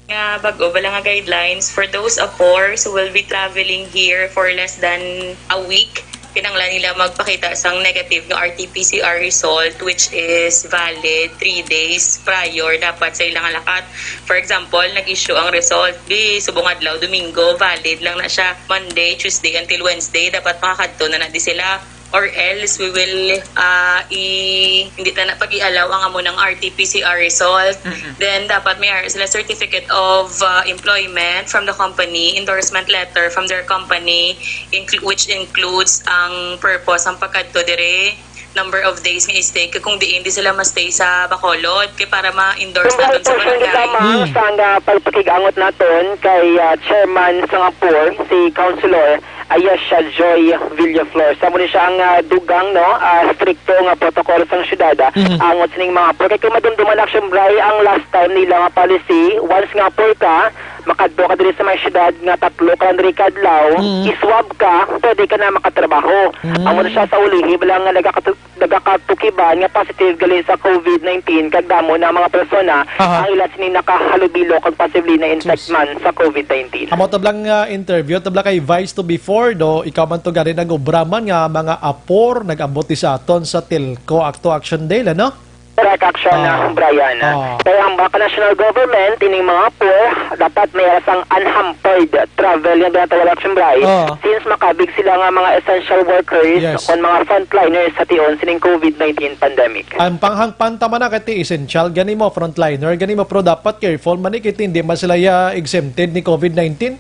nga bag-o bala nga guidelines for those Apoors who will be traveling here for less than a week. Kinahanglan nila magpakita sang negative nga R T P C R result, which is valid three days prior dapat sa ilang lakat. For example, nag-issue ang result di subong adlaw, Domingo, valid lang na siya Monday, Tuesday until Wednesday. Dapat makakadto na na di sila. Or else, we will, ah, i-, hindi na, na pag-i-allow ang amo ng R T P C R result. Mm-mm. Then, dapat may ara sila certificate of, ah, employment from the company, endorsement letter from their company, inclu-, which includes ang purpose, ang pagkadto dire, number of days nga i-stay, kay kung diin di sila ma-stay sa Bacolod, kay para ma-endorse Kung naton sa portion gid barangay. Lamang Hmm. sa nga pagpakig-angot naton kay, ah, chairman sa nga Apoor, si Councilor Ayesha Joy Villaflor. Sa muna siya ang, ah, dugang, no, ah, strikto nga protocol sang syudad, ah, Mhm. angot sining mga Apoor. Kay kung madumduman, Action Bri, ang last time nila nga policy, once nga Apoor ka, makadto ka diri sa may syudad nga tatlo ka lang diri ka adlaw, Mhm. i-swab ka, pwede ka na makatrabaho. Mhm. Amo na siya sa ulihi, bala nga nagakatu-, nagakatukiban nga positive gali sa covid nineteen, kag damo na mga persona Aha. ang ila sini nakahalubilo kag posible na infect Sus. man sa covid nineteen. Amo tablang, ah, interview, tabla kay Vice to before, do, ikaw man to gani nag-obra man nga mga Apoor, nag-abot di sa aton sa Telco Akto Action Day, ano? Correct, Action, Ah. ah, Brian. Ah. Kaya ang baka national government, ining mga Apoor, dapat may sang unhampered travel nga ginatawag, Action Bri, Ah. since makabig sila nga mga essential workers Yes. kon mga frontliners sa tion sining covid nineteen pandemic. Ang panghangpan ta man na kay ti essential gani mo, frontliner gani mo, pero dapat careful man ni kay ti hindi man sila ya exempted ni covid nineteen.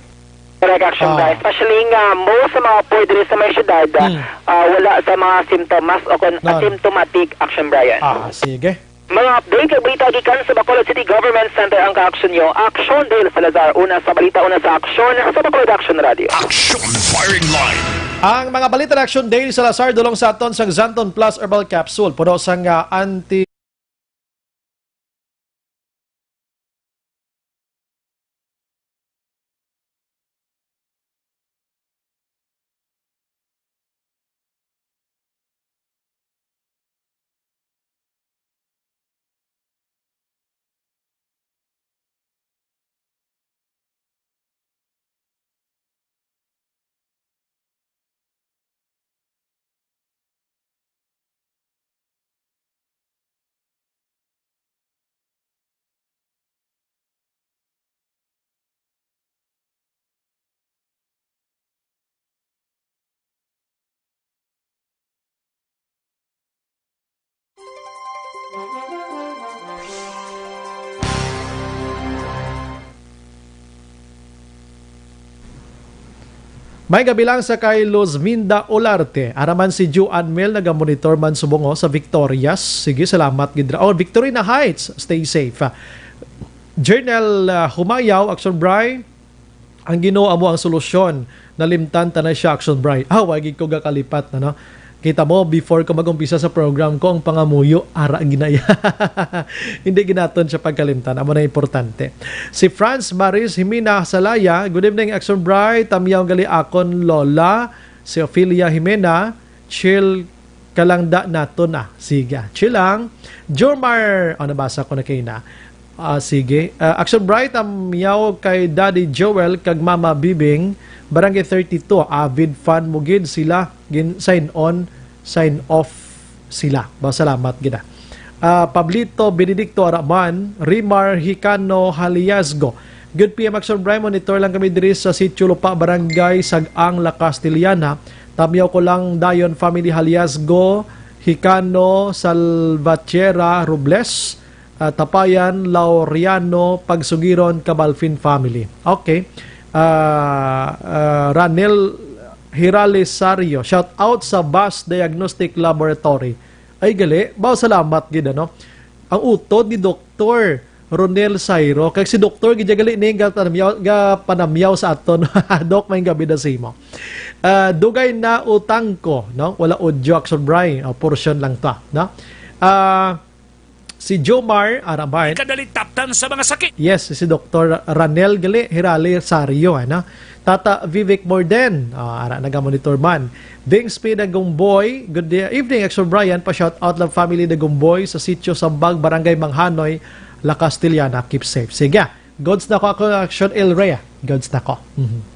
Correct, Action Ah. Bri. Especially nga most sa mga Apoor diri sa may syudad, ah, Hmm. ah, wala sa mga simptomas o kon None. asymptomatic, Action Brian. Ah, sige. Mga update kag balita gikan sa Bacolod City Government Center ang ka-action nyo. Action Dale Salazar, una sa balita, una sa aksyon, sa Bacolod Action Radio. Action Firing Line. Ang mga balita ng Action Dale Salazar, dulong sa aton sang Xanthone Plus Herbal Capsule. Puno sang, ah, anti May gabi lang sa kay Luzminda Olarte. Araman si Ju Anmel, nagamonitor man subong, oh, sa Victorias. Sige, salamat gid ra. Oh, Victorina Heights, stay safe. Journal, ah, Humayaw, Action Bri. Ang Ginoo amo ang solusyon. Nalimtan ta na siya, Action Bri. Ah, wa gid ko gakalipat na, no? Kita mo, before ko mag-umpisa sa program ko, ang pangamuyo, ara ginaya. Hindi ginaton siya pagkalimtan. Amo na importante. Si Franz Maris Jimena Salaya, "Good evening, Action Bri. Tamyaw gali akon lola, si Ophelia Jimena. Chill ka lang da naton, ah." Sige, ah. Chill lang. Jomar, oh, nabasa ko na kayo na. Ah, sige. Ah, Action Bri, tamyaw kay Daddy Joel kag Mama Bibing, Barangay thirty-two, avid fan mo gid sila, gin sign on, sign off sila. Ba, salamat gid, ah. Ah, Pablito Benedicto Araman, Rimar Hicano Haliasgo. "Good P M Action Bri, monitor lang kami diri sa Sitio Lupa, Barangay Sag-ang, La Castellana. Tamyaw ko lang dayon family Haliasgo, Hicano, Salvatierra, Robles, ah, Tapayan, Laureano, Pagsugiron, Cabalfin family." Okay. Ah, ah, Ranel Hiralisario, shout out sa Bus Diagnostic Laboratory. Ay, gali. Bao, salamat gid, ano? Ang utod ni Doktor Ronel Sairo. Kag si Doktor gid gali ni gapanamyaw, gapanamyaw sa aton. Dok, may gabi na sa imo. Ah, dugay na utang ko, no? Wala audio, Action Bri. Ah, portion lang to, no? Ah, si Jomar Arabay. Kadali taptan sa mga sakit. Yes, si Doktor Ranel gali, Hirali Sario, ano? Tata Vivek Morden, ah, ara, nagamonitor man. Ding Speed Dagumboy, good day, evening, Action Brian. Pa-shout out lang family Dagumboy sa Sitio Sambag, Barangay Manghanoy, La Castellana. Keep safe. Sige. Goods na ko ako, Action El Rey. Goods na ko. Mhm.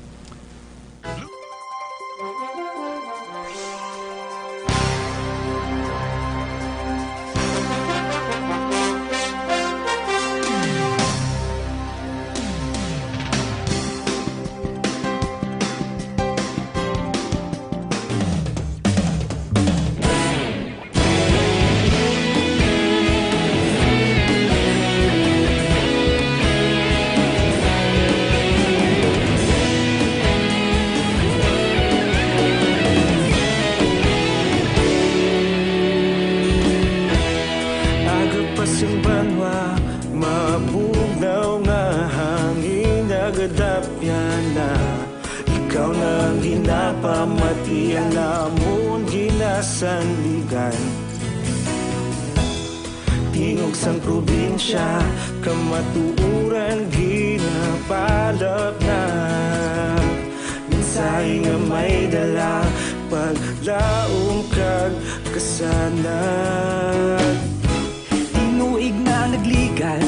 Aga pa sing banwa, mabugnaw nga hangin, nagadapyan na. Ikaw na ang ginapamati, ang amon ginasandigan. Tingog sang probinsya, kamatuoran ginapalapnag. Mensahe nga may dala, paglaom kag kasanag. Tinuig na nagligan,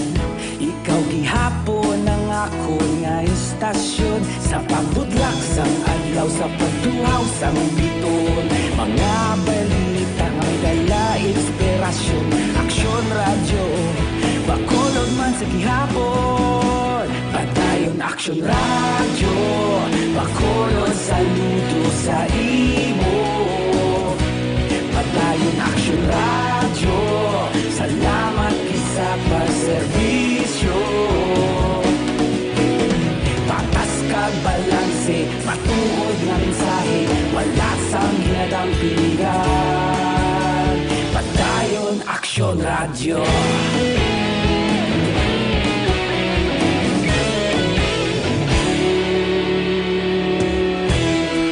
ikaw gihapon ang akon nga istasyon. Sa pagbudlak sang adlaw, sa pagtuhaw sang biton, mga balita nga may dala inspirasyon. Aksyon Radyo, Bacolod man sa gihapon. Padayon Aksyon Radyo, Bacolod, saludo sa imo. Padayon Aksyon Radyo, salamat gid sa pagserbisyo. Patas kag balanse, matuod nga mensahe, wala sang ginadampingan. Padayon Aksyon Radyo.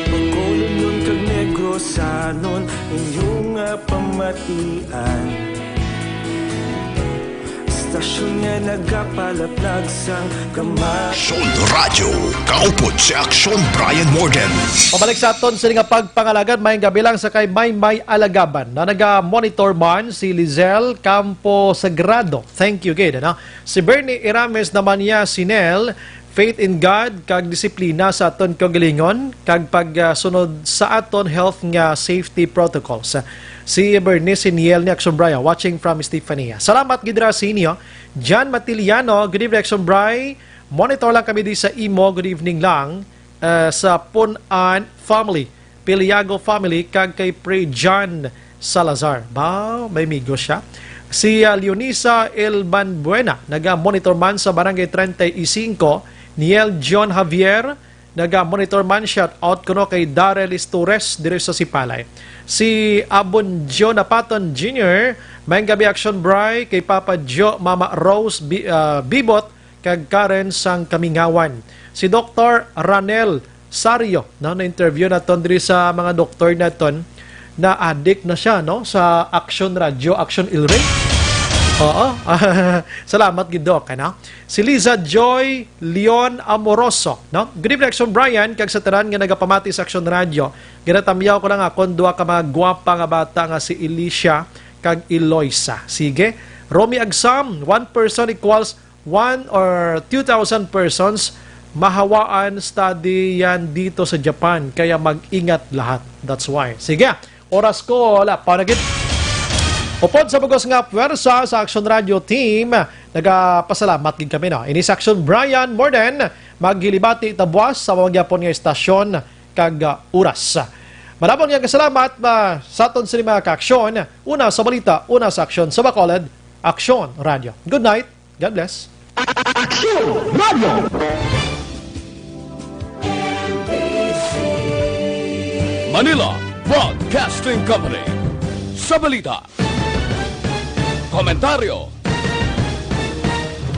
Bacolodnon kag Negrosanon, inyo nga pamatian. Istasyon nga nagapalaplag sang kamay. Aksyon Radyo, kaupod si Aksyon Brian Morden. Pabalik sa aton sini nga pagpangalagad, may gabi lang sa kay Maymay Alagaban na naga-monitor man si Lizelle Campo Sagrado. Thank you, gid, ano? Si Bernie Irames naman niya, si Nel, faith in God, kag disiplina sa aton kaugalingon, kag pagsunod sa aton health nga safety protocols. Si Bernie, si Niel ni Action Bray, watching from Estefania. Salamat gid ra sa inyo. John Matiliano, good evening, Action Bray. Monitor lang kami di sa imo. Good evening lang, uh, sa Punan family. Piliago family, kag kay Pre John Salazar. Ba, may migo siya. Si, ah, Leonisa Elbanbuena, naga-monitor man sa Barangay treinta y cinco. Niel John Javier, naga-monitor man, shout out kuno kay Darrell Istures diri sa Sipalay. Si Abon John Apaton Junior, may gabi, Action Bray, kay Papa Jo, Mama Rose Bi-, ah, Bibot, kag Karen sang Kamingawan. Si Doktor Ranel Sario, no, na-interview naton diri sa mga doktor naton, na adik na siya, no, sa Action Radio, Action El Rey. Oo. Salamat gid, Doc, ano? Si Liza Joy Leon Amoroso, no? Good evening, Action Brian, kag sa tanan nga nagapamati sa Action Radio. Ginatamyaw ko lang akon duha ka mga gwapa nga bata nga si Elisha kag Eloisa. Sige. Romy Agsam, one person equals one or two thousand persons, mahawaan study yan dito sa Japan, kaya mag-ingat lahat. That's why. Sige, oras ko, wala pa na gid. Upod sa bugos nga pwersa sa Action Radio Team, nagapasalamat gid kami, no? Ini sa Action Brian Morden, maghilibati ta buwas sa mga gyapon nga istasyon kag, ah, oras. Malabon nga kasalamat, ah, sa aton sini mga kaaksyon, una sa balita, una sa aksyon sa Bacolod, Aksyon Radio. Good night. God bless. Aksyon Radio. Manila Broadcasting Company. Sa balita, komentaryo,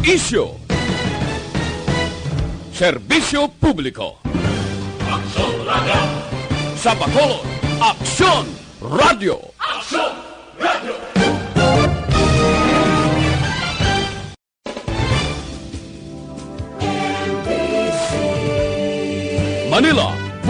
isyu, serbisyo publiko. Aksyon Radio. Sa Bacolod, Aksyon Radio. Aksyon Radio. Manila,